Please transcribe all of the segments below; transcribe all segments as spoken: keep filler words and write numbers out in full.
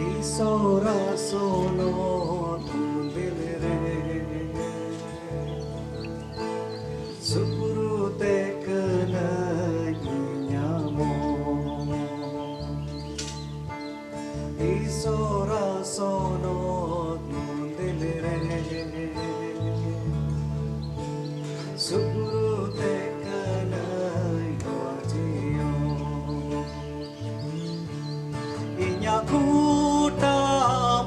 ᱤᱥᱚᱨᱟ ᱥᱚᱱᱚᱛ ᱢᱚᱱᱫᱤᱨ ᱨᱮ ᱥᱩᱯᱨᱩ ᱛᱮ ᱠᱟᱹᱱᱟᱹᱧ ᱧᱟᱢᱚᱜ᱾ ᱤᱥᱚᱨᱟ ᱥᱚᱱᱚᱛ ᱢᱚᱱᱫᱤᱨ ᱨᱮ ᱥᱩᱯᱨᱩ ᱛᱮ ᱠᱟᱹᱱᱟᱹᱧ ᱱᱚᱣᱟ ᱡᱤᱭᱚᱱ᱾ ᱤᱧᱟᱜ ᱜᱚᱴᱟ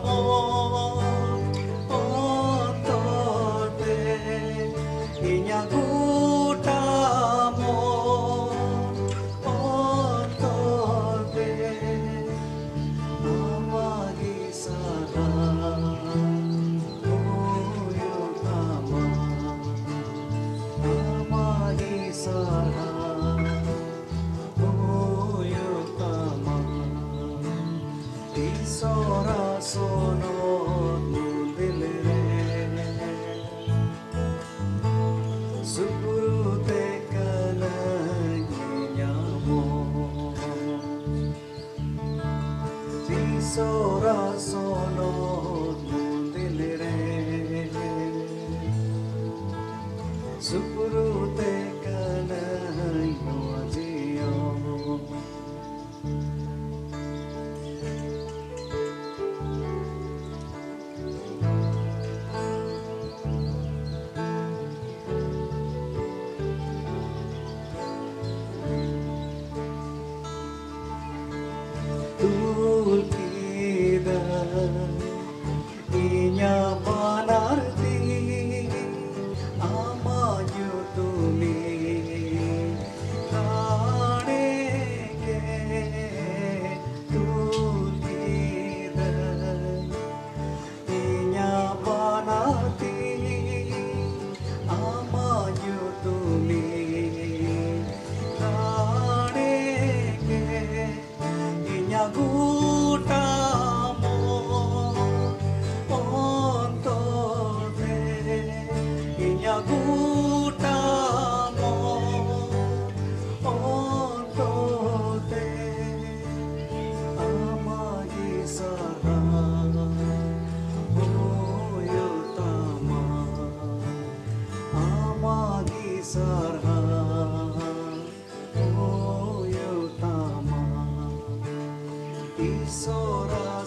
ᱢᱚᱱ ᱚᱱᱛᱚᱨ ᱛᱮ, ᱤᱧᱟᱜ ᱜᱚᱴᱟ ᱢᱚᱱ ᱚᱱᱛᱚᱨ ᱛᱮ, ᱟᱢᱟᱜ ᱜᱮ ᱥᱟᱨᱦᱟᱣ ᱦᱩᱭᱩᱜ ᱛᱟᱢᱟ, ᱟᱢᱟᱜ ᱜᱮ ᱥᱟᱨᱦᱟᱣ ᱦᱩᱭᱩᱜ ᱛᱟᱢᱟ᱾ ᱤᱥᱚᱨᱟ ᱥᱚᱱᱚᱛ ᱢᱚᱱᱫᱤᱨ ᱨᱮ ᱥᱩᱯᱨᱩ ᱛᱮ ᱠᱟᱹᱱᱟᱹᱧ ᱧᱟᱢᱚᱜ᱾ ᱤᱥᱚᱨᱟ ᱥᱚᱱᱚᱛ ᱢᱚᱱᱫᱤᱨ ᱨᱮ ᱥᱩᱯᱨᱩ ᱛᱮ ᱠᱟᱹᱱᱟᱹᱧ ᱱᱚᱣᱟ ᱡᱤᱭᱚᱱ᱾ ᱛᱩᱞ ᱠᱮᱫᱟ ᱤᱧᱟᱜ ᱵᱟᱱᱟᱨ ᱛᱤ ᱟᱢᱟᱜ ᱧᱩᱛᱩᱢᱤᱧ ᱨᱟᱲᱮ ᱜᱮ᱾ ᱛᱩᱞ ᱠᱮᱫᱟᱹᱧ ᱤᱧᱟᱜ ᱵᱟᱱᱟᱨ ᱛᱤ ᱟᱢᱟᱜ ᱧᱩᱛᱩᱢᱤᱧ ᱨᱟᱲᱮ ᱜᱮ᱾ ᱤᱧᱟᱜ ᱜᱚᱴᱟ ᱢᱚᱱ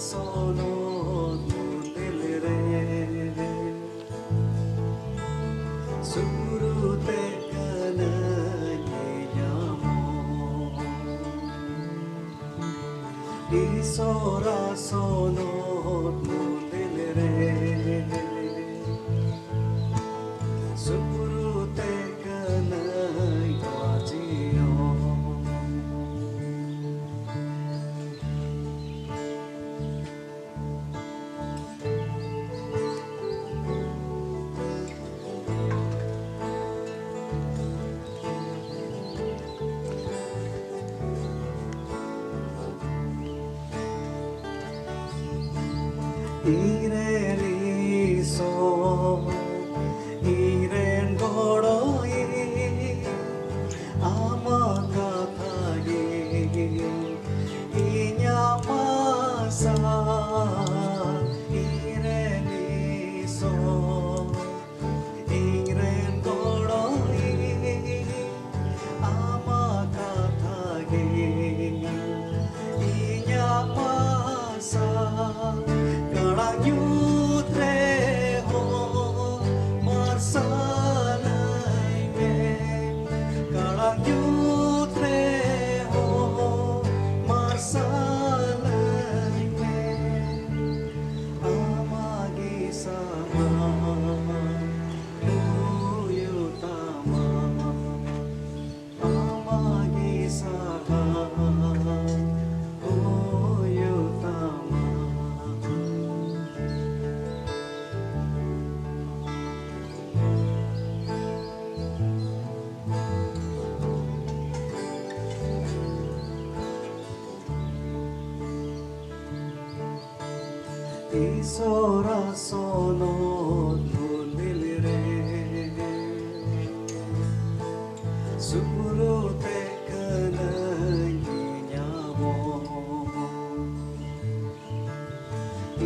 ᱥᱚᱱᱚᱛ ᱢᱚᱱᱫᱤᱨ ᱨᱮ ᱥᱩᱨᱩᱛᱮ ᱠᱟᱱᱟᱧ ᱧᱟᱢᱚᱜ᱾ ᱤᱥᱚᱨᱟ ᱥᱚᱱᱚᱛ ᱢᱚᱱᱫᱤᱨ ᱨᱮ ᱥᱩᱨᱩᱛᱮ ᱠᱟᱱᱟᱧ ᱵᱟᱡᱤᱭᱚ᱾ ᱤᱧᱨᱮᱱ ᱤᱥᱚᱨ, ᱤᱧᱨᱮᱱ ᱜᱚᱲᱚᱭᱤᱡ, ᱟᱢᱟᱜ ᱠᱟᱛᱷᱟ ᱜᱮ ᱤᱧᱟᱜ ᱢᱟᱨᱥᱟᱞ᱾ ᱤᱧᱨᱮᱱ ᱤᱥᱚᱨ, ᱤᱧᱨᱮᱱ ᱜᱚᱲᱚᱭᱤᱡ, ᱟᱢᱟᱜ ᱠᱟᱛᱷᱟ ᱜᱮ ᱤᱧᱟᱜ ᱢᱟᱨᱥᱟᱞ᱾ ᱠᱟᱲᱟᱝ ᱧᱩᱛ ᱨᱮᱦᱚᱸ ᱢᱟᱨᱥᱟᱞᱟᱹᱧ ᱢᱮ, ᱠᱟᱲᱟᱝ ᱧᱩᱛ ᱨᱮᱦᱚᱸ ᱢᱟᱨᱥᱟᱞᱟᱹᱧ ᱢᱮ᱾ ᱟᱢᱟᱜ ᱜᱮ ᱥᱟᱦᱟᱨ ᱦᱩᱭᱩᱜ ᱛᱟᱢᱟ, ᱟᱢᱟᱜ ᱜᱮ ᱥᱟᱦᱟᱨ ᱦᱩᱭᱩᱜ ᱛᱟᱢᱟ᱾ ᱤᱥᱚᱨᱟ ᱥᱚᱱᱚᱛ ᱢᱚᱱᱫᱤᱨ ᱨᱮ ᱥᱩᱨᱩᱛᱮ ᱠᱟᱱᱟᱧ ᱧᱟᱢᱚᱜ᱾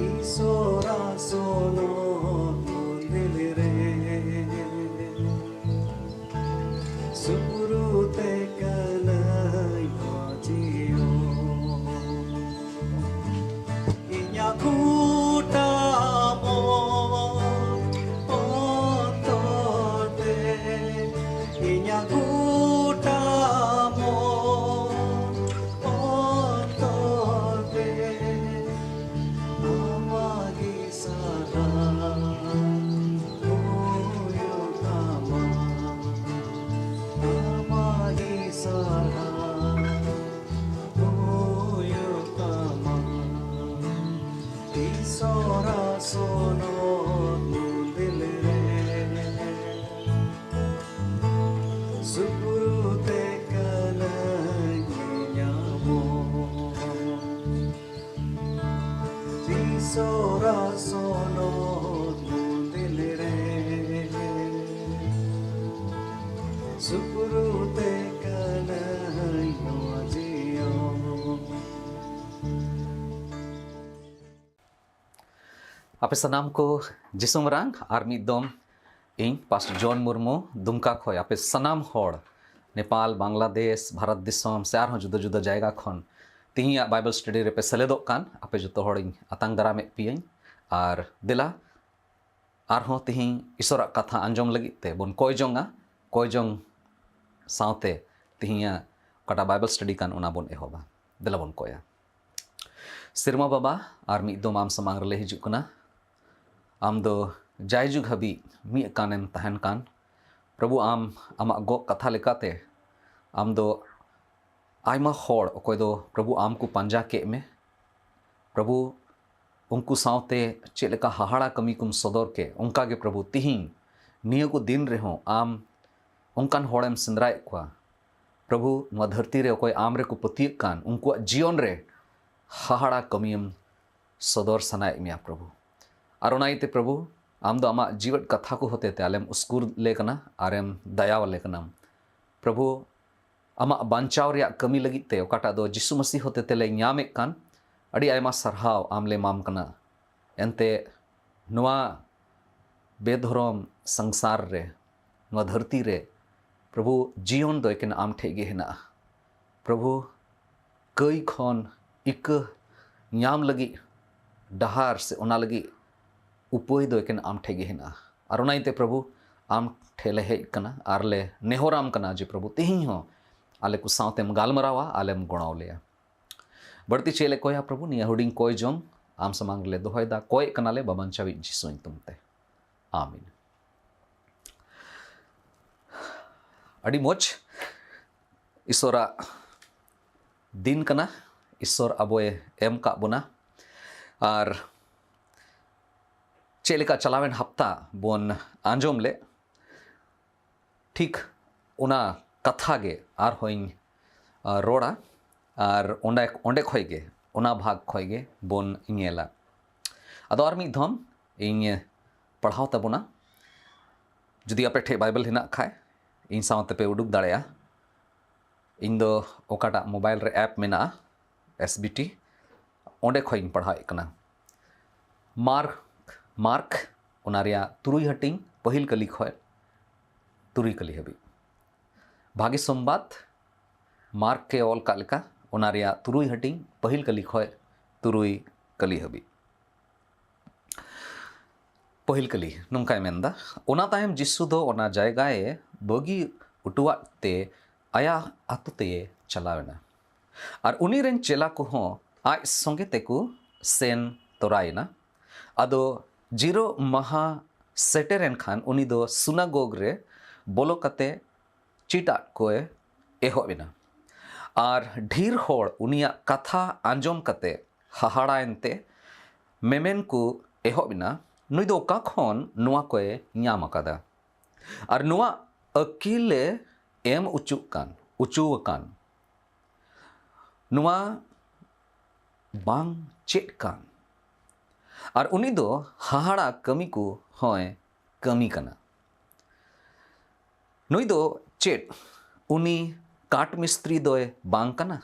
ᱤᱥᱚᱨᱟ ᱥᱚᱱᱚᱛ ᱢᱚᱱᱫᱤᱨ ᱨᱮ ᱥᱩᱨᱩᱛᱮ ᱠᱟᱱᱟᱧ ᱵᱟᱡᱤᱭᱚ᱾ ᱥᱚᱨᱟ ᱥᱚᱱᱚᱛ ᱢᱚᱱᱫᱤᱞ ᱨᱮ ᱥᱩᱯᱨᱩ ᱛᱮ ᱠᱟᱱᱟᱧ ᱧᱟᱢᱚᱜ᱾ ᱥᱚᱨᱟ ᱥᱚᱱᱚᱛ ᱢᱚᱱᱫᱤᱞ ᱨᱮ ᱥᱩᱯᱨᱩ ᱛᱮ ᱠᱟᱱᱟᱧ ᱱᱚᱣᱟ ᱡᱤᱭᱚᱱ᱾ ᱟᱯᱮ ᱥᱟᱱᱟᱢ ᱠᱚ ᱡᱤᱥᱩ ᱢᱟᱨᱟᱝ ᱟᱨ ᱢᱤᱫ ᱫᱚᱢ ᱤᱧ ᱯᱟᱥᱴᱚᱨ ᱡᱚᱱ ᱢᱩᱨᱢᱩ ᱫᱩᱢᱠᱟ ᱠᱷᱚᱱ ᱟᱯᱮ ᱥᱟᱱᱟᱢ ᱦᱚᱲ ᱱᱮᱯᱟᱞ, ᱵᱟᱝᱞᱟᱫᱮᱥ, ᱵᱷᱟᱨᱚᱛ ᱫᱤᱥᱚᱢ ᱥᱮ ᱟᱨᱦᱚᱸ ᱡᱩᱫᱟᱹ ᱡᱩᱫᱟᱹ ᱡᱟᱭᱜᱟ ᱠᱷᱚᱱ ᱛᱤᱦᱤᱧᱟᱜ ᱵᱟᱭᱵᱮᱞ ᱥᱴᱟᱰᱤ ᱨᱮᱯᱮ ᱥᱮᱞᱮᱫᱚᱜ ᱠᱟᱱ ᱟᱯᱮ ᱡᱚᱛᱚ ᱦᱚᱲᱤᱧ ᱟᱛᱟᱝ ᱫᱟᱨᱟᱢᱮᱫ ᱯᱮᱭᱟᱹᱧ᱾ ᱟᱨ ᱫᱮᱞᱟ ᱟᱨᱦᱚᱸ ᱛᱤᱦᱤᱧ ᱤᱥᱚᱨᱟᱜ ᱠᱟᱛᱷᱟ ᱟᱸᱡᱚᱢ ᱞᱟᱹᱜᱤᱫ ᱛᱮ ᱵᱚᱱ ᱠᱚᱭ ᱡᱚᱝᱟ᱾ ᱠᱚᱭ ᱡᱚᱝ ᱥᱟᱶᱛᱮ ᱛᱤᱦᱤᱧᱟᱜ ᱚᱠᱟᱴᱟᱜ ᱵᱟᱭᱵᱮᱞ ᱥᱴᱟᱰᱤ ᱠᱟᱱ ᱚᱱᱟ ᱵᱚᱱ ᱮᱦᱚᱵᱟ᱾ ᱫᱮᱞᱟ ᱵᱚᱱ ᱠᱚᱭᱟ᱾ ᱥᱮᱨᱢᱟ ᱵᱟᱵᱟ, ᱟᱨ ᱢᱤᱫ ᱫᱚᱢ ᱟᱢ ᱥᱟᱢᱟᱝ ᱨᱮᱞᱮ ᱦᱤᱡᱩᱜ ᱠᱟᱱᱟ᱾ ᱟᱢ ᱫᱚ ᱡᱟᱭᱡᱩᱜᱽ ᱦᱟᱹᱵᱤᱡ ᱢᱤᱫ ᱠᱟᱱᱮᱢ ᱛᱟᱦᱮᱱ ᱠᱟᱱ᱾ ᱯᱨᱚᱵᱷᱩ, ᱟᱢ ᱟᱢᱟᱜ ᱜᱚᱜ ᱠᱟᱛᱷᱟ ᱞᱮᱠᱟᱛᱮ ᱟᱢ ᱫᱚ ᱟᱭᱢᱟ ᱦᱚᱲ ᱚᱠᱚᱭ ᱫᱚ ᱯᱨᱚᱵᱷᱩ ᱟᱢ ᱠᱚ ᱯᱟᱸᱡᱟ ᱠᱮᱫ ᱢᱮ᱾ ᱯᱨᱚᱵᱷᱩ, ᱩᱱᱠᱩ ᱥᱟᱶᱛᱮ ᱪᱮᱫ ᱞᱮᱠᱟ ᱦᱟᱦᱟᱲᱟ ᱠᱟᱹᱢᱤ ᱠᱚᱢ ᱥᱚᱫᱚᱨ ᱠᱮᱫ, ᱚᱱᱠᱟ ᱜᱮ ᱯᱨᱚᱵᱷᱩ ᱛᱤᱦᱤᱧ ᱱᱤᱭᱟᱹ ᱠᱚ ᱫᱤᱱ ᱨᱮᱦᱚᱸ ᱟᱢ ᱚᱱᱠᱟᱱ ᱦᱚᱲᱮᱢ ᱥᱮᱸᱫᱽᱨᱟᱭᱮᱫ ᱠᱚᱣᱟ᱾ ᱯᱨᱚᱵᱷᱩ, ᱱᱚᱣᱟ ᱫᱷᱟᱹᱨᱛᱤ ᱨᱮ ᱚᱠᱚᱭ ᱟᱢ ᱨᱮᱠᱚ ᱯᱟᱹᱛᱭᱟᱹᱜ ᱠᱟᱱ, ᱩᱱᱠᱩᱣᱟᱜ ᱡᱤᱭᱚᱱ ᱨᱮ ᱦᱟᱦᱟᱲᱟ ᱠᱟᱹᱢᱤᱭᱮᱢ ᱥᱚᱫᱚᱨ ᱥᱟᱱᱟᱭᱮᱫ ᱢᱮᱭᱟ ᱯᱨᱚᱵᱷᱩ᱾ ᱟᱨ ᱚᱱᱟ ᱤᱭᱟᱹᱛᱮ ᱯᱨᱚᱵᱷᱩ, ᱟᱢ ᱫᱚ ᱟᱢᱟᱜ ᱡᱤᱣᱮᱫ ᱠᱟᱛᱷᱟ ᱠᱚ ᱦᱚᱛᱮᱛᱮ ᱟᱞᱮᱢ ᱩᱥᱠᱩᱨ ᱞᱮ ᱠᱟᱱᱟ ᱟᱨᱮᱢ ᱫᱟᱭᱟᱣᱟᱞᱮ ᱠᱟᱱᱟᱢ᱾ ᱯᱨᱚᱵᱷᱩ, ᱟᱢᱟᱜ ᱵᱟᱧᱪᱟᱣ ᱨᱮᱭᱟᱜ ᱠᱟᱹᱢᱤ ᱞᱟᱹᱜᱤᱫ ᱛᱮ ᱚᱠᱟᱴᱟᱜ ᱫᱚ ᱡᱤᱥᱩ ᱢᱟᱹᱥᱤ ᱦᱚᱛᱮᱛᱮ ᱞᱮ ᱧᱟᱢᱮᱫ ᱠᱟᱱ, ᱟᱹᱰᱤ ᱟᱭᱢᱟ ᱥᱟᱨᱦᱟᱣ ᱟᱢ ᱞᱮ ᱮᱢᱟᱢ ᱠᱟᱱᱟ᱾ ᱮᱱᱛᱮ ᱱᱚᱣᱟ ᱵᱮᱫᱷᱚᱨᱚᱢ ᱥᱚᱝᱥᱟᱨ ᱨᱮ, ᱱᱚᱣᱟ ᱫᱷᱟᱹᱨᱛᱤ ᱨᱮ ᱯᱨᱚᱵᱷᱩ, ᱡᱤᱭᱚᱱ ᱫᱚ ᱮᱠᱮᱱ ᱟᱢ ᱴᱷᱮᱡ ᱜᱮ ᱦᱮᱱᱟᱜᱼᱟ᱾ ᱯᱨᱚᱵᱷᱩ, ᱠᱟᱹᱭ ᱠᱷᱚᱱ ᱤᱠᱟᱹ ᱧᱟᱢ ᱞᱟᱹᱜᱤᱫ ᱰᱟᱦᱟᱨ ᱥᱮ ᱚᱱᱟ ᱞᱟᱹᱜᱤᱫ ᱩᱯᱟᱹᱭ ᱫᱚ ᱮᱠᱮᱱ ᱟᱢ ᱴᱷᱮᱡ ᱜᱮ ᱦᱮᱱᱟᱜᱼᱟ᱾ ᱟᱨ ᱚᱱᱟ ᱤᱭᱟᱹᱛᱮ ᱯᱨᱚᱵᱷᱩ, ᱟᱢ ᱴᱷᱮᱡ ᱞᱮ ᱦᱮᱡ ᱠᱟᱱᱟ ᱟᱨ ᱞᱮ ᱱᱮᱦᱚᱨᱟᱢ ᱠᱟᱱᱟ ᱡᱮ ᱯᱨᱚᱵᱷᱩ, ᱛᱮᱦᱮᱧ ᱦᱚᱸ ᱟᱞᱮ ᱠᱚ ᱥᱟᱶᱛᱮᱢ ᱜᱟᱞᱢᱟᱨᱟᱣᱟ, ᱟᱞᱮᱢ ᱜᱚᱲᱚ ᱞᱮᱭᱟ᱾ ᱵᱟᱹᱲᱛᱤ ᱪᱮᱫ ᱞᱮ ᱠᱚᱭᱟ ᱯᱨᱚᱵᱷᱩ, ᱱᱤᱭᱟᱹ ᱦᱩᱰᱤᱧ ᱠᱚᱭ ᱡᱚᱝ ᱟᱢ ᱥᱟᱢᱟᱝ ᱨᱮᱞᱮ ᱫᱚᱦᱚᱭᱮᱫᱟ, ᱠᱚᱭᱮᱫ ᱠᱟᱱᱟᱞᱮ ᱵᱟᱵᱟᱧᱪᱟᱣᱤᱡ ᱡᱤᱥᱩ ᱧᱩᱛᱩᱢ ᱛᱮ, ᱟᱢᱤᱱ᱾ ᱟᱹᱰᱤ ᱢᱚᱡᱽ, ᱤᱥᱚᱨᱟᱜ ᱫᱤᱱ ᱠᱟᱱᱟ, ᱤᱥᱚᱨ ᱟᱵᱚᱭ ᱮᱢ ᱠᱟᱜ ᱵᱚᱱᱟ᱾ ᱟᱨ ᱪᱮᱫ ᱞᱮᱠᱟ ᱪᱟᱞᱟᱣᱮᱱ ᱦᱟᱯᱛᱟ ᱵᱚᱱ ᱟᱸᱡᱚᱢ ᱞᱮᱫ, ᱴᱷᱤᱠ ᱚᱱᱟ ᱠᱟᱛᱷᱟ ᱜᱮ ᱟᱨᱦᱚᱸᱧ ᱨᱚᱲᱟ᱾ ᱟᱨ ᱚᱸᱰᱮ ᱚᱸᱰᱮ ᱠᱷᱚᱡ ᱜᱮ, ᱚᱱᱟ ᱵᱷᱟᱜᱽ ᱠᱷᱚᱡ ᱜᱮ ᱵᱚᱱ ᱧᱮᱞᱟ᱾ ᱟᱫᱚ ᱟᱨ ᱢᱤᱫ ᱫᱷᱚᱢ ᱤᱧ ᱯᱟᱲᱦᱟᱣ ᱛᱟᱵᱚᱱᱟ᱾ ᱡᱩᱫᱤ ᱟᱯᱮ ᱴᱷᱮᱡ ᱵᱟᱭᱵᱮᱞ ᱦᱮᱱᱟᱜ ᱠᱷᱟᱡ, ᱤᱧ ᱥᱟᱶ ᱛᱮᱯᱮ ᱩᱰᱩᱠ ᱫᱟᱲᱮᱭᱟᱜᱼᱟ᱾ ᱤᱧ ᱫᱚ ᱚᱠᱟᱴᱟᱜ ᱢᱳᱵᱟᱭᱤᱞ ᱨᱮ ᱮᱯ ᱢᱮᱱᱟᱜᱼᱟ, ᱮᱥ ᱵᱤ ᱴᱤ, ᱚᱸᱰᱮ ᱠᱷᱚᱡ ᱤᱧ ᱯᱟᱲᱦᱟᱣᱮᱫ ᱠᱟᱱᱟ᱾ ᱢᱟᱨᱠ, ᱢᱟᱨᱠ, ᱚᱱᱟ ᱨᱮᱭᱟᱜ ᱛᱩᱨᱩᱭ ᱦᱟᱹᱴᱤᱧ, ᱯᱟᱹᱦᱤᱞ ᱠᱟᱹᱞᱤ ᱠᱷᱚᱡ ᱛᱩᱨᱩᱭ ᱠᱟᱹᱞᱤ ᱦᱟᱹᱵᱤᱡ᱾ ᱵᱷᱟᱜᱮ ᱥᱚᱢᱵᱟᱫ, ᱢᱟᱨᱠ ᱮ ᱚᱞ ᱠᱟᱜ ᱞᱮᱠᱟ, ᱚᱱᱟ ᱨᱮᱭᱟᱜ ᱛᱩᱨᱩᱭ ᱦᱟᱹᱴᱤᱧ, ᱯᱟᱹᱦᱤᱞ ᱠᱟᱹᱞᱤ ᱠᱷᱚᱡ ᱛᱩᱨᱩᱭ ᱠᱟᱹᱞᱤ ᱦᱟᱹᱵᱤᱡ᱾ ᱯᱟᱹᱦᱤᱞ ᱠᱟᱹᱞᱤ ᱱᱚᱝᱠᱟᱭ ᱢᱮᱱᱫᱟ, ᱚᱱᱟ ᱛᱟᱭᱚᱢ ᱡᱤᱥᱩ ᱫᱚ ᱚᱱᱟ ᱡᱟᱭᱜᱟᱭ ᱵᱟᱹᱜᱤ ᱚᱴᱚᱣᱟᱫ ᱛᱮ ᱟᱭᱟᱜ ᱟᱹᱛᱩ ᱛᱮᱭ ᱪᱟᱞᱟᱣ ᱮᱱᱟ᱾ ᱟᱨ ᱩᱱᱤ ᱨᱮᱱ ᱪᱮᱞᱟ ᱠᱚᱦᱚᱸ ᱟᱡ ᱥᱚᱸᱜᱮ ᱛᱮᱠᱚ ᱥᱮᱱ ᱛᱚᱨᱟᱭᱮᱱᱟ᱾ ᱟᱫᱚ ᱡᱤᱨᱟᱹᱣ ᱢᱟᱦᱟ ᱥᱮᱴᱮᱨᱮᱱ ᱠᱷᱟᱱ ᱩᱱᱤ ᱫᱚ ᱥᱩᱱᱟᱜᱚᱜᱽ ᱨᱮ ᱵᱚᱞᱚ ᱠᱟᱛᱮ ᱪᱮᱫ ᱟᱫ ᱠᱚᱭ ᱮᱦᱚᱵ ᱮᱱᱟ᱾ ᱟᱨ ᱰᱷᱮᱨ ᱦᱚᱲ ᱩᱱᱤᱭᱟᱜ ᱠᱟᱛᱷᱟ ᱟᱸᱡᱚᱢ ᱠᱟᱛᱮ ᱦᱟᱦᱟᱲᱟᱭᱮᱱ ᱛᱮ ᱢᱮᱢᱮᱱ ᱠᱚ ᱮᱦᱚᱵ ᱮᱱᱟ, "ᱱᱩᱭ ᱫᱚ ᱚᱠᱟ ᱠᱷᱚᱱ ᱱᱚᱣᱟ ᱠᱚᱭ ᱧᱟᱢ ᱟᱠᱟᱫᱟ? ᱟᱨ ᱱᱚᱣᱟ ᱟᱹᱠᱤᱞᱮ ᱮᱢ ᱚᱪᱚᱜ ᱠᱟᱱ, ᱚᱪᱚ ᱟᱠᱟᱱ? ᱱᱚᱣᱟ ᱵᱟᱝ ᱪᱮᱫ ᱠᱟᱱ? ᱟᱨ ᱩᱱᱤ ᱫᱚ ᱦᱟᱦᱟᱲᱟ ᱠᱟᱹᱢᱤ ᱠᱚ ᱦᱚᱸᱭ ᱠᱟᱹᱢᱤ ᱠᱟᱱᱟ᱾ ᱱᱩᱭ ᱫᱚ ᱪᱮᱫ ᱩᱱᱤ ᱠᱟᱴ ᱢᱤᱥᱛᱨᱤ ᱫᱚᱭ ᱵᱟᱝ ᱠᱟᱱᱟ?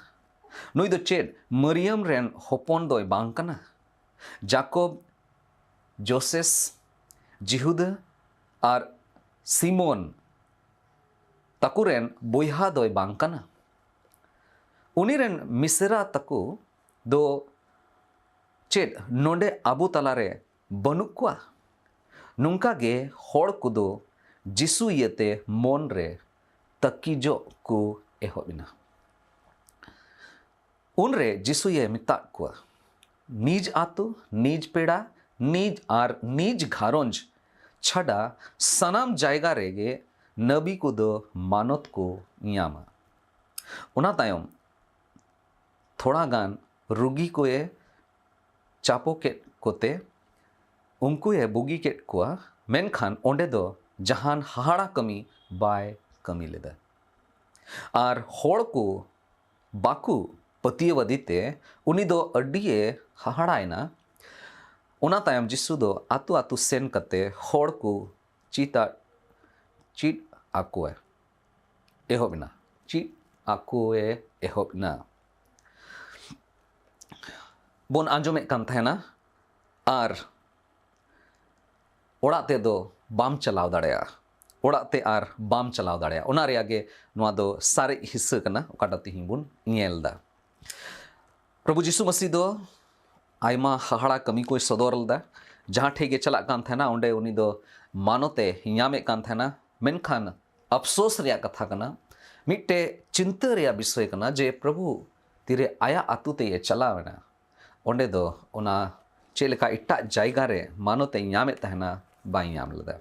ᱱᱩᱭ ᱫᱚ ᱪᱮᱫ ᱢᱟᱨᱤᱭᱟᱢ ᱨᱮᱱ ᱦᱚᱯᱚᱱ ᱫᱚᱭ ᱵᱟᱝ ᱠᱟᱱᱟ? ᱡᱟᱠᱚᱵ, ᱡᱳᱥᱮᱥ, ᱡᱤᱦᱩᱫᱟ ᱟᱨ ᱥᱤᱢᱳᱱ ᱛᱟᱠᱚ ᱨᱮᱱ ᱵᱚᱭᱦᱟ ᱫᱚᱭ ᱵᱟᱝ ᱠᱟᱱᱟ? ᱩᱱᱤ ᱨᱮᱱ ᱢᱤᱥᱨᱟ ᱛᱟᱠᱚ ᱫᱚ ᱪᱮᱫ ᱱᱚᱰᱮ ᱟᱵᱚ ᱛᱟᱞᱟᱨᱮ ᱵᱟᱹᱱᱩᱜ ᱠᱚᱣᱟ?" ᱱᱚᱝᱠᱟ ᱜᱮ ᱦᱚᱲ ᱠᱚᱫᱚ ᱡᱤᱥᱩ ᱤᱭᱟᱹᱛᱮ ᱢᱚᱱ ᱨᱮ ᱛᱟᱹᱠᱤᱡᱚᱜ ᱠᱚ ᱮᱦᱚᱵ ᱮᱱᱟ᱾ ᱩᱱᱨᱮ ᱡᱤᱥᱩᱭᱮ ᱢᱮᱛᱟᱫ ᱠᱚᱣᱟ, "ᱱᱤᱡ ᱟᱛᱳ, ᱱᱤᱡ ᱯᱮᱲᱟ, ᱱᱤᱡ ᱟᱨ ᱱᱤᱡ ᱜᱷᱟᱨᱚᱸᱡᱽ ᱪᱷᱟᱰᱟ ᱥᱟᱱᱟᱢ ᱡᱟᱭᱜᱟ ᱨᱮᱜᱮ ᱱᱟᱵᱤ ᱠᱚᱫᱚ ᱢᱟᱱᱚᱛ ᱠᱚ ᱧᱟᱢᱟ᱾" ᱚᱱᱟ ᱛᱟᱭᱚᱢ ᱛᱷᱚᱲᱟ ᱜᱟᱱ ᱨᱩᱜᱤ ᱠᱚᱭᱮ ᱪᱟᱯᱚ ᱠᱮᱫ ᱠᱚᱛᱮ ᱩᱱᱠᱩᱭᱮ ᱵᱩᱜᱤ ᱠᱮᱫ ᱠᱚᱣᱟ, ᱢᱮᱱᱠᱷᱟᱱ ᱚᱸᱰᱮ ᱫᱚ ᱡᱟᱦᱟᱱ ᱦᱟᱦᱟᱲᱟ ᱠᱟᱹᱢᱤ ᱵᱟᱭ ᱠᱟᱹᱢᱤ ᱞᱮᱫᱟ᱾ ᱟᱨ ᱦᱚᱲ ᱠᱚ ᱵᱟᱠᱚ ᱯᱟᱹᱛᱭᱟᱹᱣᱟᱫᱮ ᱛᱮ ᱩᱱᱤ ᱫᱚ ᱟᱹᱰᱤᱭᱮ ᱦᱟᱦᱟᱲᱟᱭᱮᱱᱟ᱾ ᱚᱱᱟ ᱛᱟᱭᱚᱢ ᱡᱤᱥᱩ ᱫᱚ ᱟᱛᱳ ᱟᱛᱳ ᱥᱮᱱ ᱠᱟᱛᱮ ᱦᱚᱲ ᱠᱚ ᱪᱮᱫ ᱟ-, ᱪᱮᱫ ᱟᱠᱚᱣᱟᱭ ᱮᱦᱚᱵ ᱮᱱᱟ᱾ ᱪᱮᱫ ᱟᱠᱚᱭᱮ ᱮᱦᱚᱵ ᱮᱱᱟ᱾ ᱵᱚᱱ ᱟᱸᱡᱚᱢᱮᱫ ᱠᱟᱱ ᱛᱟᱦᱮᱱᱟ, ᱟᱨ ᱚᱲᱟᱜ ᱛᱮᱫᱚ ᱵᱟᱢ ᱪᱟᱞᱟᱣ ᱫᱟᱲᱮᱭᱟᱜᱼᱟ᱾ ᱚᱲᱟᱜ ᱛᱮ ᱟᱨ ᱵᱟᱢ ᱪᱟᱞᱟᱣ ᱫᱟᱲᱮᱭᱟᱜᱼᱟ᱾ ᱚᱱᱟ ᱨᱮᱭᱟᱜ ᱜᱮ ᱱᱚᱣᱟ ᱫᱚ ᱥᱟᱨᱮᱡ ᱦᱤᱥᱥᱟᱹ ᱠᱟᱱᱟ, ᱚᱠᱟᱴᱟᱜ ᱛᱮᱦᱮᱧ ᱵᱚᱱ ᱧᱮᱞ ᱮᱫᱟ᱾ ᱯᱨᱚᱵᱷᱩ ᱡᱤᱥᱩ ᱢᱟᱹᱥᱤ ᱫᱚ ᱟᱭᱢᱟ ᱦᱟᱦᱟᱲᱟ ᱠᱟᱹᱢᱤ ᱠᱚᱭ ᱥᱚᱫᱚᱨ ᱞᱮᱫᱟ᱾ ᱡᱟᱦᱟᱸ ᱴᱷᱮᱡ ᱜᱮ ᱪᱟᱞᱟᱜ ᱠᱟᱱ ᱛᱟᱦᱮᱱᱟ, ᱚᱸᱰᱮ ᱩᱱᱤ ᱫᱚ ᱢᱟᱱᱚᱛᱮ ᱧᱟᱢᱮᱫ ᱠᱟᱱ ᱛᱟᱦᱮᱱᱟ᱾ ᱢᱮᱱᱠᱷᱟᱱ ᱟᱯᱥᱳᱥ ᱨᱮᱭᱟᱜ ᱠᱟᱛᱷᱟ ᱠᱟᱱᱟ, ᱢᱤᱫᱴᱮᱡ ᱪᱤᱱᱛᱟᱹ ᱨᱮᱭᱟᱜ ᱵᱤᱥᱚᱭ ᱠᱟᱱᱟ ᱡᱮ ᱯᱨᱚᱵᱷᱩ ᱛᱤᱨᱮ ᱟᱭᱟᱜ ᱟᱹᱛᱩ ᱛᱮᱭ ᱪᱟᱞᱟᱣ ᱮᱱᱟ, ᱚᱸᱰᱮ ᱫᱚ ᱚᱱᱟ ᱪᱮᱫ ᱞᱮᱠᱟ ᱮᱴᱟᱜ ᱡᱟᱭᱜᱟ ᱨᱮ ᱢᱟᱱᱚᱛ ᱮ ᱧᱟᱢᱮᱫ ᱛᱟᱦᱮᱱᱟ, ᱵᱟᱭ ᱧᱟᱢ ᱞᱮᱫᱟ᱾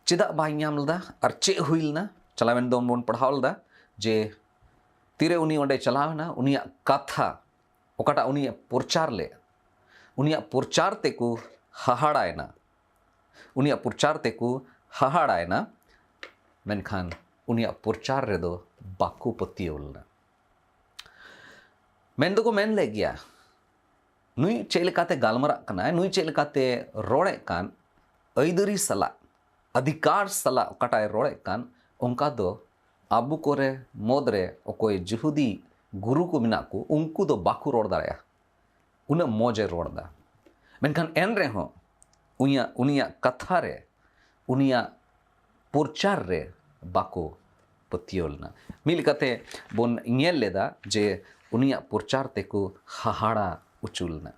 ᱪᱮᱫᱟᱜ ᱵᱟᱭ ᱧᱟᱢ ᱞᱮᱫᱟ ᱟᱨ ᱪᱮᱫ ᱦᱩᱭ ᱞᱮᱱᱟ? ᱪᱟᱞᱟᱣᱮᱱ ᱫᱚᱢ ᱵᱚᱱ ᱯᱟᱲᱦᱟᱣ ᱞᱮᱫᱟ ᱡᱮ ᱛᱤᱨᱮ ᱩᱱᱤ ᱚᱸᱰᱮ ᱪᱟᱞᱟᱣ ᱮᱱᱟ, ᱩᱱᱤᱭᱟᱜ ᱠᱟᱛᱷᱟ, ᱚᱠᱟᱴᱟᱜ ᱩᱱᱤᱭᱟᱜ ᱯᱨᱚᱪᱟᱨ ᱞᱮᱫ, ᱩᱱᱤᱭᱟᱜ ᱯᱨᱚᱪᱟᱨ ᱛᱮᱠᱚ ᱦᱟᱦᱟᱲᱟᱭᱮᱱᱟ᱾ ᱩᱱᱤᱭᱟᱜ ᱯᱨᱚᱪᱟᱨ ᱛᱮᱠᱚ ᱦᱟᱦᱟᱲᱟᱭᱮᱱᱟ, ᱢᱮᱱᱠᱷᱟᱱ ᱩᱱᱤᱭᱟᱜ ᱯᱨᱚᱪᱟᱨ ᱨᱮᱫᱚ ᱵᱟᱠᱚ ᱯᱟᱹᱛᱭᱟᱹᱣ ᱞᱮᱱᱟ᱾ ᱢᱮᱱ ᱫᱚᱠᱚ ᱢᱮᱱ ᱞᱮᱫ ᱜᱮᱭᱟ, ᱱᱩᱭ ᱪᱮᱫ ᱞᱮᱠᱟᱛᱮ ᱜᱟᱞᱢᱟᱨᱟᱜ ᱠᱟᱱᱟᱭ, ᱱᱩᱭ ᱪᱮᱫ ᱞᱮᱠᱟᱛᱮ ᱨᱚᱲᱮᱫ ᱠᱟᱱ, ᱟᱹᱭᱫᱟᱹᱨᱤ ᱥᱟᱞᱟᱜ, ᱚᱫᱷᱤᱠᱟᱨ ᱥᱟᱞᱟᱜ ᱚᱠᱟᱴᱟᱜ ᱮ ᱨᱚᱲᱮᱫ ᱠᱟᱱ, ᱚᱱᱠᱟ ᱫᱚ ᱟᱵᱚ ᱠᱚᱨᱮ ᱢᱩᱫᱽᱨᱮ ᱚᱠᱚᱭ ᱡᱤᱦᱩᱫᱤ ᱜᱩᱨᱩ ᱠᱚ ᱢᱮᱱᱟᱜ ᱠᱚ, ᱩᱱᱠᱩ ᱫᱚ ᱵᱟᱠᱚ ᱨᱚᱲ ᱫᱟᱲᱮᱭᱟᱜᱼᱟ᱾ ᱩᱱᱟᱹᱜ ᱢᱚᱡᱽ ᱮ ᱨᱚᱲ ᱮᱫᱟ᱾ ᱢᱮᱱᱠᱷᱟᱱ ᱮᱱ ᱨᱮᱦᱚᱸ ᱩᱱᱤᱭᱟᱜ, ᱩᱱᱤᱭᱟᱜ ᱠᱟᱛᱷᱟ ᱨᱮ, ᱩᱱᱤᱭᱟᱜ ᱯᱨᱚᱪᱟᱨ ᱨᱮ ᱵᱟᱠᱚ ᱯᱟᱹᱛᱭᱟᱹᱣ ᱞᱮᱱᱟ᱾ ᱢᱤᱫ ᱞᱮᱠᱟᱛᱮ ᱵᱚᱱ ᱧᱮᱞ ᱞᱮᱫᱟ ᱡᱮ ᱩᱱᱤᱭᱟᱜ ᱯᱨᱚᱪᱟᱨ ᱛᱮᱠᱚ ᱦᱟᱦᱟᱲᱟ ᱦᱚᱪᱚ ᱞᱮᱱᱟ᱾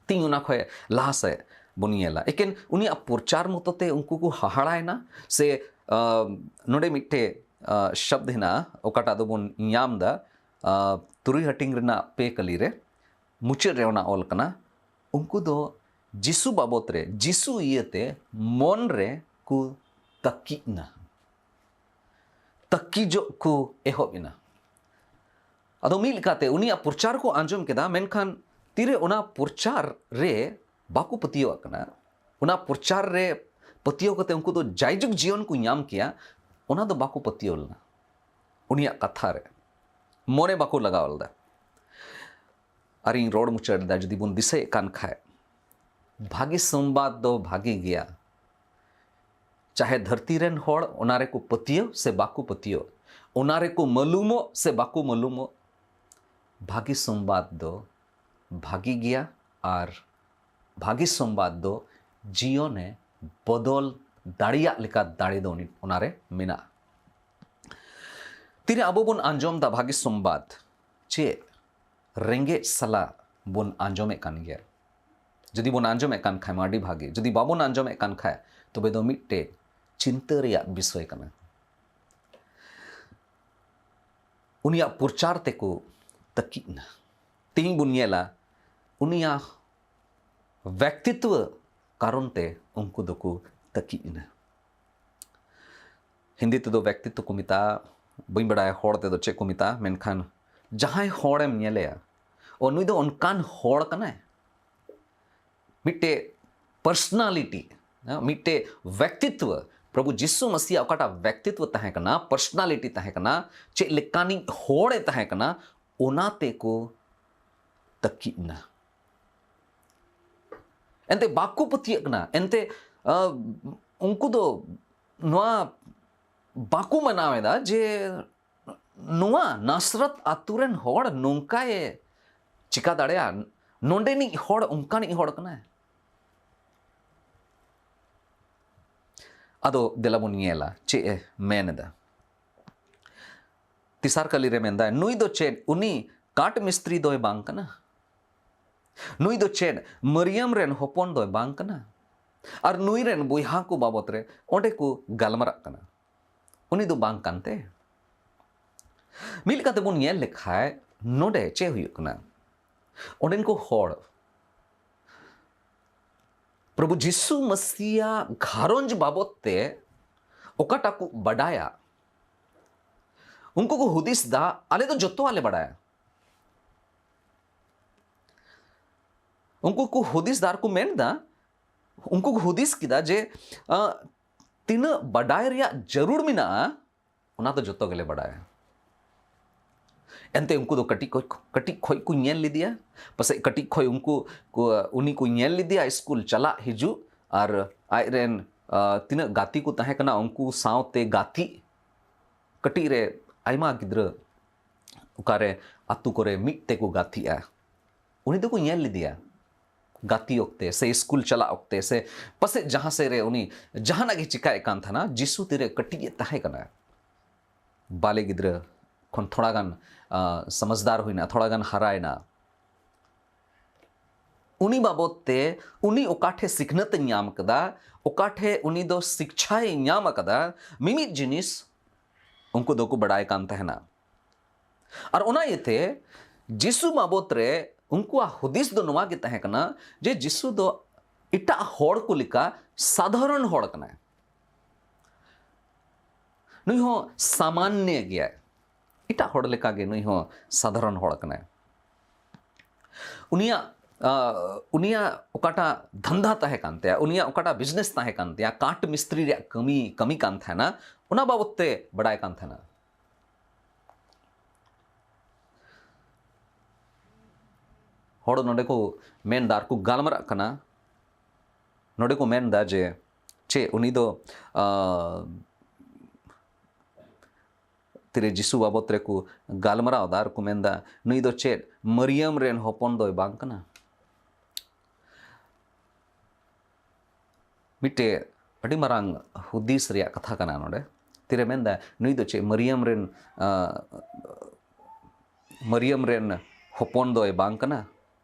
ᱛᱤᱧ ᱚᱱᱟ ᱠᱷᱚᱱ ᱞᱟᱦᱟ ᱥᱮᱫ ᱵᱚᱱ ᱧᱮᱞᱟ᱾ ᱮᱠᱮᱱ ᱩᱱᱤᱭᱟᱜ ᱯᱨᱚᱪᱟᱨ ᱢᱚᱛᱚ ᱛᱮ ᱩᱱᱠᱩ ᱠᱚ ᱦᱟᱦᱟᱲᱟᱭᱮᱱᱟ ᱥᱮ, ᱟᱸ, ᱱᱚᱰᱮ ᱢᱤᱫᱴᱮᱡ, ᱟᱸ, ᱥᱚᱵᱫ ᱦᱮᱱᱟᱜᱼᱟ, ᱚᱠᱟᱴᱟᱜ ᱫᱚᱵᱚᱱ ᱧᱟᱢ ᱮᱫᱟ, ᱟᱸ, ᱛᱩᱨᱩᱭ ᱦᱟᱹᱴᱤᱧ ᱨᱮᱱᱟᱜ ᱯᱮ ᱠᱟᱹᱞᱤ ᱨᱮ, ᱢᱩᱪᱟᱹᱫ ᱨᱮ ᱚᱱᱟ ᱚᱞ ᱠᱟᱱᱟ, ᱩᱱᱠᱩ ᱫᱚ ᱡᱤᱥᱩ ᱵᱟᱵᱚᱛ ᱨᱮ, ᱡᱤᱥᱩ ᱤᱭᱟᱹᱛᱮ ᱢᱚᱱ ᱨᱮ ᱠᱚ ᱛᱟᱹᱠᱤᱡ ᱮᱱᱟ᱾ ᱛᱟᱹᱠᱤᱡᱚᱜ ᱠᱚ ᱮᱦᱚᱵ ᱮᱱᱟ᱾ ᱟᱫᱚ ᱢᱤᱫ ᱞᱮᱠᱟᱛᱮ ᱩᱱᱤᱭᱟᱜ ᱯᱨᱚᱪᱟᱨ ᱠᱚ ᱟᱸᱡᱚᱢ ᱠᱮᱫᱟ, ᱢᱮᱱᱠᱷᱟᱱ ᱛᱤᱨᱮ ᱚᱱᱟ ᱯᱨᱚᱪᱟᱨ ᱨᱮ ᱵᱟᱠᱚ ᱯᱟᱹᱛᱭᱟᱹᱣᱟᱜ ᱠᱟᱱᱟ, ᱚᱱᱟ ᱯᱨᱚᱪᱟᱨ ᱨᱮ ᱯᱟᱹᱛᱭᱟᱹᱣ ᱠᱟᱛᱮ ᱩᱱᱠᱩ ᱫᱚ ᱡᱟᱭᱡᱩᱜᱽ ᱡᱤᱭᱚᱱ ᱠᱚ ᱧᱟᱢ ᱠᱮᱭᱟ, ᱚᱱᱟ ᱫᱚ ᱵᱟᱠᱚ ᱯᱟᱹᱛᱭᱟᱹᱣ ᱞᱮᱱᱟ᱾ ᱩᱱᱤᱭᱟᱜ ᱠᱟᱛᱷᱟ ᱨᱮ ᱢᱚᱱᱮ ᱵᱟᱠᱚ ᱞᱟᱜᱟᱣ ᱞᱮᱫᱟ᱾ ᱟᱨᱤᱧ ᱨᱚᱲ ᱢᱩᱪᱟᱹᱫ ᱮᱫᱟ, ᱡᱩᱫᱤ ᱵᱚᱱ ᱫᱤᱥᱟᱹᱭᱮᱫ ᱠᱟᱱ ᱠᱷᱟᱡ, ᱵᱷᱟᱹᱜᱤ ᱥᱚᱢᱵᱟᱫ ᱫᱚ ᱵᱷᱟᱹᱜᱤ ᱜᱮᱭᱟ, ᱪᱟᱦᱮ ᱫᱷᱟᱹᱨᱛᱤ ᱨᱮᱱ ᱦᱚᱲ ᱚᱱᱟ ᱨᱮᱠᱚ ᱯᱟᱹᱛᱭᱟᱹᱣ ᱥᱮ ᱵᱟᱠᱚ ᱯᱟᱹᱛᱭᱟᱹᱣ, ᱚᱱᱟ ᱨᱮᱠᱚ ᱢᱟᱹᱞᱩᱢᱚᱜ ᱥᱮ ᱵᱟᱠᱚ ᱢᱟᱹᱞᱩᱢᱚᱜ, ᱵᱷᱟᱹᱜᱤ ᱥᱚᱢᱵᱟᱫ ᱫᱚ ᱵᱷᱟᱹᱜᱤ ᱜᱮᱭᱟ᱾ ᱟᱨ ᱵᱷᱟᱹᱜᱤ ᱥᱚᱢᱵᱟᱫ ᱫᱚ ᱡᱤᱭᱚᱱᱮ ᱵᱚᱫᱚᱞ ᱫᱟᱲᱮᱭᱟᱜ ᱞᱮᱠᱟ ᱫᱟᱲᱮ ᱫᱚ ᱩᱱᱤ ᱚᱱᱟᱨᱮ ᱢᱮᱱᱟᱜᱼᱟ᱾ ᱛᱤᱨᱮ ᱟᱵᱚ ᱵᱚᱱ ᱟᱸᱡᱚᱢ ᱮᱫᱟ ᱵᱷᱟᱹᱜᱤ ᱥᱚᱢᱵᱟᱫ, ᱪᱮᱫ ᱨᱮᱸᱜᱮᱡ ᱥᱟᱞᱟᱜ ᱵᱚᱱ ᱟᱸᱡᱚᱢᱮᱫ ᱠᱟᱱ ᱜᱮᱭᱟ? ᱡᱩᱫᱤ ᱵᱚᱱ ᱟᱸᱡᱚᱢᱮᱫ ᱠᱟᱱ ᱠᱷᱟᱡ ᱢᱟ ᱟᱹᱰᱤ ᱵᱷᱟᱹᱜᱤ, ᱡᱩᱫᱤ ᱵᱟᱵᱚᱱ ᱟᱸᱡᱚᱢᱮᱫ ᱠᱟᱱ ᱠᱷᱟᱡ ᱛᱚᱵᱮ ᱫᱚ ᱢᱤᱫᱴᱮᱡ ᱪᱤᱱᱛᱟᱹ ᱨᱮᱭᱟᱜ ᱵᱤᱥᱚᱭ ᱠᱟᱱᱟ᱾ ᱩᱱᱤᱭᱟᱜ ᱯᱨᱚᱪᱟᱨ ᱛᱮᱠᱚ ᱛᱟᱹᱠᱤᱡ ᱮᱱᱟ᱾ ᱛᱮᱦᱮᱧ ᱵᱚᱱ ᱧᱮᱞᱟ, ᱩᱱᱤᱭᱟᱜ ᱵᱮᱠᱛᱤᱛᱣᱚ ᱠᱟᱨᱚᱱ ᱛᱮ ᱩᱱᱠᱩ ᱫᱚᱠᱚ ᱛᱟᱹᱠᱤᱡ ᱮᱱᱟ᱾ ᱦᱤᱱᱫᱤ ᱛᱮᱫᱚ ᱵᱮᱠᱛᱤᱛᱣᱚ ᱠᱚ ᱢᱮᱛᱟᱜᱼᱟ, ᱵᱟᱹᱧ ᱵᱟᱲᱟᱭᱟ ᱦᱚᱲ ᱛᱮᱫᱚ ᱪᱮᱫ ᱠᱚ ᱢᱮᱛᱟᱜᱼᱟ, ᱢᱮᱱᱠᱷᱟᱱ ᱡᱟᱦᱟᱸᱭ ᱦᱚᱲᱮᱢ ᱧᱮᱞᱮᱭᱟ, ᱚ, ᱱᱩᱭ ᱫᱚ ᱚᱱᱠᱟᱱ ᱦᱚᱲ ᱠᱟᱱᱟᱭ, ᱢᱤᱫᱴᱮᱡ ᱯᱟᱨᱥᱚᱱᱟᱞᱤᱴᱤ, ᱢᱤᱫᱴᱮᱡ ᱵᱮᱠᱛᱤᱛᱣᱚ, ᱯᱨᱚᱵᱷᱩ ᱡᱤᱥᱩ ᱢᱟᱥᱤᱭᱟᱜ ᱚᱠᱟᱴᱟᱜ ᱵᱮᱠᱛᱤᱛᱣᱚ ᱛᱟᱦᱮᱸ ᱠᱟᱱᱟ, ᱯᱟᱨᱥᱚᱱᱟᱞᱤᱴᱤ ᱛᱟᱦᱮᱸ ᱠᱟᱱᱟ, ᱪᱮᱫ ᱞᱮᱠᱟᱱᱤᱡ ᱦᱚᱲᱮ ᱛᱟᱦᱮᱸ ᱠᱟᱱᱟ, ᱚᱱᱟ ᱛᱮᱠᱚ ᱛᱟᱹᱠᱤᱡ ᱮᱱᱟ᱾ ᱮᱱᱛᱮ ᱵᱟᱠᱚ ᱯᱟᱹᱛᱭᱟᱹᱜ ᱠᱟᱱᱟ᱾ ᱮᱱᱛᱮ, ᱟ, ᱩᱱᱠᱩ ᱫᱚ ᱱᱚᱣᱟ ᱵᱟᱠᱚ ᱢᱟᱱᱟᱣ ᱮᱫᱟ ᱡᱮ ᱱᱚᱣᱟ ᱱᱟᱥᱨᱟᱛ ᱟᱛᱳ ᱨᱮᱱ ᱦᱚᱲ ᱱᱚᱝᱠᱟᱭ ᱪᱤᱠᱟ ᱫᱟᱲᱮᱭᱟᱜᱼᱟ? ᱱᱚᱰᱮᱱᱤᱡ ᱦᱚᱲ ᱚᱱᱠᱟᱱᱤᱡ ᱦᱚᱲ ᱠᱟᱱᱟᱭ᱾ ᱟᱫᱚ ᱫᱮᱞᱟ ᱵᱚᱱ ᱧᱮᱞᱟ ᱪᱮᱫ ᱮ ᱢᱮᱱ ᱮᱫᱟ᱾ ᱛᱮᱥᱟᱨ ᱠᱟᱹᱞᱤ ᱨᱮ ᱢᱮᱱᱫᱟᱭ, ᱱᱩᱭ ᱫᱚ ᱪᱮᱫ ᱩᱱᱤ ᱠᱟᱴ ᱢᱤᱥᱛᱨᱤ ᱫᱚᱭ ᱵᱟᱝ ᱠᱟᱱᱟ? ᱱᱩᱭ ᱫᱚ ᱪᱮᱫ ᱢᱟᱹᱨᱤᱭᱟᱢ ᱨᱮᱱ ᱦᱚᱯᱚᱱ ᱫᱚᱭ ᱵᱟᱝ ᱠᱟᱱᱟ? ᱟᱨ ᱱᱩᱭ ᱨᱮᱱ ᱵᱚᱭᱦᱟ ᱠᱚ ᱵᱟᱵᱚᱛ ᱨᱮ ᱚᱸᱰᱮ ᱠᱚ ᱜᱟᱞᱢᱟᱨᱟᱜ ᱠᱟᱱᱟ᱾ ᱩᱱᱤ ᱫᱚ ᱵᱟᱝ ᱠᱟᱱᱛᱮ? ᱢᱤᱫ ᱞᱮᱠᱟᱛᱮ ᱵᱚᱱ ᱧᱮᱞ ᱞᱮᱠᱷᱟᱡ ᱱᱚᱰᱮ ᱪᱮᱫ ᱦᱩᱭᱩᱜ ᱠᱟᱱᱟ? ᱚᱸᱰᱮᱱ ᱠᱚ ᱦᱚᱲ ᱯᱨᱚᱵᱷᱩ ᱡᱤᱥᱩ ᱢᱟᱥᱤᱭᱟᱜ ᱜᱷᱟᱨᱚᱸᱡᱽ ᱵᱟᱵᱚᱛ ᱛᱮ ᱚᱠᱟᱴᱟᱜ ᱠᱚ ᱵᱟᱰᱟᱭᱟ, ᱩᱱᱠᱩ ᱠᱚ ᱦᱩᱫᱤᱥ ᱫᱟ, ᱟᱞᱮ ᱫᱚ ᱡᱚᱛᱚᱣᱟᱜ ᱞᱮ ᱵᱟᱰᱟᱭᱟ᱾ ᱩᱱᱠᱩ ᱠᱚ ᱦᱩᱫᱤᱥ ᱫᱟᱨ ᱠᱚ ᱢᱮᱱ ᱮᱫᱟ, ᱩᱱᱠᱩ ᱠᱚ ᱦᱩᱫᱤᱥ ᱠᱮᱫᱟ ᱡᱮ ᱟᱸ, ᱛᱤᱱᱟᱹᱜ ᱵᱟᱰᱟᱭ ᱨᱮᱭᱟᱜ ᱡᱟᱹᱨᱩᱲ ᱢᱮᱱᱟᱜᱼᱟ, ᱚᱱᱟ ᱫᱚ ᱡᱚᱛᱚ ᱜᱮᱞᱮ ᱵᱟᱰᱟᱭᱟ᱾ ᱮᱱᱛᱮ ᱩᱱᱠᱩ ᱫᱚ ᱠᱟᱹᱴᱤᱡ ᱠᱷᱚᱡ, ᱠᱟᱹᱴᱤᱡ ᱠᱷᱚᱡ ᱠᱚ ᱧᱮᱞ ᱞᱮᱫᱮᱭᱟ, ᱯᱟᱥᱮᱡ ᱠᱟᱹᱴᱤᱡ ᱠᱷᱚᱡ ᱩᱱᱠᱩ ᱠᱚ, ᱩᱱᱤ ᱠᱚ ᱧᱮᱞ ᱞᱮᱫᱮᱭᱟ ᱥᱠᱩᱞ ᱪᱟᱞᱟᱜ ᱦᱤᱡᱩᱜ, ᱟᱨ ᱟᱡ ᱨᱮᱱ ᱟᱸ, ᱛᱤᱱᱟᱹᱜ ᱜᱟᱛᱮ ᱠᱚ ᱛᱟᱦᱮᱸ ᱠᱟᱱᱟ ᱩᱱᱠᱩ ᱥᱟᱶᱛᱮ ᱜᱟᱛᱮᱜ᱾ ᱠᱟᱹᱴᱤᱡ ᱨᱮ ᱟᱭᱢᱟ ᱜᱤᱫᱽᱨᱟᱹ ᱚᱠᱟᱨᱮ ᱟᱛᱳ ᱠᱚᱨᱮ ᱢᱤᱫ ᱛᱮᱠᱚ ᱜᱟᱛᱮᱜᱼᱟ, ᱩᱱᱤ ᱫᱚᱠᱚ ᱧᱮᱞ ᱞᱮᱫᱮᱭᱟ ᱜᱟᱛᱮ ᱚᱠᱛᱮ ᱥᱮ ᱥᱠᱩᱞ ᱪᱟᱞᱟᱜ ᱚᱠᱛᱮ ᱥᱮ ᱯᱟᱥᱮᱡ ᱡᱟᱦᱟᱸ ᱥᱮᱫ ᱨᱮ ᱩᱱᱤ ᱡᱟᱦᱟᱱᱟᱜ ᱜᱮ ᱪᱤᱠᱟᱭᱮᱫ ᱠᱟᱱ ᱛᱟᱦᱮᱱᱟ᱾ ᱡᱤᱥᱩ ᱛᱤᱨᱮ ᱠᱟᱹᱴᱤᱡ ᱮ ᱛᱟᱦᱮᱸ ᱠᱟᱱᱟ, ᱵᱟᱞᱮ ᱜᱤᱫᱽᱨᱟᱹ ᱠᱷᱚᱱ ᱛᱷᱚᱲᱟ ᱜᱟᱱ ᱟᱸ, ᱥᱚᱢᱟᱡᱽᱫᱟᱨ ᱦᱩᱭᱱᱟ, ᱛᱷᱚᱲᱟ ᱜᱟᱱ ᱦᱟᱨᱟᱭᱮᱱᱟ, ᱩᱱᱤ ᱵᱟᱵᱚᱫ ᱛᱮ ᱩᱱᱤ ᱚᱠᱟ ᱴᱷᱮᱡ ᱥᱤᱠᱷᱱᱟᱹᱛ ᱮ ᱧᱟᱢ ᱠᱟᱫᱟ, ᱚᱠᱟ ᱴᱷᱮᱡ ᱩᱱᱤ ᱫᱚ ᱥᱤᱠᱪᱷᱟᱭ ᱧᱟᱢ ᱟᱠᱟᱫᱟ, ᱢᱤᱢᱤᱫ ᱡᱤᱱᱤᱥ ᱩᱱᱠᱩ ᱫᱚᱠᱚ ᱵᱟᱲᱟᱭ ᱠᱟᱱ ᱛᱟᱦᱮᱱᱟ᱾ ᱟᱨ ᱚᱱᱟ ᱤᱭᱟᱹᱛᱮ ᱡᱤᱥᱩ ᱵᱟᱵᱚᱫ ᱨᱮ ᱩᱱᱠᱩᱣᱟᱜ ᱦᱩᱫᱤᱥ ᱫᱚ ᱱᱚᱣᱟ ᱜᱮ ᱛᱟᱦᱮᱸ ᱠᱟᱱᱟ ᱡᱮ ᱡᱤᱥᱩ ᱫᱚ ᱮᱴᱟᱜ ᱦᱚᱲ ᱠᱚ ᱞᱮᱠᱟ ᱥᱟᱫᱷᱟᱨᱚᱱ ᱦᱚᱲ ᱠᱟᱱᱟᱭ᱾ ᱱᱩᱭ ᱦᱚᱸ ᱥᱟᱢᱟᱱᱱᱚ ᱜᱮᱭᱟᱭ, ᱮᱴᱟᱜ ᱦᱚᱲ ᱞᱮᱠᱟᱜᱮ ᱱᱩᱭ ᱦᱚᱸ ᱥᱟᱫᱷᱟᱨᱚᱱ ᱦᱚᱲ ᱠᱟᱱᱟᱭ᱾ ᱩᱱᱤᱭᱟᱜ ᱟᱸ, ᱩᱱᱤᱭᱟᱜ ᱚᱠᱟᱴᱟᱜ ᱫᱷᱟᱱᱫᱷᱟ ᱛᱟᱦᱮᱸ ᱠᱟᱱ ᱛᱟᱭᱟ, ᱩᱱᱤᱭᱟᱜ ᱚᱠᱟᱴᱟᱜ ᱵᱤᱡᱽᱱᱮᱥ ᱛᱟᱦᱮᱸ ᱠᱟᱱ ᱛᱟᱭᱟ, ᱠᱟᱴ ᱢᱤᱥᱛᱨᱤ ᱨᱮᱭᱟᱜ ᱠᱟᱹᱢᱤ ᱠᱟᱹᱢᱤ ᱠᱟᱱ ᱛᱟᱦᱮᱱᱟ, ᱚᱱᱟ ᱵᱟᱵᱚᱫ ᱛᱮ ᱵᱟᱰᱟᱭ ᱠᱟᱱ ᱛᱟᱦᱮᱱᱟ᱾ ᱦᱚᱲ ᱱᱚᱰᱮ ᱠᱚ ᱢᱮᱱᱫᱟ ᱟᱨ ᱠᱚ ᱜᱟᱞᱢᱟᱨᱟᱜ ᱠᱟᱱᱟ, ᱱᱚᱰᱮ ᱠᱚ ᱢᱮᱱᱫᱟ ᱡᱮ ᱪᱮᱫ ᱩᱱᱤ ᱫᱚ ᱟᱸ, ᱛᱤᱨᱮ ᱡᱤᱥᱩ ᱵᱟᱵᱚᱛ ᱨᱮᱠᱚ ᱜᱟᱞᱢᱟᱨᱟᱣ ᱮᱫᱟ ᱟᱨ ᱠᱚ ᱢᱮᱱᱫᱟ, ᱱᱩᱭ ᱫᱚ ᱪᱮᱫ ᱢᱟᱨᱤᱭᱟᱢ ᱨᱮᱱ ᱦᱚᱯᱚᱱ ᱫᱚᱭ ᱵᱟᱝ ᱠᱟᱱᱟ? ᱢᱤᱫᱴᱮᱡ ᱟᱹᱰᱤ ᱢᱟᱨᱟᱝ ᱦᱩᱫᱤᱥ ᱨᱮᱭᱟᱜ ᱠᱟᱛᱷᱟ ᱠᱟᱱᱟ ᱱᱚᱰᱮ᱾ ᱛᱤᱨᱮ ᱢᱮᱱᱫᱟ, ᱱᱩᱭ ᱫᱚ ᱪᱮᱫ ᱢᱟᱨᱤᱭᱟᱢ ᱨᱮᱱ, ᱟᱸ, ᱢᱟᱨᱤᱭᱟᱢ ᱨᱮᱱ ᱦᱚᱯᱚᱱ ᱫᱚᱭ ᱵᱟᱝ ᱠᱟᱱᱟ?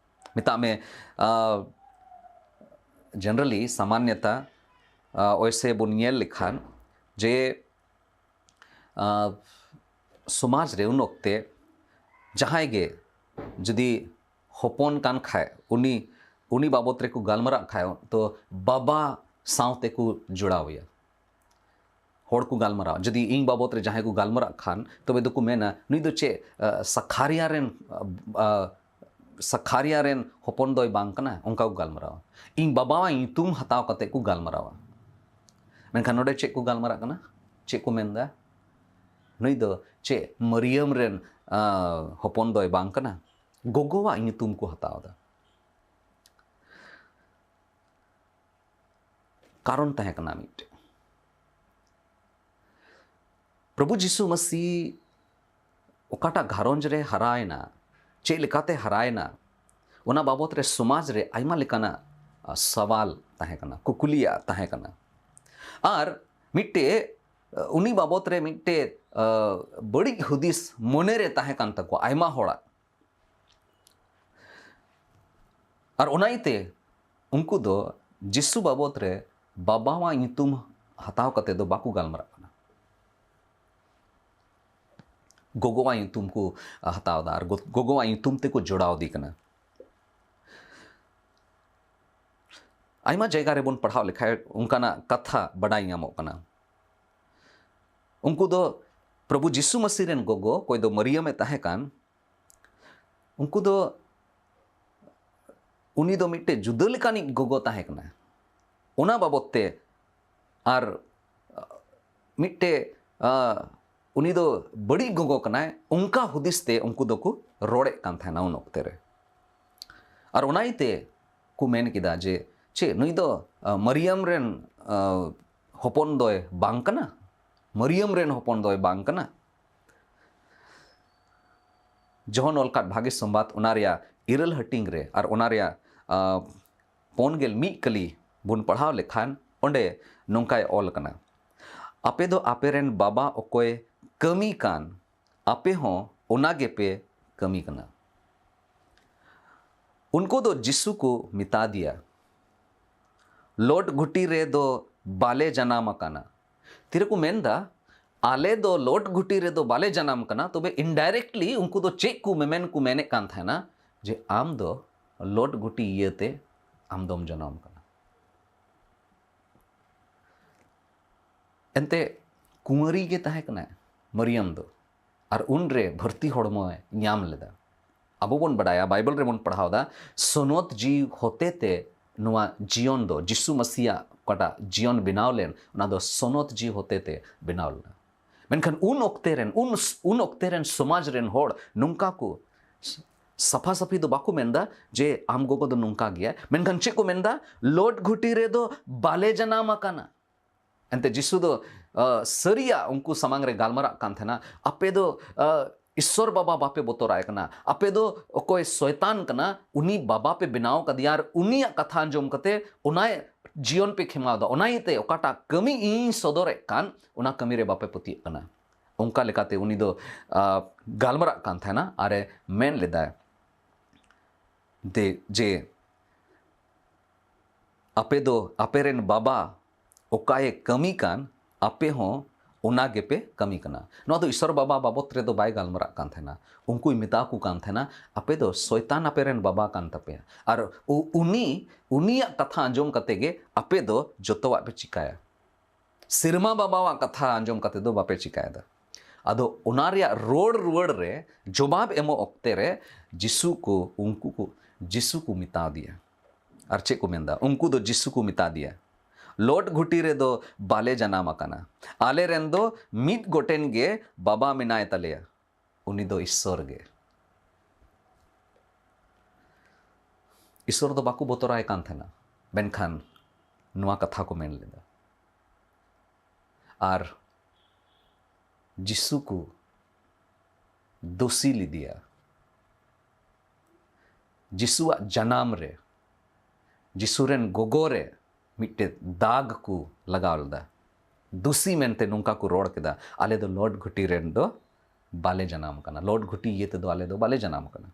ᱢᱮᱛᱟᱜ ᱢᱮ, ᱟᱸ, generally, ᱥᱟᱢᱟᱱᱱᱚᱛᱟ, ᱟᱸ, ᱚᱭᱥᱮ ᱵᱚᱱ ᱧᱮᱞ ᱞᱮᱠᱷᱟᱱ ᱡᱮ ᱟᱸ, ᱥᱚᱢᱟᱡᱽ ᱨᱮ ᱩᱱ ᱚᱠᱛᱮ ᱡᱟᱦᱟᱸᱭ ᱜᱮ ᱡᱩᱫᱤ ᱦᱚᱯᱚᱱ ᱠᱟᱱ ᱠᱷᱟᱡ, ᱩᱱᱤ, ᱩᱱᱤ ᱵᱟᱵᱚᱛ ᱨᱮᱠᱚ ᱜᱟᱞᱢᱟᱨᱟᱜ ᱠᱷᱟᱡ, ᱛᱚ ᱵᱟᱵᱟ ᱥᱟᱶ ᱛᱮᱠᱚ ᱡᱚᱲᱟᱣ ᱮᱭᱟ᱾ ᱦᱚᱲ ᱠᱚ ᱜᱟᱞᱢᱟᱨᱟᱣ, ᱡᱩᱫᱤ ᱤᱧ ᱵᱟᱵᱚᱛ ᱨᱮ ᱡᱟᱦᱟᱸᱭ ᱠᱚ ᱜᱟᱞᱢᱟᱨᱟᱜ ᱠᱷᱟᱱ, ᱛᱚᱵᱮ ᱫᱚᱠᱚ ᱢᱮᱱᱟ, "ᱱᱩᱭ ᱫᱚ ᱪᱮᱫ, ᱟᱸ, ᱥᱟᱠᱷᱟᱨᱤᱭᱟ ᱨᱮᱱ, ᱟᱸ, ᱟᱸ, ᱥᱟᱠᱷᱟᱨᱤᱭᱟ ᱨᱮᱱ ᱦᱚᱯᱚᱱ ᱫᱚᱭ ᱵᱟᱝ ᱠᱟᱱᱟ, ᱚᱱᱠᱟ ᱠᱚ ᱜᱟᱞᱢᱟᱨᱟᱣᱟ᱾ ᱤᱧ ᱵᱟᱵᱟᱣᱟᱜ ᱧᱩᱛᱩᱢ ᱦᱟᱛᱟᱣ ᱠᱟᱛᱮ ᱠᱚ ᱜᱟᱞᱢᱟᱨᱟᱣᱟ᱾ ᱢᱮᱱᱠᱷᱟᱱ ᱱᱚᱰᱮ ᱪᱮᱫ ᱠᱚ ᱜᱟᱞᱢᱟᱨᱟᱜ ᱠᱟᱱᱟ? ᱪᱮᱫ ᱠᱚ ᱢᱮᱱᱫᱟ? ᱱᱩᱭ ᱫᱚ ᱪᱮᱫ ᱢᱟᱹᱨᱤᱭᱟᱹᱢ ᱨᱮᱱ, ᱟ, ᱦᱚᱯᱚᱱ ᱫᱚᱭ ᱵᱟᱝ ᱠᱟᱱᱟ? ᱜᱚᱜᱚᱣᱟᱜ ᱧᱩᱛᱩᱢ ᱠᱚ ᱦᱟᱛᱟᱣ ᱮᱫᱟ᱾ ᱠᱟᱨᱚᱱ ᱛᱟᱦᱮᱸ ᱠᱟᱱᱟ ᱢᱤᱫᱴᱮᱱ᱾ ᱯᱨᱚᱵᱷᱩ ᱡᱤᱥᱩ ᱢᱟᱹᱥᱤ ᱚᱠᱟᱴᱟᱜ ᱜᱷᱟᱨᱚᱸᱡᱽ ᱨᱮ ᱦᱟᱨᱟᱭᱮᱱᱟ, ᱪᱮᱫ ᱞᱮᱠᱟᱛᱮ ᱦᱟᱨᱟᱭᱮᱱᱟ, ᱚᱱᱟ ᱵᱟᱵᱚᱛ ᱨᱮ ᱥᱚᱢᱟᱡᱽ ᱨᱮ ᱟᱭᱢᱟ ᱞᱮᱠᱟᱱᱟᱜ, ᱟ, ᱥᱟᱣᱟᱞ ᱛᱟᱦᱮᱸ ᱠᱟᱱᱟ, ᱠᱩᱠᱞᱤᱭᱟᱜ ᱛᱟᱦᱮᱸ ᱠᱟᱱᱟ᱾ ᱟᱨ ᱢᱤᱫᱴᱮᱡ, ᱟ, ᱩᱱᱤ ᱵᱟᱵᱚᱛ ᱨᱮ ᱢᱤᱫᱴᱮᱡ, ᱟ, ᱵᱟᱹᱲᱤᱡ ᱦᱩᱫᱤᱥ ᱢᱚᱱᱮ ᱨᱮ ᱛᱟᱦᱮᱸ ᱠᱟᱱ ᱛᱟᱠᱚᱣᱟ ᱟᱭᱢᱟ ᱦᱚᱲᱟᱜ᱾ ᱟᱨ ᱚᱱᱟ ᱤᱭᱟᱹᱛᱮ ᱩᱱᱠᱩ ᱫᱚ ᱡᱤᱥᱩ ᱵᱟᱵᱚᱛ ᱨᱮ ᱵᱟᱵᱟᱣᱟᱜ ᱧᱩᱛᱩᱢ ᱦᱟᱛᱟᱣ ᱠᱟᱛᱮ ᱫᱚ ᱵᱟᱠᱚ ᱜᱟᱞᱢᱟᱨᱟᱜ ᱠᱟᱱᱟ᱾ ᱜᱚᱜᱚᱣᱟᱜ ᱧᱩᱛᱩᱢ ᱠᱚ ᱦᱟᱛᱟᱣ ᱮᱫᱟ ᱟᱨ ᱜᱚ-, ᱜᱚᱜᱚᱣᱟᱜ ᱧᱩᱛᱩᱢ ᱛᱮᱠᱚ ᱡᱚᱲᱟᱣ ᱤᱫᱤ ᱠᱟᱱᱟ᱾ ᱟᱭᱢᱟ ᱡᱟᱭᱜᱟ ᱨᱮᱵᱚᱱ ᱯᱟᱲᱦᱟᱣ ᱞᱮᱠᱷᱟᱡ ᱚᱱᱠᱟᱱᱟᱜ ᱠᱟᱛᱷᱟ ᱵᱟᱰᱟᱭ ᱧᱟᱢᱚᱜ ᱠᱟᱱᱟ᱾ ᱩᱱᱠᱩ ᱫᱚ ᱯᱨᱚᱵᱷᱩ ᱡᱤᱥᱩ ᱢᱟᱹᱥᱤ ᱨᱮᱱ ᱜᱚᱜᱚ, ᱚᱠᱚᱭ ᱫᱚ ᱢᱟᱹᱨᱤᱭᱟᱢᱮ ᱛᱟᱦᱮᱸ ᱠᱟᱱ, ᱩᱱᱠᱩ ᱫᱚ, ᱩᱱᱤ ᱫᱚ ᱢᱤᱫᱴᱮᱡ ᱡᱩᱫᱟᱹ ᱞᱮᱠᱟᱱᱤᱡ ᱜᱚᱜᱚ ᱛᱟᱦᱮᱸ ᱠᱟᱱᱟ᱾ ᱚᱱᱟ ᱵᱟᱵᱚᱛ ᱛᱮ ᱟᱨ ᱢᱤᱫᱴᱮᱡ, ᱟ, ᱩᱱᱤ ᱫᱚ ᱵᱟᱹᱲᱤᱡ ᱜᱚᱜᱚ ᱠᱟᱱᱟᱭ, ᱚᱱᱠᱟ ᱦᱩᱫᱤᱥ ᱛᱮ ᱩᱱᱠᱩ ᱫᱚᱠᱚ ᱨᱚᱲᱮᱫ ᱠᱟᱱ ᱛᱟᱦᱮᱱᱟ ᱩᱱ ᱚᱠᱛᱮ ᱨᱮ᱾ ᱟᱨ ᱚᱱᱟ ᱤᱭᱟᱹᱛᱮ ᱠᱚ ᱢᱮᱱ ᱠᱮᱫᱟ ᱡᱮ, "ᱪᱮᱫ ᱱᱩᱭ ᱫᱚ, ᱟ, ᱢᱟᱨᱤᱭᱟᱢ ᱨᱮᱱ, ᱟ, ᱦᱚᱯᱚᱱ ᱫᱚᱭ ᱵᱟᱝ ᱠᱟᱱᱟ? ᱢᱟᱨᱤᱭᱟᱢ ᱨᱮᱱ ᱦᱚᱯᱚᱱ ᱫᱚᱭ ᱵᱟᱝ ᱠᱟᱱᱟ?" ᱡᱚᱦᱚᱱ ᱚᱞ ᱠᱟᱫ ᱵᱷᱟᱜᱮ ᱥᱚᱢᱵᱟᱫ, ᱚᱱᱟ ᱨᱮᱭᱟᱜ ᱤᱨᱟᱹᱞ ᱦᱟᱹᱴᱤᱧ ᱨᱮ ᱟᱨ ᱚᱱᱟ ᱨᱮᱭᱟᱜ, ᱟ, ᱯᱩᱱ ᱜᱮᱞ ᱢᱤᱫ ᱠᱟᱹᱞᱤ ᱵᱚᱱ ᱯᱟᱲᱦᱟᱣ ᱞᱮᱠᱷᱟᱱ, ᱚᱸᱰᱮ ᱱᱚᱝᱠᱟᱭ ᱚᱞ ᱠᱟᱱᱟ, "ᱟᱯᱮ ᱫᱚ ᱟᱯᱮ ᱨᱮᱱ ᱵᱟᱵᱟ ᱚᱠᱚᱭ ᱠᱟᱹᱢᱤ ᱠᱟᱱ, ᱟᱯᱮ ᱦᱚᱸ ᱚᱱᱟ ᱜᱮᱯᱮ ᱠᱟᱹᱢᱤ ᱠᱟᱱᱟ᱾" ᱩᱱᱠᱩ ᱫᱚ ᱡᱤᱥᱩ ᱠᱚ ᱢᱮᱛᱟ ᱫᱮᱭᱟ, "ᱞᱳᱴ ᱜᱷᱩᱴᱤ ᱨᱮᱫᱚ ᱵᱟᱞᱮ ᱡᱟᱱᱟᱢ ᱟᱠᱟᱱᱟ᱾" ᱛᱤᱨᱮᱠᱚ ᱢᱮᱱᱫᱟ, "ᱟᱞᱮ ᱫᱚ ᱞᱳᱴ ᱜᱷᱩᱴᱤ ᱨᱮᱫᱚ ᱵᱟᱞᱮ ᱡᱟᱱᱟᱢ ᱠᱟᱱᱟ", ᱛᱚᱵᱮ indirectly ᱩᱱᱠᱩ ᱫᱚ ᱪᱮᱫ ᱠᱚ ᱢᱮᱢᱮᱱ ᱠᱚ ᱢᱮᱱᱮᱫ ᱠᱟᱱ ᱛᱟᱦᱮᱱᱟ? ᱡᱮ ᱟᱢ ᱫᱚ ᱞᱳᱴ ᱜᱷᱩᱴᱤ ᱤᱭᱟᱹᱛᱮ ᱟᱢ ᱫᱚᱢ ᱡᱟᱱᱟᱢ ᱠᱟᱱᱟ᱾ ᱮᱱᱛᱮ ᱠᱩᱸᱣᱟᱹᱨᱤ ᱜᱮ ᱛᱟᱦᱮᱸ ᱠᱟᱱᱟᱭ ᱢᱟᱨᱤᱭᱟᱢ ᱫᱚ, ᱟᱨ ᱩᱱᱨᱮ ᱵᱷᱟᱹᱨᱛᱤ ᱦᱚᱲᱢᱚᱭ ᱧᱟᱢ ᱞᱮᱫᱟ᱾ ᱟᱵᱚ ᱵᱚᱱ ᱵᱟᱰᱟᱭᱟ, ᱵᱟᱭᱵᱮᱞ ᱨᱮᱵᱚᱱ ᱯᱟᱲᱦᱟᱣ ᱫᱟ, ᱥᱚᱱᱚᱛ ᱡᱤᱣᱤ ᱦᱚᱛᱮᱛᱮ ᱱᱚᱣᱟ ᱡᱤᱭᱚᱱ ᱫᱚ, ᱡᱤᱥᱩ ᱢᱟᱥᱤᱭᱟᱜ ᱚᱠᱟᱴᱟᱜ ᱡᱤᱭᱚᱱ ᱵᱮᱱᱟᱣ ᱞᱮᱱ, ᱚᱱᱟ ᱫᱚ ᱥᱚᱱᱚᱛ ᱡᱤᱣᱤ ᱦᱚᱛᱮᱛᱮ ᱵᱮᱱᱟᱣ ᱞᱮᱱᱟ᱾ ᱢᱮᱱᱠᱷᱟᱱ ᱩᱱ ᱚᱠᱛᱮ ᱨᱮᱱ, ᱩᱱ, ᱩᱱ ᱚᱠᱛᱮ ᱨᱮᱱ ᱥᱚᱢᱟᱡᱽ ᱨᱮᱱ ᱦᱚᱲ ᱱᱚᱝᱠᱟ ᱠᱚ ᱥᱟᱯᱷᱟ ᱥᱟᱯᱷᱤ ᱫᱚ ᱵᱟᱠᱚ ᱢᱮᱱᱫᱟ ᱡᱮ ᱟᱢ ᱜᱚᱜᱚ ᱫᱚ ᱱᱚᱝᱠᱟ ᱜᱮᱭᱟᱭ, ᱢᱮᱱᱠᱷᱟᱱ ᱪᱮᱫ ᱠᱚ ᱢᱮᱱᱫᱟ? ᱞᱚᱴ ᱜᱷᱩᱴᱤ ᱨᱮᱫᱚ ᱵᱟᱞᱮ ᱡᱟᱱᱟᱢ ᱟᱠᱟᱱᱟ᱾ ᱮᱱᱛᱮ ᱡᱤᱥᱩ ᱫᱚ, ᱟ, ᱥᱟᱹᱨᱤᱭᱟᱜ ᱩᱱᱠᱩ ᱥᱟᱢᱟᱝ ᱨᱮ ᱜᱟᱞᱢᱟᱨᱟᱜ ᱠᱟᱱ ᱛᱟᱦᱮᱱᱟ, ᱟᱯᱮ ᱫᱚ, ᱟ, ᱤᱥᱥᱚᱨ ᱵᱟᱵᱟ ᱵᱟᱯᱮ ᱵᱚᱛᱚᱨᱟᱭ ᱠᱟᱱᱟ, ᱟᱯᱮ ᱫᱚ ᱚᱠᱚᱭ ᱥᱚᱭᱛᱟᱱ ᱠᱟᱱᱟ, ᱩᱱᱤ ᱵᱟᱵᱟ ᱯᱮ ᱵᱮᱱᱟᱣ ᱠᱟᱫᱮᱭᱟ ᱟᱨ ᱩᱱᱤᱭᱟᱜ ᱠᱟᱛᱷᱟ ᱟᱸᱡᱚᱢ ᱠᱟᱛᱮ ᱚᱱᱟᱭ ᱡᱤᱭᱚᱱ ᱯᱮ ᱠᱷᱮᱢᱟᱣ ᱫᱟ᱾ ᱚᱱᱟ ᱤᱭᱟᱹᱛᱮ ᱚᱠᱟᱴᱟᱜ ᱠᱟᱹᱢᱤ ᱤᱧ ᱥᱚᱫᱚᱨᱮᱫ ᱠᱟᱱ, ᱚᱱᱟ ᱠᱟᱹᱢᱤ ᱨᱮ ᱵᱟᱯᱮ ᱯᱟᱹᱛᱭᱟᱹᱜ ᱠᱟᱱᱟ᱾ ᱚᱱᱠᱟ ᱞᱮᱠᱟᱛᱮ ᱩᱱᱤ ᱫᱚ, ᱟ, ᱜᱟᱞᱢᱟᱨᱟᱜ ᱠᱟᱱ ᱛᱟᱦᱮᱱᱟ ᱟᱨᱮ ᱢᱮᱱ ᱞᱮᱫᱟ ᱫᱮ-, ᱡᱮ ᱟᱯᱮ ᱫᱚ ᱟᱯᱮ ᱨᱮᱱ ᱵᱟᱵᱟ ᱚᱠᱟᱭᱮ ᱠᱟᱹᱢᱤ ᱠᱟᱱ, ᱟᱯᱮ ᱦᱚᱸ ᱚᱱᱟ ᱜᱮᱯᱮ ᱠᱟᱹᱢᱤ ᱠᱟᱱᱟ᱾ ᱱᱚᱣᱟ ᱫᱚ ᱤᱥᱚᱨ ᱵᱟᱵᱟ ᱵᱟᱵᱚᱛ ᱨᱮᱫᱚ ᱵᱟᱭ ᱜᱟᱞᱢᱟᱨᱟᱜ ᱠᱟᱱ ᱛᱟᱦᱮᱱᱟ᱾ ᱩᱱᱠᱩᱭ ᱢᱮᱛᱟ ᱠᱚ ᱠᱟᱱ ᱛᱟᱦᱮᱱᱟ, ᱟᱯᱮ ᱫᱚ ᱥᱚᱭᱛᱟᱱ ᱟᱯᱮ ᱨᱮᱱ ᱵᱟᱵᱟ ᱠᱟᱱ ᱛᱟᱯᱮᱭᱟ᱾ ᱟᱨ ᱩ-, ᱩᱱᱤ, ᱩᱱᱤᱭᱟᱜ ᱠᱟᱛᱷᱟ ᱟᱸᱡᱚᱢ ᱠᱟᱛᱮ ᱜᱮ ᱟᱯᱮ ᱫᱚ ᱡᱚᱛᱚᱣᱟᱜ ᱯᱮ ᱪᱤᱠᱟᱭᱟ᱾ ᱥᱮᱨᱢᱟ ᱵᱟᱵᱟᱣᱟᱜ ᱠᱟᱛᱷᱟ ᱟᱸᱡᱚᱢ ᱠᱟᱛᱮ ᱫᱚ ᱵᱟᱯᱮ ᱪᱤᱠᱟᱭᱮᱫᱟ᱾ ᱟᱫᱚ ᱚᱱᱟ ᱨᱮᱭᱟᱜ ᱨᱚᱲ ᱨᱩᱣᱟᱹᱲ ᱨᱮ, ᱡᱚᱵᱟᱵ ᱮᱢᱚᱜ ᱚᱠᱛᱮ ᱨᱮ ᱡᱤᱥᱩ ᱠᱚ, ᱩᱱᱠᱩ ᱠᱚ, ᱡᱤᱥᱩ ᱠᱚ ᱢᱮᱛᱟ ᱫᱮᱭᱟ᱾ ᱟᱨ ᱪᱮᱫ ᱠᱚ ᱢᱮᱱᱫᱟ? ᱩᱱᱠᱩ ᱫᱚ ᱡᱤᱥᱩ ᱠᱚ ᱢᱮᱛᱟ ᱫᱮᱭᱟ, ᱞᱚᱴ ᱜᱷᱩᱴᱤ ᱨᱮᱫᱚ ᱵᱟᱞᱮ ᱡᱟᱱᱟᱢ ᱟᱠᱟᱱᱟ᱾ ᱟᱞᱮ ᱨᱮᱱ ᱫᱚ ᱢᱤᱫ ᱜᱚᱴᱮᱱ ᱜᱮ ᱵᱟᱵᱟ ᱢᱮᱱᱟᱭ ᱛᱟᱞᱮᱭᱟ, ᱩᱱᱤ ᱫᱚ ᱤᱥᱥᱚᱨ ᱜᱮ᱾ ᱤᱥᱥᱚᱨ ᱫᱚ ᱵᱟᱠᱚ ᱵᱚᱛᱚᱨᱟᱭ ᱠᱟᱱ ᱛᱟᱦᱮᱱᱟ, ᱢᱮᱱᱠᱷᱟᱱ ᱱᱚᱣᱟ ᱠᱟᱛᱷᱟ ᱠᱚ ᱢᱮᱱ ᱞᱮᱫᱟ᱾ ᱟᱨ ᱡᱤᱥᱩ ᱠᱚ ᱫᱳᱥᱤ ᱞᱮᱫᱮᱭᱟ᱾ ᱡᱤᱥᱩᱣᱟᱜ ᱡᱟᱱᱟᱢ ᱨᱮ, ᱡᱤᱥᱩ ᱨᱮᱱ ᱜᱚᱜᱚ ᱨᱮ ᱢᱤᱫᱴᱮᱡ ᱫᱟᱜᱽ ᱠᱚ ᱞᱟᱜᱟᱣ ᱞᱮᱫᱟ᱾ ᱫᱩᱥᱤ ᱢᱮᱱᱛᱮ ᱱᱚᱝᱠᱟ ᱠᱚ ᱨᱚᱲ ᱠᱮᱫᱟ, "ᱟᱞᱮ ᱫᱚ ᱞᱚᱴ ᱜᱷᱩᱴᱤ ᱨᱮᱱ ᱫᱚ ᱵᱟᱞᱮ ᱡᱟᱱᱟᱢ ᱠᱟᱱᱟ, ᱞᱚᱴ ᱜᱷᱩᱴᱤ ᱤᱭᱟᱹ ᱛᱮᱫᱚ ᱟᱞᱮ ᱫᱚ ᱵᱟᱞᱮ ᱡᱟᱱᱟᱢ ᱠᱟᱱᱟ᱾"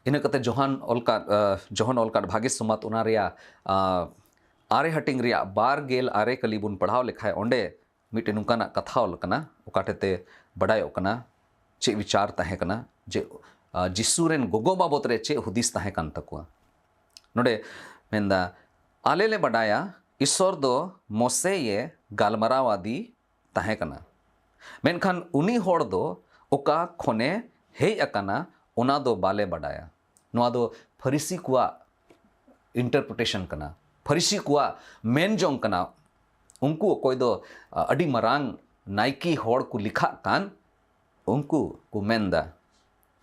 ᱤᱱᱟᱹ ᱠᱟᱛᱮ ᱡᱚᱦᱟᱱ ᱚᱞᱠᱟᱫ, ᱟ, ᱡᱚᱦᱚᱱ ᱚᱞᱠᱟᱫ ᱵᱷᱟᱜᱮ ᱥᱚᱢᱟᱛ, ᱚᱱᱟ ᱨᱮᱭᱟᱜ, ᱟ, ᱟᱨᱮ ᱦᱟᱹᱴᱤᱧ ᱨᱮᱭᱟᱜ ᱵᱟᱨ ᱜᱮᱞ ᱟᱨᱮ ᱠᱟᱹᱞᱤ ᱵᱚᱱ ᱯᱟᱲᱦᱟᱣ ᱞᱮᱠᱷᱟᱡ, ᱚᱸᱰᱮ ᱢᱤᱫᱴᱮᱱ ᱱᱚᱝᱠᱟᱱᱟᱜ ᱠᱟᱛᱷᱟ ᱚᱞ ᱠᱟᱱᱟ, ᱚᱠᱟ ᱴᱷᱮᱡ ᱛᱮ ᱵᱟᱰᱟᱭᱚᱜ ᱠᱟᱱᱟ ᱪᱮᱫ ᱵᱤᱪᱟᱨ ᱛᱟᱦᱮᱸ ᱠᱟᱱᱟ, ᱡᱮ, ᱟ, ᱡᱤᱥᱩ ᱨᱮᱱ ᱜᱚᱜᱚ ᱵᱟᱵᱚᱛ ᱨᱮ ᱪᱮᱫ ᱦᱩᱫᱤᱥ ᱛᱟᱦᱮᱸ ᱠᱟᱱ ᱛᱟᱠᱚᱣᱟ᱾ ᱱᱚᱰᱮ ᱢᱮᱱᱫᱟ, "ᱟᱞᱮ ᱞᱮ ᱵᱟᱰᱟᱭᱟ ᱤᱥᱚᱨ ᱫᱚ ᱢᱚᱥᱮᱭᱮ ᱜᱟᱞᱢᱟᱨᱟᱣ ᱟᱫᱮ ᱛᱟᱦᱮᱸ ᱠᱟᱱᱟ, ᱢᱮᱱᱠᱷᱟᱱ ᱩᱱᱤ ᱦᱚᱲ ᱫᱚ ᱚᱠᱟ ᱠᱷᱚᱱᱮ ᱦᱮᱡ ᱟᱠᱟᱱᱟ, ᱚᱱᱟ ᱫᱚ ᱵᱟᱞᱮ ᱵᱟᱰᱟᱭᱟ᱾ ᱱᱚᱣᱟ ᱫᱚ ᱯᱷᱟᱹᱨᱤᱥᱤ ᱠᱚᱣᱟᱜ ᱤᱱᱴᱟᱨᱯᱨᱤᱴᱮᱥᱚᱱ ᱠᱟᱱᱟ, ᱯᱷᱟᱹᱨᱤᱥᱤ ᱠᱚᱣᱟᱜ ᱢᱮᱱ ᱡᱚᱝ ᱠᱟᱱᱟ᱾ ᱩᱱᱠᱩ ᱚᱠᱚᱭ ᱫᱚ, ᱟ, ᱟᱹᱰᱤ ᱢᱟᱨᱟᱝ ᱱᱟᱭᱠᱤ ᱦᱚᱲ ᱠᱚ ᱞᱮᱠᱷᱟᱜ ᱠᱟᱱ, ᱩᱱᱠᱩ ᱠᱚ ᱢᱮᱱᱫᱟ,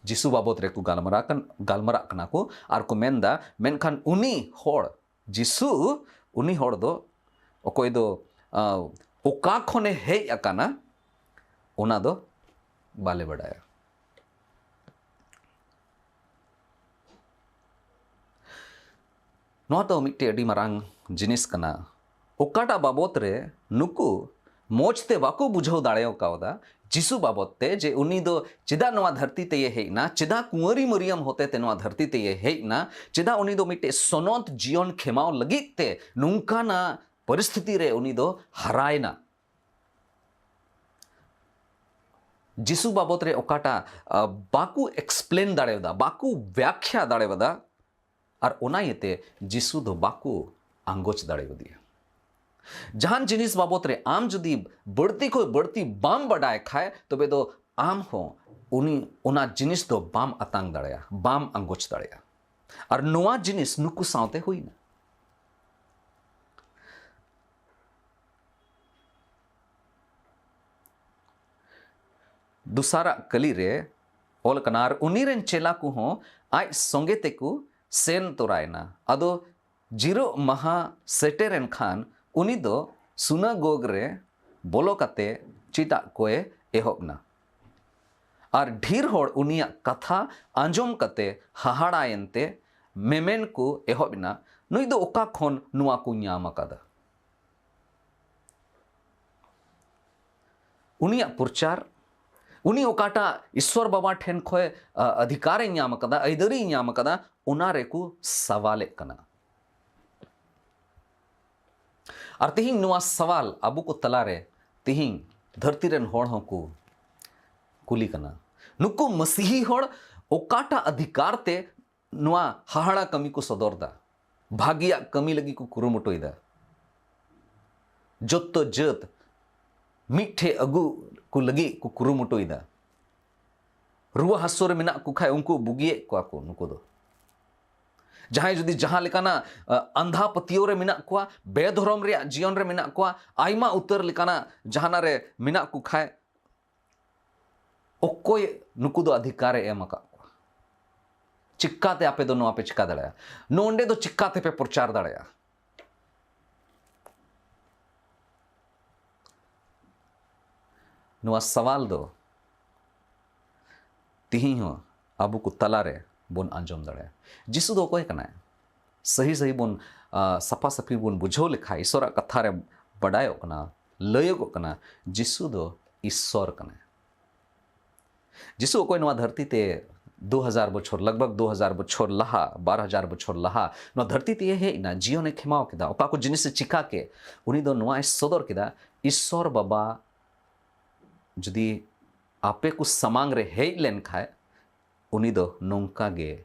ᱡᱤᱥᱩ ᱵᱟᱵᱚᱫ ᱨᱮᱠᱚ ᱜᱟᱞᱢᱟᱨᱟᱜ ᱠᱟᱱ, ᱜᱟᱞᱢᱟᱨᱟᱜ ᱠᱟᱱᱟ ᱠᱚ ᱟᱨ ᱠᱚ ᱢᱮᱱᱫᱟ, ᱢᱮᱱᱠᱷᱟᱱ ᱩᱱᱤ ᱦᱚᱲ, ᱡᱤᱥᱩ, ᱩᱱᱤ ᱦᱚᱲ ᱫᱚ ᱚᱠᱚᱭ ᱫᱚ, ᱟ, ᱚᱠᱟ ᱠᱷᱚᱱᱮ ᱦᱮᱡ ᱟᱠᱟᱱᱟ, ᱚᱱᱟ ᱫᱚ ᱵᱟᱞᱮ ᱵᱟᱰᱟᱭᱟ᱾ ᱱᱚᱣᱟ ᱫᱚ ᱢᱤᱫᱴᱮᱡ ᱟᱹᱰᱤ ᱢᱟᱨᱟᱝ ᱡᱤᱱᱤᱥ ᱠᱟᱱᱟ, ᱚᱠᱟᱴᱟᱜ ᱵᱟᱵᱚᱛ ᱨᱮ ᱱᱩᱠᱩ ᱢᱚᱡᱽ ᱛᱮ ᱵᱟᱠᱚ ᱵᱩᱡᱷᱟᱹᱣ ᱫᱟᱲᱮ ᱠᱟᱣᱫᱟ ᱡᱤᱥᱩ ᱵᱟᱵᱚᱛ ᱛᱮ, ᱡᱮ ᱩᱱᱤ ᱫᱚ ᱪᱮᱫᱟᱜ ᱱᱚᱣᱟ ᱫᱷᱟᱹᱨᱛᱤ ᱛᱮᱭᱮ ᱦᱮᱡ ᱮᱱᱟ, ᱪᱮᱫᱟᱜ ᱠᱩᱸᱣᱟᱨᱤ ᱢᱟᱹᱨᱤᱭᱟᱢ ᱦᱚᱛᱮ ᱛᱮ ᱱᱚᱣᱟ ᱫᱷᱟᱹᱨᱛᱤ ᱛᱮᱭᱮ ᱦᱮᱡ ᱮᱱᱟ, ᱪᱮᱫᱟᱜ ᱩᱱᱤ ᱫᱚ ᱢᱤᱫᱴᱮᱡ ᱥᱚᱱᱚᱛ ᱡᱤᱭᱚᱱ ᱠᱷᱮᱢᱟᱣ ᱞᱟᱹᱜᱤᱫ ᱛᱮ ᱱᱚᱝᱠᱟᱱᱟᱜ ᱯᱚᱨᱤᱥᱛᱷᱤᱛᱤ ᱨᱮ ᱩᱱᱤ ᱫᱚ ᱦᱟᱨᱟᱭᱮᱱᱟ᱾ ᱡᱤᱥᱩ ᱵᱟᱵᱚᱛ ᱨᱮ ᱚᱠᱟᱴᱟᱜ, ᱟ, ᱵᱟᱠᱚ ᱮᱠᱥᱯᱞᱮᱱ ᱫᱟᱲᱮᱭᱟᱫᱟ, ᱵᱟᱠᱚ ᱵᱮᱠᱠᱷᱟ ᱫᱟᱲᱮᱭᱟᱫᱟ, ᱟᱨ ᱚᱱᱟ ᱤᱭᱟᱹᱛᱮ ᱡᱤᱥᱩ ᱫᱚ ᱵᱟᱠᱚ ᱟᱸᱜᱚᱪ ᱫᱟᱲᱮᱭᱟᱫᱮᱭᱟ᱾ ᱡᱟᱦᱟᱱ ᱡᱤᱱᱤᱥ ᱵᱟᱵᱚᱛ ᱨᱮ ᱟᱢ ᱡᱩᱫᱤ ᱵᱟᱹᱲᱛᱤ ᱠᱷᱚᱱ ᱵᱟᱹᱲᱛᱤ ᱵᱟᱢ ᱵᱟᱰᱟᱭ ᱠᱷᱟᱡ, ᱛᱚᱵᱮ ᱫᱚ ᱟᱢ ᱦᱚᱸ ᱩᱱᱤ, ᱚᱱᱟ ᱡᱤᱱᱤᱥ ᱫᱚ ᱵᱟᱢ ᱟᱛᱟᱝ ᱫᱟᱲᱮᱭᱟᱜᱼᱟ, ᱵᱟᱢ ᱟᱸᱜᱚᱪ ᱫᱟᱲᱮᱭᱟᱜᱼᱟ᱾ ᱟᱨ ᱱᱚᱣᱟ ᱡᱤᱱᱤᱥ ᱱᱩᱠᱩ ᱥᱟᱶᱛᱮ ᱦᱩᱭᱱᱟ᱾ ᱫᱚᱥᱟᱨᱟᱜ ᱠᱟᱹᱞᱤ ᱨᱮ ᱚᱞ ᱠᱟᱱᱟ, "ᱟᱨ ᱩᱱᱤ ᱨᱮᱱ ᱪᱮᱞᱟ ᱠᱚᱦᱚᱸ ᱟᱡ ᱥᱚᱸᱜᱮ ᱛᱮᱠᱚ ᱥᱮᱱ ᱛᱚᱨᱟᱭᱮᱱᱟ᱾ ᱟᱫᱚ ᱡᱤᱨᱟᱹᱜ ᱢᱟᱦᱟ ᱥᱮᱴᱮᱨᱮᱱ ᱠᱷᱟᱱ ᱩᱱᱤ ᱫᱚ ᱥᱩᱱᱟᱜᱚᱜᱽ ᱨᱮ ᱵᱚᱞᱚ ᱠᱟᱛᱮ ᱪᱮᱫᱟᱜ ᱠᱚᱭ ᱮᱦᱚᱵ ᱮᱱᱟ᱾ ᱟᱨ ᱰᱷᱮᱨ ᱦᱚᱲ ᱩᱱᱤᱭᱟᱜ ᱠᱟᱛᱷᱟ ᱟᱸᱡᱚᱢ ᱠᱟᱛᱮ ᱦᱟᱦᱟᱲᱟᱭᱮᱱ ᱛᱮ ᱢᱮᱢᱮᱱ ᱠᱚ ᱮᱦᱚᱵ ᱮᱱᱟ, 'ᱱᱩᱭ ᱫᱚ ᱚᱠᱟ ᱠᱷᱚᱱ ᱱᱚᱣᱟ ᱠᱚ ᱧᱟᱢ ᱟᱠᱟᱫᱟ?'" ᱩᱱᱤᱭᱟᱜ ᱯᱨᱚᱪᱟᱨ, ᱩᱱᱤ ᱚᱠᱟᱴᱟᱜ ᱤᱥᱣᱚᱨ ᱵᱟᱵᱟ ᱴᱷᱮᱱ ᱠᱷᱚᱱ, ᱟ, ᱚᱫᱷᱤᱠᱟᱨᱮ ᱧᱟᱢ ᱟᱠᱟᱫᱟ, ᱟᱹᱭᱫᱟᱹᱨᱤᱭ ᱧᱟᱢ ᱟᱠᱟᱫᱟ, ᱚᱱᱟ ᱨᱮᱠᱚ ᱥᱟᱣᱟᱞᱮᱫ ᱠᱟᱱᱟ᱾ ᱟᱨ ᱛᱮᱦᱮᱧ ᱱᱚᱣᱟ ᱥᱟᱣᱟᱞ ᱟᱵᱚ ᱠᱚ ᱛᱟᱞᱟᱨᱮ ᱛᱮᱦᱮᱧ ᱫᱷᱟᱹᱨᱛᱤ ᱨᱮᱱ ᱦᱚᱲ ᱦᱚᱸᱠᱚ ᱠᱩᱞᱤ ᱠᱟᱱᱟ, ᱱᱩᱠᱩ ᱢᱟᱹᱥᱤᱦᱤ ᱦᱚᱲ ᱚᱠᱟᱴᱟᱜ ᱚᱫᱷᱤᱠᱟᱨ ᱛᱮ ᱱᱚᱣᱟ ᱦᱟᱦᱟᱲᱟ ᱠᱟᱹᱢᱤ ᱠᱚ ᱥᱚᱫᱚᱨ ᱫᱟ? ᱵᱷᱟᱹᱜᱤᱭᱟᱜ ᱠᱟᱹᱢᱤ ᱞᱟᱹᱜᱤᱫ ᱠᱚ ᱠᱩᱨᱩᱢᱩᱴᱩᱭᱮᱫᱟ, ᱡᱚᱛᱚ ᱡᱟᱹᱛ ᱢᱤᱫᱴᱷᱮᱡ ᱟᱹᱜᱩ ᱠᱚ ᱞᱟᱹᱜᱤᱫ ᱠᱚ ᱠᱩᱨᱩᱢᱩᱴᱩᱭᱮᱫᱟ᱾ ᱨᱩᱣᱟᱹ ᱦᱟᱹᱥᱩ ᱨᱮ ᱢᱮᱱᱟᱜ ᱠᱚ ᱠᱷᱟᱡ ᱩᱱᱠᱩ ᱵᱩᱜᱤᱭᱮᱫ ᱠᱚᱣᱟ ᱠᱚ ᱱᱩᱠᱩ ᱫᱚ᱾ ᱡᱟᱦᱟᱸᱭ ᱡᱩᱫᱤ ᱡᱟᱦᱟᱸ ᱞᱮᱠᱟᱱᱟᱜ ᱟᱸᱫᱷᱟ ᱯᱟᱹᱛᱭᱟᱹᱣ ᱨᱮ ᱢᱮᱱᱟᱜ ᱠᱚᱣᱟ, ᱵᱮᱫᱷᱚᱨᱚᱢ ᱨᱮᱭᱟᱜ ᱡᱤᱭᱚᱱ ᱨᱮ ᱢᱮᱱᱟᱜ ᱠᱚᱣᱟ, ᱟᱭᱢᱟ ᱩᱛᱟᱹᱨ ᱞᱮᱠᱟᱱᱟᱜ ᱡᱟᱦᱟᱱᱟᱜ ᱨᱮ ᱢᱮᱱᱟᱜ ᱠᱚ ᱠᱷᱟᱡ, ᱚᱠᱚᱭ ᱱᱩᱠᱩ ᱫᱚ ᱚᱫᱷᱤᱠᱟᱨ ᱮ ᱮᱢ ᱟᱠᱟᱫ ᱠᱚᱣᱟ? ᱪᱤᱠᱟᱛᱮ ᱟᱯᱮ ᱫᱚ ᱱᱚᱣᱟ ᱯᱮ ᱪᱤᱠᱟ ᱫᱟᱲᱮᱭᱟᱜᱼᱟ? ᱱᱚᱰᱮ ᱫᱚ ᱪᱤᱠᱟᱛᱮ ᱯᱮ ᱯᱨᱚᱪᱟᱨ ᱫᱟᱲᱮᱭᱟᱜᱼᱟ? ᱱᱚᱣᱟ ᱥᱟᱣᱟᱞ ᱫᱚ ᱛᱤᱦᱤᱧ ᱦᱚᱸ ᱟᱵᱚ ᱠᱚ ᱛᱟᱞᱟᱨᱮ ᱵᱚᱱ ᱟᱸᱡᱚᱢ ᱫᱟᱲᱮᱭᱟᱜᱼᱟ᱾ ᱡᱤᱥᱩ ᱫᱚ ᱚᱠᱚᱭ ᱠᱟᱱᱟᱭ? ᱥᱟᱹᱦᱤ ᱥᱟᱹᱦᱤ ᱵᱚᱱ, ᱟ, ᱥᱟᱯᱷᱟ ᱥᱟᱹᱯᱷᱤ ᱵᱚᱱ ᱵᱩᱡᱷᱟᱹᱣ ᱞᱮᱠᱷᱟᱡ, ᱤᱥᱚᱨᱟᱜ ᱠᱟᱛᱷᱟ ᱨᱮ ᱵᱟᱰᱟᱭᱚᱜ ᱠᱟᱱᱟ, ᱞᱟᱹᱭᱚᱜᱚᱜ ᱠᱟᱱᱟ, ᱡᱤᱥᱩ ᱫᱚ ᱤᱥᱚᱨ ᱠᱟᱱᱟᱭ᱾ ᱡᱤᱥᱩ ᱚᱠᱚᱭ ᱱᱚᱣᱟ ᱫᱷᱟᱹᱨᱛᱤ ᱛᱮ ᱫᱩ ᱦᱟᱡᱟᱨ ᱵᱚᱪᱷᱚᱨ, ᱞᱟᱜᱽ ᱵᱷᱟᱜᱽ ᱫᱩ ᱦᱟᱡᱟᱨ ᱵᱚᱪᱷᱚᱨ ᱞᱟᱦᱟ, ᱵᱟᱨ ᱦᱟᱡᱟᱨ ᱵᱚᱪᱷᱚᱨ ᱞᱟᱦᱟ ᱱᱚᱣᱟ ᱫᱷᱟᱹᱨᱛᱤ ᱛᱮ ᱦᱮᱡ ᱮᱱᱟ, ᱡᱤᱭᱚᱱᱮ ᱠᱷᱮᱢᱟᱣ ᱠᱮᱫᱟ, ᱚᱠᱟ ᱠᱚ ᱡᱤᱱᱤᱥᱮ ᱪᱤᱠᱟ ᱠᱮᱫ, ᱩᱱᱤ ᱫᱚ ᱱᱚᱣᱟᱭ ᱥᱚᱫᱚᱨ ᱠᱮᱫᱟ, ᱤᱥᱚᱨ ᱵᱟᱵᱟ ᱡᱩᱫᱤ ᱟᱯᱮ ᱠᱚ ᱥᱟᱢᱟᱝ ᱨᱮ ᱦᱮᱡ ᱞᱮᱱ ᱠᱷᱟᱡ, ᱩᱱᱤ ᱫᱚ ᱱᱚᱝᱠᱟ ᱜᱮ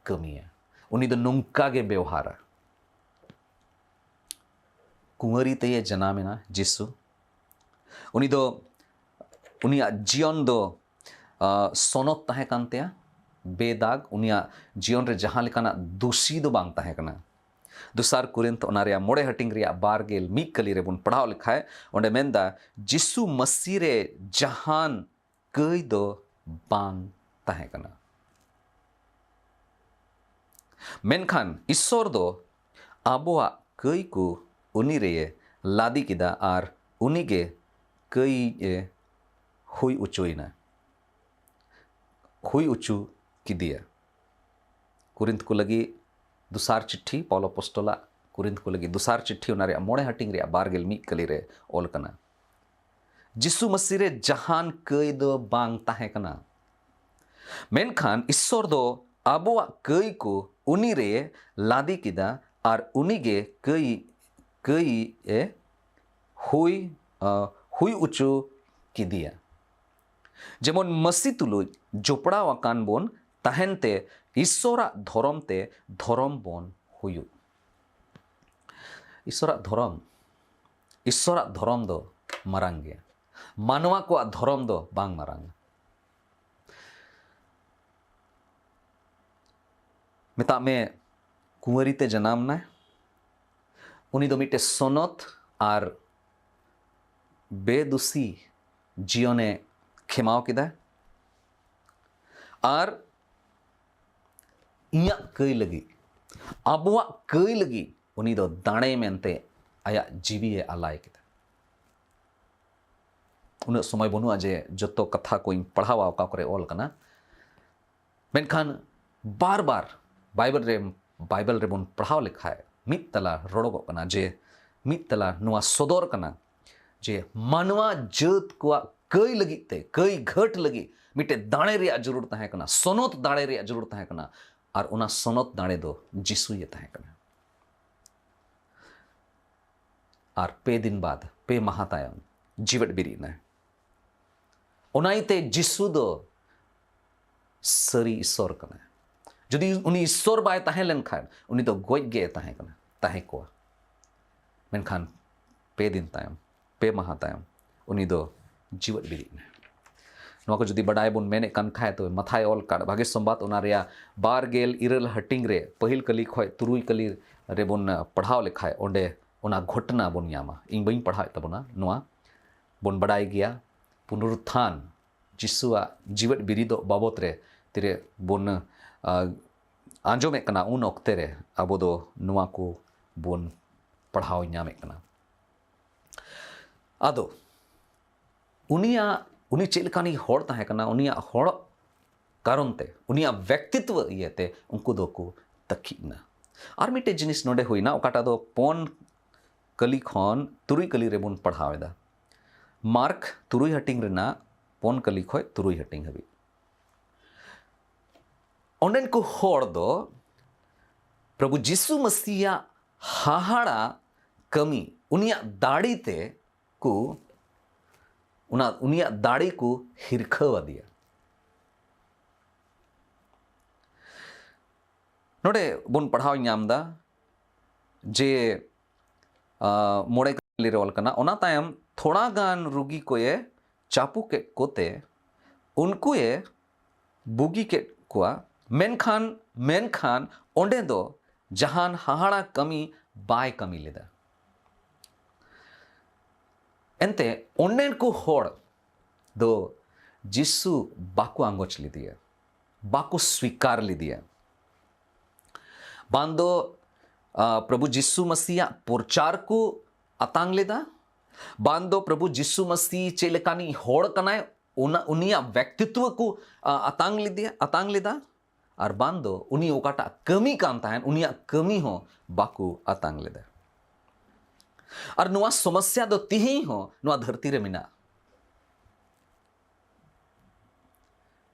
ᱠᱟᱹᱢᱤᱭᱟ, ᱩᱱᱤ ᱫᱚ ᱱᱚᱝᱠᱟ ᱜᱮ ᱵᱮᱣᱦᱟᱨᱟ᱾ ᱠᱩᱸᱣᱟᱹᱨᱤ ᱛᱮᱭᱮ ᱡᱟᱱᱟᱢᱮᱱᱟ ᱡᱤᱥᱩ᱾ ᱩᱱᱤ ᱫᱚ, ᱩᱱᱤᱭᱟᱜ ᱡᱤᱭᱚᱱ ᱫᱚ, ᱟ, ᱥᱚᱱᱚᱛ ᱛᱟᱦᱮᱸ ᱠᱟᱱ ᱛᱟᱭᱟ, ᱵᱮᱫᱟᱜᱽ᱾ ᱩᱱᱤᱭᱟᱜ ᱡᱤᱭᱚᱱ ᱨᱮ ᱡᱟᱦᱟᱸ ᱞᱮᱠᱟᱱᱟᱜ ᱫᱩᱥᱤ ᱫᱚ ᱵᱟᱝ ᱛᱟᱦᱮᱸ ᱠᱟᱱᱟ᱾ ᱫᱚᱥᱟᱨ ᱠᱚᱨᱤᱱᱛᱷ ᱚᱱᱟ ᱨᱮᱭᱟᱜ ᱢᱚᱬᱮ ᱦᱟᱹᱴᱤᱧ ᱨᱮᱭᱟᱜ ᱵᱟᱨ ᱜᱮᱞ ᱢᱤᱫ ᱠᱟᱹᱞᱤ ᱨᱮᱵᱚᱱ ᱯᱟᱲᱦᱟᱣ ᱞᱮᱠᱷᱟᱡ, ᱚᱸᱰᱮ ᱢᱮᱱᱫᱟ, ᱡᱤᱥᱩ ᱢᱟᱹᱥᱤ ᱨᱮ ᱡᱟᱦᱟᱱ ᱠᱟᱹᱭ ᱫᱚ ᱵᱟᱝ ᱛᱟᱦᱮᱸ ᱠᱟᱱᱟ᱾ ᱢᱮᱱᱠᱷᱟᱱ ᱤᱥᱥᱚᱨ ᱫᱚ ᱟᱵᱚᱣᱟᱜ ᱠᱟᱹᱭ ᱠᱚ ᱩᱱᱤ ᱨᱮᱭ ᱞᱟᱫᱮ ᱠᱮᱫᱟ ᱟᱨ ᱩᱱᱤᱜᱮ ᱠᱟᱹᱭ ᱮ ᱦᱩᱭ ᱚᱪᱚᱭᱮᱱᱟ, ᱦᱩᱭ ᱚᱪᱚ ᱠᱮᱫᱮᱭᱟ᱾ ᱠᱚᱨᱤᱱᱛᱷ ᱠᱚ ᱞᱟᱹᱜᱤᱫ ᱫᱚᱥᱟᱨ ᱪᱤᱴᱷᱤ, ᱯᱟᱣᱞᱚ ᱟᱯᱚᱥᱴᱚᱞᱟᱜ ᱠᱚᱨᱤᱱᱛᱷ ᱠᱚ ᱞᱟᱹᱜᱤᱫ ᱫᱚᱥᱟᱨ ᱪᱤᱴᱷᱤ, ᱚᱱᱟ ᱨᱮᱭᱟᱜ ᱢᱚᱬᱮ ᱦᱟᱹᱴᱤᱧ ᱨᱮᱭᱟᱜ ᱵᱟᱨ ᱜᱮᱞ ᱢᱤᱫ ᱠᱟᱹᱞᱤ ᱨᱮ ᱚᱞ ᱠᱟᱱᱟ, ᱡᱤᱥᱩ ᱢᱟᱹᱥᱤ ᱨᱮ ᱡᱟᱦᱟᱱ ᱠᱟᱹᱭ ᱫᱚ ᱵᱟᱝ ᱛᱟᱦᱮᱸ ᱠᱟᱱᱟ, ᱢᱮᱱᱠᱷᱟᱱ ᱤᱥᱥᱚᱨ ᱫᱚ ᱟᱵᱚᱣᱟᱜ ᱠᱟᱹᱭ ᱠᱚ ᱩᱱᱤ ᱨᱮ ᱞᱟᱫᱮ ᱠᱮᱫᱟ ᱟᱨ ᱩᱱᱤᱜᱮ ᱠᱟᱹᱭ, ᱠᱟᱹᱭ ᱮ ᱦᱩᱭ, ᱟ, ᱦᱩᱭ ᱚᱪᱚ ᱠᱮᱫᱮᱭᱟ᱾ ᱡᱮᱢᱚᱱ ᱢᱟᱹᱥᱤ ᱛᱩᱞᱩᱡ ᱡᱚᱯᱲᱟᱣ ᱟᱠᱟᱱ ᱵᱚᱱ ᱛᱟᱦᱮᱱ ᱛᱮ ᱤᱥᱥᱚᱨᱟᱜ ᱫᱷᱚᱨᱚᱢ ᱛᱮ ᱫᱷᱚᱨᱚᱢ ᱵᱚᱱ ᱦᱩᱭᱩᱜ᱾ ᱤᱥᱥᱚᱨᱟᱜ ᱫᱷᱚᱨᱚᱢ, ᱤᱥᱥᱚᱨᱟᱜ ᱫᱷᱚᱨᱚᱢ ᱫᱚ ᱢᱟᱨᱟᱝ ᱜᱮᱭᱟ᱾ ᱢᱟᱱᱣᱟ ᱠᱚᱣᱟᱜ ᱫᱷᱚᱨᱚᱢ ᱫᱚ ᱵᱟᱝ ᱢᱟᱨᱟᱝᱟ᱾ ᱢᱮᱛᱟᱜ ᱢᱮ, ᱠᱩᱸᱣᱟᱨᱤ ᱛᱮ ᱡᱟᱱᱟᱢ ᱱᱟᱭ᱾ ᱩᱱᱤ ᱫᱚ ᱢᱤᱫᱴᱮᱱ ᱥᱚᱱᱚᱛ ᱟᱨ ᱵᱮᱫᱩᱥᱤ ᱡᱤᱭᱚᱱᱮ ᱠᱷᱮᱢᱟᱣ ᱠᱮᱫᱟ᱾ ᱟᱨ ᱤᱧᱟᱹᱜ ᱠᱟᱹᱭ ᱞᱟᱹᱜᱤᱫ, ᱟᱵᱚᱣᱟᱜ ᱠᱟᱹᱭ ᱞᱟᱹᱜᱤᱫ ᱩᱱᱤ ᱫᱚ ᱫᱟᱲᱮ ᱢᱮᱱᱛᱮ ᱟᱭᱟᱜ ᱡᱤᱣᱤᱭᱮ ᱟᱞᱟᱭ ᱠᱮᱫᱟ᱾ ᱩᱱᱟᱹᱜ ᱥᱚᱢᱚᱭ ᱵᱟᱹᱱᱩᱜᱼᱟ ᱡᱮ ᱡᱚᱛᱚ ᱠᱟᱛᱷᱟ ᱠᱚᱧ ᱯᱟᱲᱦᱟᱣᱟ ᱚᱠᱟ ᱠᱚᱨᱮ ᱚᱞ ᱠᱟᱱᱟ᱾ ᱢᱮᱱᱠᱷᱟᱱ ᱵᱟᱨ ᱵᱟᱨ ᱵᱟᱭᱵᱮᱞ ᱨᱮ, ᱵᱟᱭᱵᱮᱞ ᱨᱮᱵᱚᱱ ᱯᱟᱲᱦᱟᱣ ᱞᱮᱠᱷᱟᱡ ᱢᱤᱫ ᱛᱟᱞᱟ ᱨᱚᱲᱚᱜᱚᱜ ᱠᱟᱱᱟ ᱡᱮ, ᱢᱤᱫ ᱛᱟᱞᱟ ᱱᱚᱣᱟ ᱥᱚᱫᱚᱨ ᱠᱟᱱᱟ ᱡᱮ ᱢᱟᱱᱣᱟ ᱡᱟᱹᱛ ᱠᱚᱣᱟᱜ ᱠᱟᱹᱭ ᱞᱟᱹᱜᱤᱫ ᱛᱮ, ᱠᱟᱹᱭ ᱜᱷᱟᱹᱴ ᱞᱟᱹᱜᱤᱫ ᱢᱤᱫᱴᱮᱡ ᱫᱟᱲᱮ ᱨᱮᱭᱟᱜ ᱡᱟᱹᱨᱩᱲ ᱛᱟᱦᱮᱸ ᱠᱟᱱᱟ, ᱥᱚᱱᱚᱛ ᱫᱟᱲᱮ ᱨᱮᱭᱟᱜ ᱡᱟᱹᱨᱩᱲ ᱛᱟᱦᱮᱸ ᱠᱟᱱᱟ᱾ ᱟᱨ ᱚᱱᱟ ᱥᱚᱱᱚᱛ ᱫᱟᱲᱮ ᱫᱚ ᱡᱤᱥᱩ ᱜᱮ ᱛᱟᱦᱮᱸ ᱠᱟᱱᱟ᱾ ᱟᱨ ᱯᱮ ᱫᱤᱱ ᱵᱟᱫ, ᱯᱮ ᱢᱟᱦᱟ ᱛᱟᱭᱚᱢ ᱡᱤᱣᱮᱫ ᱵᱮᱨᱮᱫ ᱮᱱᱟᱭ᱾ ᱚᱱᱟ ᱤᱭᱟᱹᱛᱮ ᱡᱤᱥᱩ ᱫᱚ ᱥᱟᱹᱨᱤ ᱤᱥᱥᱚᱨ ᱠᱟᱱᱟᱭ᱾ ᱡᱩᱫᱤ ᱩᱱᱤ ᱤᱥᱥᱚᱨ ᱵᱟᱭ ᱛᱟᱦᱮᱸ ᱞᱮᱱᱠᱷᱟᱱ, ᱩᱱᱤ ᱫᱚ ᱜᱚᱡ ᱜᱮ ᱛᱟᱦᱮᱸ ᱠᱟᱱᱟ, ᱛᱟᱦᱮᱸ ᱠᱚᱜᱼᱟ᱾ ᱢᱮᱱᱠᱷᱟᱱ ᱯᱮ ᱫᱤᱱ ᱛᱟᱭᱚᱢ, ᱯᱮ ᱢᱟᱦᱟ ᱛᱟᱭᱚᱢ ᱩᱱᱤ ᱫᱚ ᱡᱤᱣᱮᱫ ᱵᱮᱨᱮᱫ ᱮᱱᱟᱭ᱾ ᱱᱚᱣᱟ ᱠᱚ ᱡᱩᱫᱤ ᱵᱟᱰᱟᱭ ᱵᱚᱱ ᱢᱮᱱᱮᱫ ᱠᱟᱱ ᱠᱷᱟᱡ, ᱛᱚᱵᱮ ᱢᱟᱛᱷᱟᱭ ᱚᱞ ᱠᱟᱫ ᱵᱷᱟᱜᱮ ᱥᱚᱢᱵᱟᱫ, ᱚᱱᱟ ᱨᱮᱭᱟᱜ ᱵᱟᱨ ᱜᱮᱞ ᱤᱨᱟᱹᱞ ᱦᱟᱹᱴᱤᱧ ᱨᱮ, ᱯᱟᱹᱦᱤᱞ ᱠᱟᱹᱞᱤ ᱠᱷᱚᱡ ᱛᱩᱨᱩᱭ ᱠᱟᱹᱞᱤ ᱨᱮᱵᱚᱱ ᱯᱟᱲᱦᱟᱣ ᱞᱮᱠᱷᱟᱡ, ᱚᱸᱰᱮ ᱚᱱᱟ ᱜᱷᱚᱴᱚᱱᱟ ᱵᱚᱱ ᱧᱟᱢᱟ᱾ ᱤᱧ ᱵᱟᱹᱧ ᱯᱟᱲᱦᱟᱣᱮᱫ ᱛᱟᱵᱚᱱᱟ, ᱱᱚᱣᱟ ᱵᱚᱱ ᱵᱟᱰᱟᱭ ᱜᱮᱭᱟ᱾ ᱯᱩᱱᱚᱨᱩᱛᱛᱷᱟᱱ, ᱡᱤᱥᱩᱣᱟᱜ ᱡᱤᱣᱮᱫ ᱵᱮᱨᱮᱫᱚᱜ ᱵᱟᱵᱚᱛ ᱨᱮ ᱛᱤᱨᱮ ᱵᱚᱱ, ᱟ, ᱟᱸᱡᱚᱢᱮᱫ ᱠᱟᱱᱟ, ᱩᱱ ᱚᱠᱛᱮ ᱨᱮ ᱟᱵᱚ ᱫᱚ ᱱᱚᱣᱟ ᱠᱚ ᱵᱚᱱ ᱯᱟᱲᱦᱟᱣ ᱧᱟᱢᱮᱫ ᱠᱟᱱᱟ᱾ ᱟᱫᱚ ᱩᱱᱤᱭᱟᱜ, ᱩᱱᱤ ᱪᱮᱫ ᱞᱮᱠᱟᱱᱤᱡ ᱦᱚᱲ ᱛᱟᱦᱮᱸ ᱠᱟᱱᱟ, ᱩᱱᱤᱭᱟᱜ ᱦᱚᱲ ᱠᱟᱨᱚᱱ ᱛᱮ, ᱩᱱᱤᱭᱟᱜ ᱵᱮᱠᱛᱤᱛᱣᱚ ᱤᱭᱟᱹᱛᱮ ᱩᱱᱠᱩ ᱫᱚᱠᱚ ᱛᱟᱹᱠᱤᱡ ᱮᱱᱟ᱾ ᱟᱨ ᱢᱤᱫᱴᱮᱡ ᱡᱤᱱᱤᱥ ᱱᱚᱰᱮ ᱦᱩᱭᱱᱟ, ᱚᱠᱟᱴᱟᱜ ᱫᱚ ᱯᱚᱱ ᱠᱟᱹᱞᱤ ᱠᱷᱚᱱ ᱛᱩᱨᱩᱭ ᱠᱟᱹᱞᱤ ᱨᱮᱵᱚᱱ ᱯᱟᱲᱦᱟᱣ ᱮᱫᱟ᱾ ᱢᱟᱨᱠ ᱛᱩᱨᱩᱭ ᱦᱟᱹᱴᱤᱧ ᱨᱮᱱᱟᱜ ᱯᱚᱱ ᱠᱟᱹᱞᱤ ᱠᱷᱚᱱ ᱛᱩᱨᱩᱭ ᱦᱟᱹᱴᱤᱧ ᱦᱟᱹᱵᱤᱡ᱾ ᱚᱸᱰᱮᱱ ᱠᱚ ᱦᱚᱲ ᱫᱚ ᱯᱨᱚᱵᱷᱩ ᱡᱤᱥᱩ ᱢᱟᱹᱥᱤᱭᱟᱜ ᱦᱟᱦᱟᱲᱟ ᱠᱟᱹᱢᱤ, ᱩᱱᱤᱭᱟᱜ ᱫᱟᱲᱮ ᱛᱮ ᱠᱚ, ᱚᱱᱟ ᱩᱱᱤᱭᱟᱜ ᱫᱟᱲᱮ ᱠᱚ ᱦᱤᱨᱠᱷᱟᱹᱣ ᱟᱫᱮᱭᱟ᱾ ᱱᱚᱰᱮ ᱵᱚᱱ ᱯᱟᱲᱦᱟᱣ ᱧᱟᱢ ᱮᱫᱟ ᱡᱮ, ᱟ, ᱢᱚᱬᱮ ᱠᱟᱹᱞᱤ ᱨᱮ ᱚᱞ ᱠᱟᱱᱟ, ᱚᱱᱟ ᱛᱟᱭᱚᱢ ᱛᱷᱚᱲᱟ ᱜᱟᱱ ᱨᱩᱜᱤ ᱠᱚᱭᱮ ᱪᱟᱯᱚ ᱠᱮᱫ ᱠᱚᱛᱮ ᱩᱱᱠᱩᱭᱮ ᱵᱩᱜᱤ ᱠᱮᱫ ᱠᱚᱣᱟ᱾ ᱢᱮᱱᱠᱷᱟᱱ ᱢᱮᱱᱠᱷᱟᱱ ᱚᱸᱰᱮ ᱫᱚ ᱡᱟᱦᱟᱱ ᱦᱟᱦᱟᱲᱟ ᱠᱟᱹᱢᱤ ᱵᱟᱭ ᱠᱟᱹᱢᱤ ᱞᱮᱫᱟ᱾ ᱮᱱᱛᱮ ᱚᱸᱰᱮᱱ ᱠᱚ ᱦᱚᱲ ᱫᱚ ᱡᱤᱥᱩ ᱵᱟᱠᱚ ᱟᱸᱜᱚᱪ ᱞᱮᱫᱮᱭᱟ, ᱵᱟᱠᱚ ᱥᱣᱤᱠᱟᱨ ᱞᱮᱫᱮᱭᱟ᱾ ᱵᱟᱝ ᱫᱚ ᱯᱨᱚᱵᱷᱩ ᱡᱤᱥᱩ ᱢᱟᱥᱤᱭᱟᱜ ᱯᱨᱚᱪᱟᱨ ᱠᱚ ᱟᱛᱟᱝ ᱞᱮᱫᱟ, ᱵᱟᱝ ᱫᱚ ᱯᱨᱚᱵᱷᱩ ᱡᱤᱥᱩ ᱢᱟᱥᱤ ᱪᱮᱫ ᱞᱮᱠᱟᱱᱤᱡ ᱦᱚᱲ ᱠᱟᱱᱟᱭ ᱚᱱᱟ ᱩᱱᱤᱭᱟᱜ ᱵᱮᱠᱛᱤᱛᱣᱚ ᱠᱚ ᱟᱛᱟᱝ ᱞᱮᱫᱮᱭᱟ, ᱟᱛᱟᱝ ᱞᱮᱫᱟ᱾ ᱟᱨ ᱵᱟᱝ ᱫᱚ ᱩᱱᱤ ᱚᱠᱟᱴᱟᱜ ᱠᱟᱹᱢᱤ ᱠᱟᱱ ᱛᱟᱦᱮᱸᱱ ᱩᱱᱤᱭᱟᱜ ᱠᱟᱹᱢᱤ ᱦᱚᱸ ᱵᱟᱠᱚ ᱟᱛᱟᱝ ᱞᱮᱫᱟ᱾ ᱟᱨ ᱱᱚᱣᱟ ᱥᱚᱢᱚᱥᱭᱟ ᱫᱚ ᱛᱤᱦᱤᱧ ᱦᱚᱸ ᱱᱚᱣᱟ ᱫᱷᱟᱹᱨᱛᱤ ᱨᱮ ᱢᱮᱱᱟᱜᱼᱟ᱾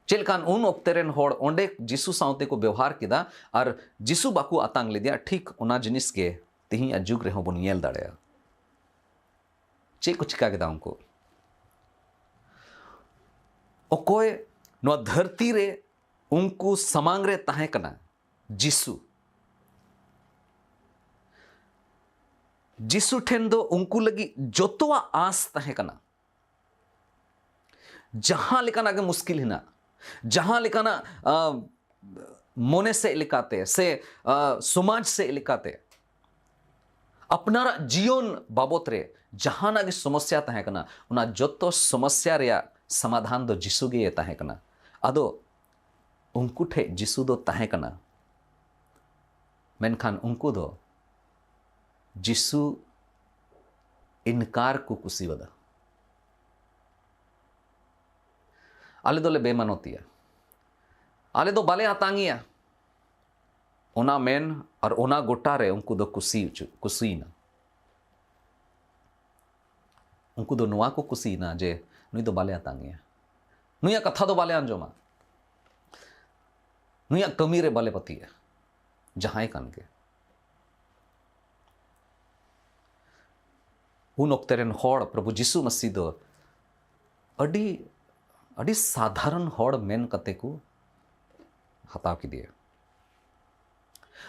ᱪᱮᱫ ᱞᱮᱠᱟᱱ ᱩᱱ ᱚᱠᱛᱮ ᱨᱮᱱ ᱦᱚᱲ ᱚᱸᱰᱮ ᱡᱤᱥᱩ ᱥᱟᱶᱛᱮ ᱠᱚ ᱵᱮᱣᱦᱟᱨ ᱠᱮᱫᱟ ᱟᱨ ᱡᱤᱥᱩ ᱵᱟᱠᱚ ᱟᱛᱟᱝ ᱞᱮᱫᱮᱭᱟ, ᱴᱷᱤᱠ ᱚᱱᱟ ᱡᱤᱱᱤᱥ ᱜᱮ ᱛᱤᱦᱤᱧᱟᱜ ᱡᱩᱜᱽ ᱨᱮᱦᱚᱸ ᱵᱚᱱ ᱧᱮᱞ ᱫᱟᱲᱮᱭᱟᱜᱼᱟ᱾ ᱪᱮᱫ ᱠᱚ ᱪᱤᱠᱟ ᱠᱮᱫᱟ ᱩᱱᱠᱩ? ᱚᱠᱚᱭ ᱱᱚᱣᱟ ᱫᱷᱟᱹᱨᱛᱤ ᱨᱮ ᱩᱱᱠᱩ ᱥᱟᱢᱟᱝ ᱨᱮ ᱛᱟᱦᱮᱸ ᱠᱟᱱᱟ ᱡᱤᱥᱩ᱾ ᱡᱤᱥᱩ ᱴᱷᱮᱱ ᱫᱚ ᱩᱱᱠᱩ ᱞᱟᱹᱜᱤᱫ ᱡᱚᱛᱚᱣᱟᱜ ᱟᱸᱥ ᱛᱟᱦᱮᱸ ᱠᱟᱱᱟ᱾ ᱡᱟᱦᱟᱸ ᱞᱮᱠᱟᱱᱟᱜ ᱜᱮ ᱢᱩᱥᱠᱤᱞ ᱦᱮᱱᱟᱜ, ᱡᱟᱦᱟᱸ ᱞᱮᱠᱟᱱᱟᱜ ᱢᱚᱱᱮ ᱥᱮᱫ ᱞᱮᱠᱟᱛᱮ ᱥᱮ ᱥᱚᱢᱟᱡᱽ ᱥᱮᱫ ᱞᱮᱠᱟᱛᱮ ᱟᱯᱱᱟᱨᱟᱜ ᱡᱤᱭᱚᱱ ᱵᱟᱵᱚᱛ ᱨᱮ ᱡᱟᱦᱟᱱᱟᱜ ᱜᱮ ᱥᱚᱢᱚᱥᱭᱟ ᱛᱟᱦᱮᱸ ᱠᱟᱱᱟ, ᱚᱱᱟ ᱡᱚᱛᱚ ᱥᱚᱢᱚᱥᱭᱟ ᱨᱮᱭᱟᱜ ᱥᱚᱢᱟᱫᱷᱟᱱ ᱫᱚ ᱡᱤᱥᱩ ᱜᱮ ᱛᱟᱦᱮᱸ ᱠᱟᱱᱟ᱾ ᱟᱫᱚ ᱩᱱᱠᱩ ᱴᱷᱮᱱ ᱡᱤᱥᱩ ᱫᱚ ᱛᱟᱦᱮᱸ ᱠᱟᱱᱟ, ᱢᱮᱱᱠᱷᱟᱱ ᱩᱱᱠᱩ ᱫᱚ ᱡᱤᱥᱩ ᱤᱱᱠᱟᱨ ᱠᱚ ᱠᱩᱥᱤᱣᱟᱫᱟ᱾ ᱟᱞᱮ ᱫᱚᱞᱮ ᱵᱮᱢᱟᱱᱚᱛᱤᱭᱟ, ᱟᱞᱮ ᱫᱚ ᱵᱟᱞᱮ ᱟᱛᱟᱝᱮᱭᱟ, ᱚᱱᱟ ᱢᱮᱱ ᱟᱨ ᱚᱱᱟ ᱜᱚᱴᱟ ᱨᱮ ᱩᱱᱠᱩ ᱫᱚ ᱠᱩᱥᱤ ᱚᱪᱚ ᱠᱩᱥᱤᱭᱮᱱᱟ᱾ ᱩᱱᱠᱩ ᱫᱚ ᱱᱚᱣᱟ ᱠᱚ ᱠᱩᱥᱤᱭᱮᱱᱟ ᱡᱮ ᱱᱩᱭ ᱫᱚ ᱵᱟᱞᱮ ᱟᱛᱟᱝᱮᱭᱟ, ᱱᱩᱭᱟᱜ ᱠᱟᱛᱷᱟ ᱫᱚ ᱵᱟᱞᱮ ᱟᱸᱡᱚᱢᱟ, ᱱᱩᱭᱟᱜ ᱠᱟᱹᱢᱤ ᱨᱮ ᱵᱟᱞᱮ ᱯᱟᱹᱛᱭᱟᱹᱜᱼᱟ, ᱡᱟᱦᱟᱸᱭ ᱠᱟᱱ ᱜᱮ᱾ ᱩᱱ ᱚᱠᱛᱮ ᱨᱮᱱ ᱦᱚᱲ ᱯᱨᱚᱵᱷᱩ ᱡᱤᱥᱩ ᱢᱟᱥᱤ ᱫᱚ ᱟᱹᱰᱤ ᱟᱹᱰᱤ ᱥᱟᱫᱷᱟᱨᱚᱱ ᱦᱚᱲ ᱢᱮᱱ ᱠᱟᱛᱮ ᱠᱚ ᱦᱟᱛᱟᱣ ᱠᱮᱫᱮᱭᱟ᱾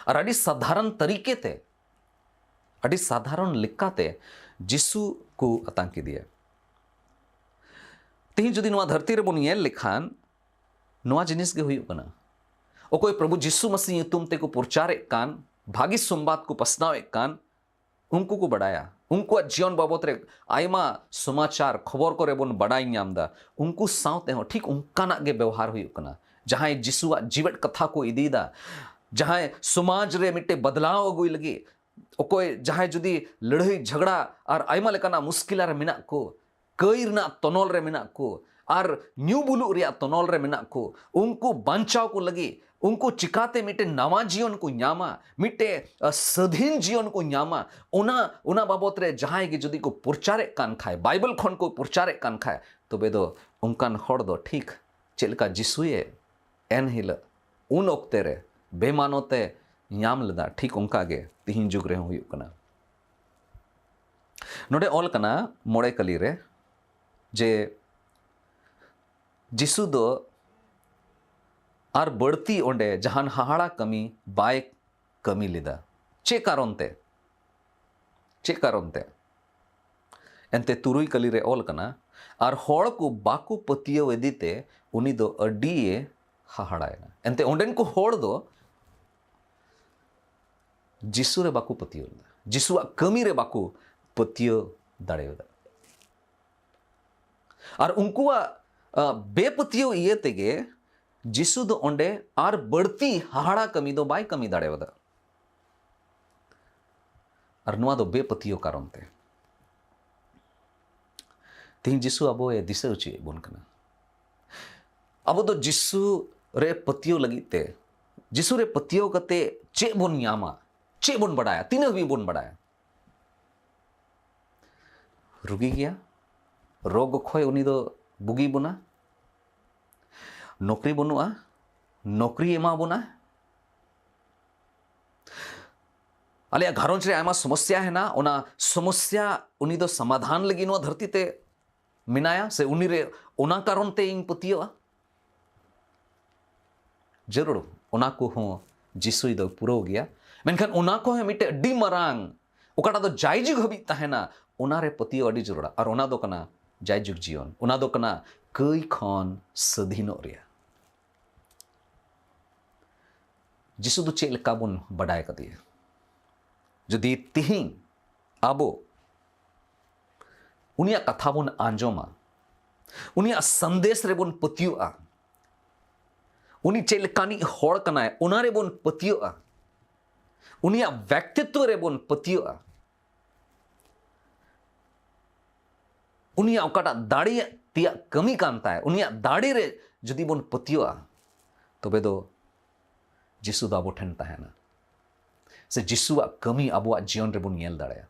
ᱟᱨ ᱟᱹᱰᱤ ᱥᱟᱫᱷᱟᱨᱚᱱ ᱛᱟᱹᱨᱤᱠᱮ ᱛᱮ, ᱟᱹᱰᱤ ᱥᱟᱫᱷᱟᱨᱚᱱ ᱞᱮᱠᱟᱛᱮ ᱡᱤᱥᱩ ᱠᱚ ᱟᱛᱟᱝ ᱠᱮᱫᱮᱭᱟ᱾ ᱛᱮᱦᱮᱧ ᱡᱩᱫᱤ ᱱᱚᱣᱟ ᱫᱷᱟᱹᱨᱛᱤ ᱨᱮᱵᱚᱱ ᱧᱮᱞ ᱞᱮᱠᱷᱟᱱ, ᱱᱚᱣᱟ ᱡᱤᱱᱤᱥ ᱜᱮ ᱦᱩᱭᱩᱜ ᱠᱟᱱᱟ᱾ ᱚᱠᱚᱭ ᱯᱨᱚᱵᱷᱩ ᱡᱤᱥᱩ ᱢᱟᱹᱥᱤ ᱧᱩᱛᱩᱢ ᱛᱮᱠᱚ ᱯᱨᱚᱪᱟᱨᱮᱫ ᱠᱟᱱ, ᱵᱷᱟᱹᱜᱤ ᱥᱚᱢᱵᱟᱫ ᱠᱚ ᱯᱟᱥᱱᱟᱣᱮᱫ ᱠᱟᱱ, ᱩᱱᱠᱩ ᱠᱚ ᱵᱟᱰᱟᱭᱟ᱾ ᱩᱱᱠᱩᱣᱟᱜ ᱡᱤᱭᱚᱱ ᱵᱟᱵᱚᱛ ᱨᱮ ᱟᱭᱢᱟ ᱥᱚᱢᱟᱪᱟᱨ ᱠᱷᱚᱵᱚᱨ ᱠᱚᱨᱮ ᱵᱚᱱ ᱵᱟᱰᱟᱭ ᱧᱟᱢ ᱮᱫᱟ᱾ ᱩᱱᱠᱩ ᱥᱟᱶ ᱛᱮᱦᱚᱸ ᱴᱷᱤᱠ ᱚᱱᱠᱟᱱᱟᱜ ᱜᱮ ᱵᱮᱣᱦᱟᱨ ᱦᱩᱭᱩᱜ ᱠᱟᱱᱟ᱾ ᱡᱟᱦᱟᱸᱭ ᱡᱤᱥᱩᱣᱟᱜ ᱡᱤᱣᱮᱫ ᱠᱟᱛᱷᱟ ᱠᱚ ᱤᱫᱤᱭᱮᱫᱟ, ᱡᱟᱦᱟᱸᱭ ᱥᱚᱢᱟᱡᱽ ᱨᱮ ᱢᱤᱫᱴᱮᱡ ᱵᱟᱫᱞᱟᱣ ᱟᱹᱜᱩᱭ ᱞᱟᱹᱜᱤᱫ, ᱚᱠᱚᱭ ᱡᱟᱦᱟᱸᱭ ᱡᱩᱫᱤ ᱞᱟᱹᱲᱦᱟᱹᱭ ᱡᱷᱟᱜᱽᱲᱟ ᱟᱨ ᱟᱭᱢᱟ ᱞᱮᱠᱟᱱᱟᱜ ᱢᱩᱥᱠᱤᱞᱟ ᱨᱮ ᱢᱮᱱᱟᱜ ᱠᱚ, ᱠᱟᱹᱭ ᱨᱮᱱᱟᱜ ᱛᱚᱱᱚᱞ ᱨᱮ ᱢᱮᱱᱟᱜ ᱠᱚ, ᱟᱨ ᱧᱩ ᱵᱩᱞᱩᱜ ᱨᱮᱭᱟᱜ ᱛᱚᱱᱚᱞ ᱨᱮ ᱢᱮᱱᱟᱜ ᱠᱚ, ᱩᱱᱠᱩ ᱵᱟᱧᱪᱟᱣ ᱠᱚ ᱞᱟᱹᱜᱤᱫ, ᱩᱱᱠᱩ ᱪᱤᱠᱟᱛᱮ ᱢᱤᱫᱴᱮᱱ ᱱᱟᱣᱟ ᱡᱤᱭᱚᱱ ᱠᱚ ᱧᱟᱢᱟ, ᱢᱤᱫᱴᱮᱱ, ᱟ, ᱥᱟᱹᱫᱷᱤᱱ ᱡᱤᱭᱚᱱ ᱠᱚ ᱧᱟᱢᱟ, ᱚᱱᱟ, ᱚᱱᱟ ᱵᱟᱵᱚᱛ ᱨᱮ ᱡᱟᱦᱟᱸᱭ ᱜᱮ ᱡᱩᱫᱤ ᱠᱚ ᱯᱨᱚᱪᱟᱨᱮᱫ ᱠᱟᱱ ᱠᱷᱟᱡ, ᱵᱟᱭᱵᱮᱞ ᱠᱷᱚᱱ ᱠᱚ ᱯᱨᱚᱪᱟᱨᱮᱫ ᱠᱟᱱ ᱠᱷᱟᱡ, ᱛᱚᱵᱮ ᱫᱚ ᱚᱱᱠᱟᱱ ᱦᱚᱲ ᱫᱚ ᱴᱷᱤᱠ ᱪᱮᱫ ᱞᱮᱠᱟ ᱡᱤᱥᱩᱭᱮ ᱮᱱ ᱦᱤᱞᱳᱜ, ᱩᱱ ᱚᱠᱛᱮ ᱨᱮ ᱵᱮᱢᱟᱱᱚᱛᱮ ᱧᱟᱢ ᱞᱮᱫᱟ, ᱴᱷᱤᱠ ᱚᱱᱠᱟ ᱜᱮ ᱛᱤᱦᱤᱧ ᱡᱩᱜᱽ ᱨᱮᱦᱚᱸ ᱦᱩᱭᱩᱜ ᱠᱟᱱᱟ᱾ ᱱᱚᱰᱮ ᱚᱞ ᱠᱟᱱᱟ ᱢᱚᱬᱮ ᱠᱟᱹᱞᱤ ᱨᱮ ᱡᱮ ᱡᱤᱥᱩ ᱫᱚ ᱟᱨ ᱵᱟᱹᱲᱛᱤ ᱚᱸᱰᱮ ᱡᱟᱦᱟᱱ ᱦᱟᱦᱟᱲᱟ ᱠᱟᱹᱢᱤ ᱵᱟᱭ ᱠᱟᱹᱢᱤ ᱞᱮᱫᱟ᱾ ᱪᱮᱫ ᱠᱟᱨᱚᱱ ᱛᱮ? ᱪᱮᱫ ᱠᱟᱨᱚᱱ ᱛᱮ? ᱮᱱᱛᱮ ᱛᱩᱨᱩᱭ ᱠᱟᱹᱞᱤ ᱨᱮ ᱚᱞ ᱠᱟᱱᱟ, "ᱟᱨ ᱦᱚᱲ ᱠᱚ ᱵᱟᱠᱚ ᱯᱟᱹᱛᱭᱟᱹᱣ ᱤᱫᱤ ᱛᱮ ᱩᱱᱤ ᱫᱚ ᱟᱹᱰᱤᱭᱮ ᱦᱟᱦᱟᱲᱟᱭᱮᱱᱟ᱾" ᱮᱱᱛᱮ ᱚᱸᱰᱮᱱ ᱠᱚ ᱦᱚᱲ ᱫᱚ ᱡᱤᱥᱩ ᱨᱮ ᱵᱟᱠᱚ ᱯᱟᱹᱛᱭᱟᱹᱣ ᱞᱮᱫᱟ, ᱡᱤᱥᱩᱣᱟᱜ ᱠᱟᱹᱢᱤ ᱨᱮ ᱵᱟᱠᱚ ᱯᱟᱹᱛᱭᱟᱹᱣ ᱫᱟᱲᱮᱭᱟᱫᱟ᱾ ᱟᱨ ᱩᱱᱠᱩᱣᱟᱜ, ᱟ, ᱵᱮᱯᱟᱹᱛᱭᱟᱹᱣ ᱤᱭᱟᱹ ᱛᱮᱜᱮ ᱡᱤᱥᱩ ᱫᱚ ᱚᱸᱰᱮ ᱟᱨ ᱵᱟᱹᱲᱛᱤ ᱦᱟᱦᱟᱲᱟ ᱠᱟᱹᱢᱤ ᱫᱚ ᱵᱟᱭ ᱠᱟᱹᱢᱤ ᱫᱟᱲᱮᱭᱟᱫᱟ᱾ ᱟᱨ ᱱᱚᱣᱟ ᱫᱚ ᱵᱮᱯᱟᱹᱛᱭᱟᱹᱣ ᱠᱟᱨᱚᱱ ᱛᱮ᱾ ᱛᱮᱦᱮᱧ ᱡᱤᱥᱩ ᱟᱵᱚᱭ ᱫᱤᱥᱟᱹ ᱦᱚᱪᱚᱭᱮᱫ ᱵᱚᱱ ᱠᱟᱱᱟ᱾ ᱟᱵᱚ ᱫᱚ ᱡᱤᱥᱩ ᱨᱮ ᱯᱟᱹᱛᱭᱟᱹᱣ ᱞᱟᱹᱜᱤᱫ ᱛᱮ, ᱡᱤᱥᱩ ᱨᱮ ᱯᱟᱹᱛᱭᱟᱹᱣ ᱠᱟᱛᱮ ᱪᱮᱫ ᱵᱚᱱ ᱧᱟᱢᱟ? ᱪᱮᱫ ᱵᱚᱱ ᱵᱟᱰᱟᱭᱟ? ᱛᱤᱱᱟᱹᱜ ᱦᱟᱹᱵᱤᱡ ᱵᱚᱱ ᱵᱟᱰᱟᱭᱟ? ᱨᱩᱜᱤ ᱜᱮᱭᱟ, ᱨᱳᱜᱽ ᱚᱠᱷᱚᱭ ᱩᱱᱤ ᱫᱚ ᱵᱩᱜᱤ ᱵᱚᱱᱟ, ᱱᱚᱠᱨᱤ ᱵᱟᱹᱱᱩᱜᱼᱟ, ᱱᱚᱠᱨᱤ ᱮᱢᱟ ᱵᱚᱱᱟ, ᱟᱞᱮᱭᱟᱜ ᱜᱷᱟᱨᱚᱸᱡᱽ ᱨᱮ ᱟᱭᱢᱟ ᱥᱚᱢᱚᱥᱭᱟ ᱦᱮᱱᱟᱜ, ᱚᱱᱟ ᱥᱚᱢᱚᱥᱭᱟ ᱩᱱᱤ ᱫᱚ ᱥᱚᱢᱟᱫᱷᱟᱱ ᱞᱟᱹᱜᱤᱫ ᱱᱚᱣᱟ ᱫᱷᱟᱹᱨᱛᱤ ᱛᱮ ᱢᱮᱱᱟᱭᱟ, ᱥᱮ ᱩᱱᱤ ᱨᱮ ᱚᱱᱟ ᱠᱟᱨᱚᱱ ᱛᱮ ᱤᱧ ᱯᱟᱹᱛᱭᱟᱹᱣᱟ᱾ ᱡᱟᱹᱨᱩᱲ ᱚᱱᱟ ᱠᱚᱦᱚᱸ ᱡᱤᱥᱩᱭ ᱫᱚ ᱯᱩᱨᱟᱹᱣ ᱜᱮᱭᱟ, ᱢᱮᱱᱠᱷᱟᱱ ᱚᱱᱟ ᱠᱚᱦᱚᱸ ᱢᱤᱫᱴᱮᱡ ᱟᱹᱰᱤ ᱢᱟᱨᱟᱝ, ᱚᱠᱟᱴᱟᱜ ᱫᱚ ᱡᱟᱭᱡᱩᱜᱽ ᱦᱟᱹᱵᱤᱡ ᱛᱟᱦᱮᱱᱟ, ᱚᱱᱟ ᱨᱮ ᱯᱟᱹᱛᱭᱟᱹᱣ ᱟᱹᱰᱤ ᱡᱟᱹᱨᱩᱲᱟ᱾ ᱟᱨ ᱚᱱᱟ ᱫᱚ ᱠᱟᱱᱟ ᱡᱟᱭᱡᱩᱜᱽ ᱡᱤᱭᱚᱱ, ᱚᱱᱟ ᱫᱚ ᱠᱟᱱᱟ ᱠᱟᱹᱭ ᱠᱷᱚᱱ ᱥᱟᱹᱫᱷᱤᱱᱚᱜ ᱨᱮᱭᱟᱜ᱾ ᱡᱤᱥᱩ ᱫᱚ ᱪᱮᱫ ᱞᱮᱠᱟ ᱵᱚᱱ ᱵᱟᱰᱟᱭ ᱠᱟᱫᱮᱭᱟ? ᱡᱩᱫᱤ ᱛᱤᱦᱤᱧ ᱟᱵᱚ ᱩᱱᱤᱭᱟᱜ ᱠᱟᱛᱷᱟ ᱵᱚᱱ ᱟᱸᱡᱚᱢᱟ, ᱩᱱᱤᱭᱟᱜ ᱥᱟᱸᱫᱮᱥ ᱨᱮᱵᱚᱱ ᱯᱟᱹᱛᱭᱟᱹᱜᱼᱟ, ᱩᱱᱤ ᱪᱮᱫ ᱞᱮᱠᱟᱱᱤᱡ ᱦᱚᱲ ᱠᱟᱱᱟᱭ ᱚᱱᱟ ᱨᱮᱵᱚᱱ ᱯᱟᱹᱛᱭᱟᱹᱜᱼᱟ, ᱩᱱᱤᱭᱟᱜ ᱵᱮᱠᱛᱤᱛᱣᱚ ᱨᱮᱵᱚᱱ ᱯᱟᱹᱛᱭᱟᱹᱜᱼᱟ, ᱩᱱᱤᱭᱟᱜ ᱚᱠᱟᱴᱟᱜ ᱫᱟᱲᱮ ᱛᱮᱭᱟᱜ ᱠᱟᱹᱢᱤ ᱠᱟᱱ ᱛᱟᱭ, ᱩᱱᱤᱭᱟᱜ ᱫᱟᱲᱮ ᱨᱮ ᱡᱩᱫᱤ ᱵᱚᱱ ᱯᱟᱹᱛᱭᱟᱹᱜᱼᱟ, ᱛᱚᱵᱮ ᱫᱚ ᱡᱤᱥᱩ ᱫᱚ ᱟᱵᱚ ᱴᱷᱮᱱ ᱛᱟᱦᱮᱱᱟ, ᱥᱮ ᱡᱤᱥᱩᱣᱟᱜ ᱠᱟᱹᱢᱤ ᱟᱵᱚᱣᱟᱜ ᱡᱤᱭᱚᱱ ᱨᱮᱵᱚᱱ ᱧᱮᱞ ᱫᱟᱲᱮᱭᱟᱜᱼᱟ᱾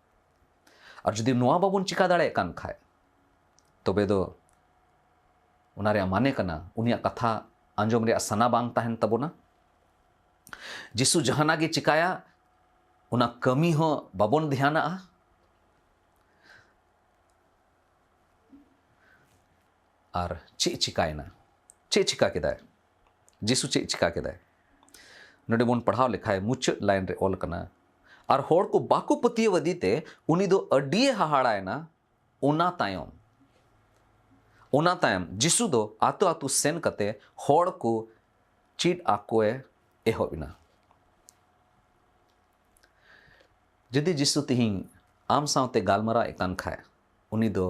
ᱟᱨ ᱡᱩᱫᱤ ᱱᱚᱣᱟ ᱵᱟᱵᱚᱱ ᱪᱤᱠᱟ ᱫᱟᱲᱮᱭᱟᱜ ᱠᱟᱱ ᱠᱷᱟᱡ, ᱛᱚᱵᱮ ᱫᱚ ᱚᱱᱟ ᱨᱮᱭᱟᱜ ᱢᱟᱱᱮ ᱠᱟᱱᱟ ᱩᱱᱤᱭᱟᱜ ᱠᱟᱛᱷᱟ ᱟᱸᱡᱚᱢ ᱨᱮᱭᱟᱜ ᱥᱟᱱᱟ ᱵᱟᱝ ᱛᱟᱦᱮᱱ ᱛᱟᱵᱚᱱᱟ᱾ ᱡᱤᱥᱩ ᱡᱟᱦᱟᱱᱟᱜ ᱜᱮ ᱪᱤᱠᱟᱭᱟ, ᱚᱱᱟ ᱠᱟᱹᱢᱤ ᱦᱚᱸ ᱵᱟᱵᱚᱱ ᱫᱷᱮᱭᱟᱱᱟᱜᱼᱟ᱾ ᱟᱨ ᱪᱮᱫ ᱪᱤᱠᱟᱭᱮᱱᱟ? ᱪᱮᱫ ᱪᱤᱠᱟ ᱠᱮᱫᱟᱭ? ᱡᱤᱥᱩ ᱪᱮᱫ ᱪᱤᱠᱟ ᱠᱮᱫᱟᱭ? ᱱᱚᱰᱮ ᱵᱚᱱ ᱯᱟᱲᱦᱟᱣ ᱞᱮᱠᱷᱟᱡ ᱢᱩᱪᱟᱹᱫ ᱞᱟᱭᱤᱱ ᱨᱮ ᱚᱞ ᱠᱟᱱᱟ, ᱟᱨ ᱦᱚᱲ ᱠᱚ ᱵᱟᱠᱚ ᱯᱟᱹᱛᱭᱟᱹᱣ ᱟᱫᱮ ᱛᱮ ᱩᱱᱤ ᱫᱚ ᱟᱹᱰᱤᱭᱮ ᱦᱟᱦᱟᱲᱟᱭᱮᱱᱟ᱾ ᱚᱱᱟ ᱛᱟᱭᱚᱢ, ᱚᱱᱟ ᱛᱟᱭᱚᱢ ᱡᱤᱥᱩ ᱫᱚ ᱟᱛᱳ ᱟᱛᱳ ᱥᱮᱱ ᱠᱟᱛᱮ ᱦᱚᱲ ᱠᱚ ᱪᱮᱫ ᱟᱠᱚᱭ ᱮᱦᱚᱵ ᱮᱱᱟ᱾ ᱡᱩᱫᱤ ᱡᱤᱥᱩ ᱛᱤᱦᱤᱧ ᱟᱢ ᱥᱟᱶᱛᱮ ᱜᱟᱞᱢᱟᱨᱟᱣ ᱮᱫ ᱠᱟᱱ ᱠᱷᱟᱡ, ᱩᱱᱤ ᱫᱚ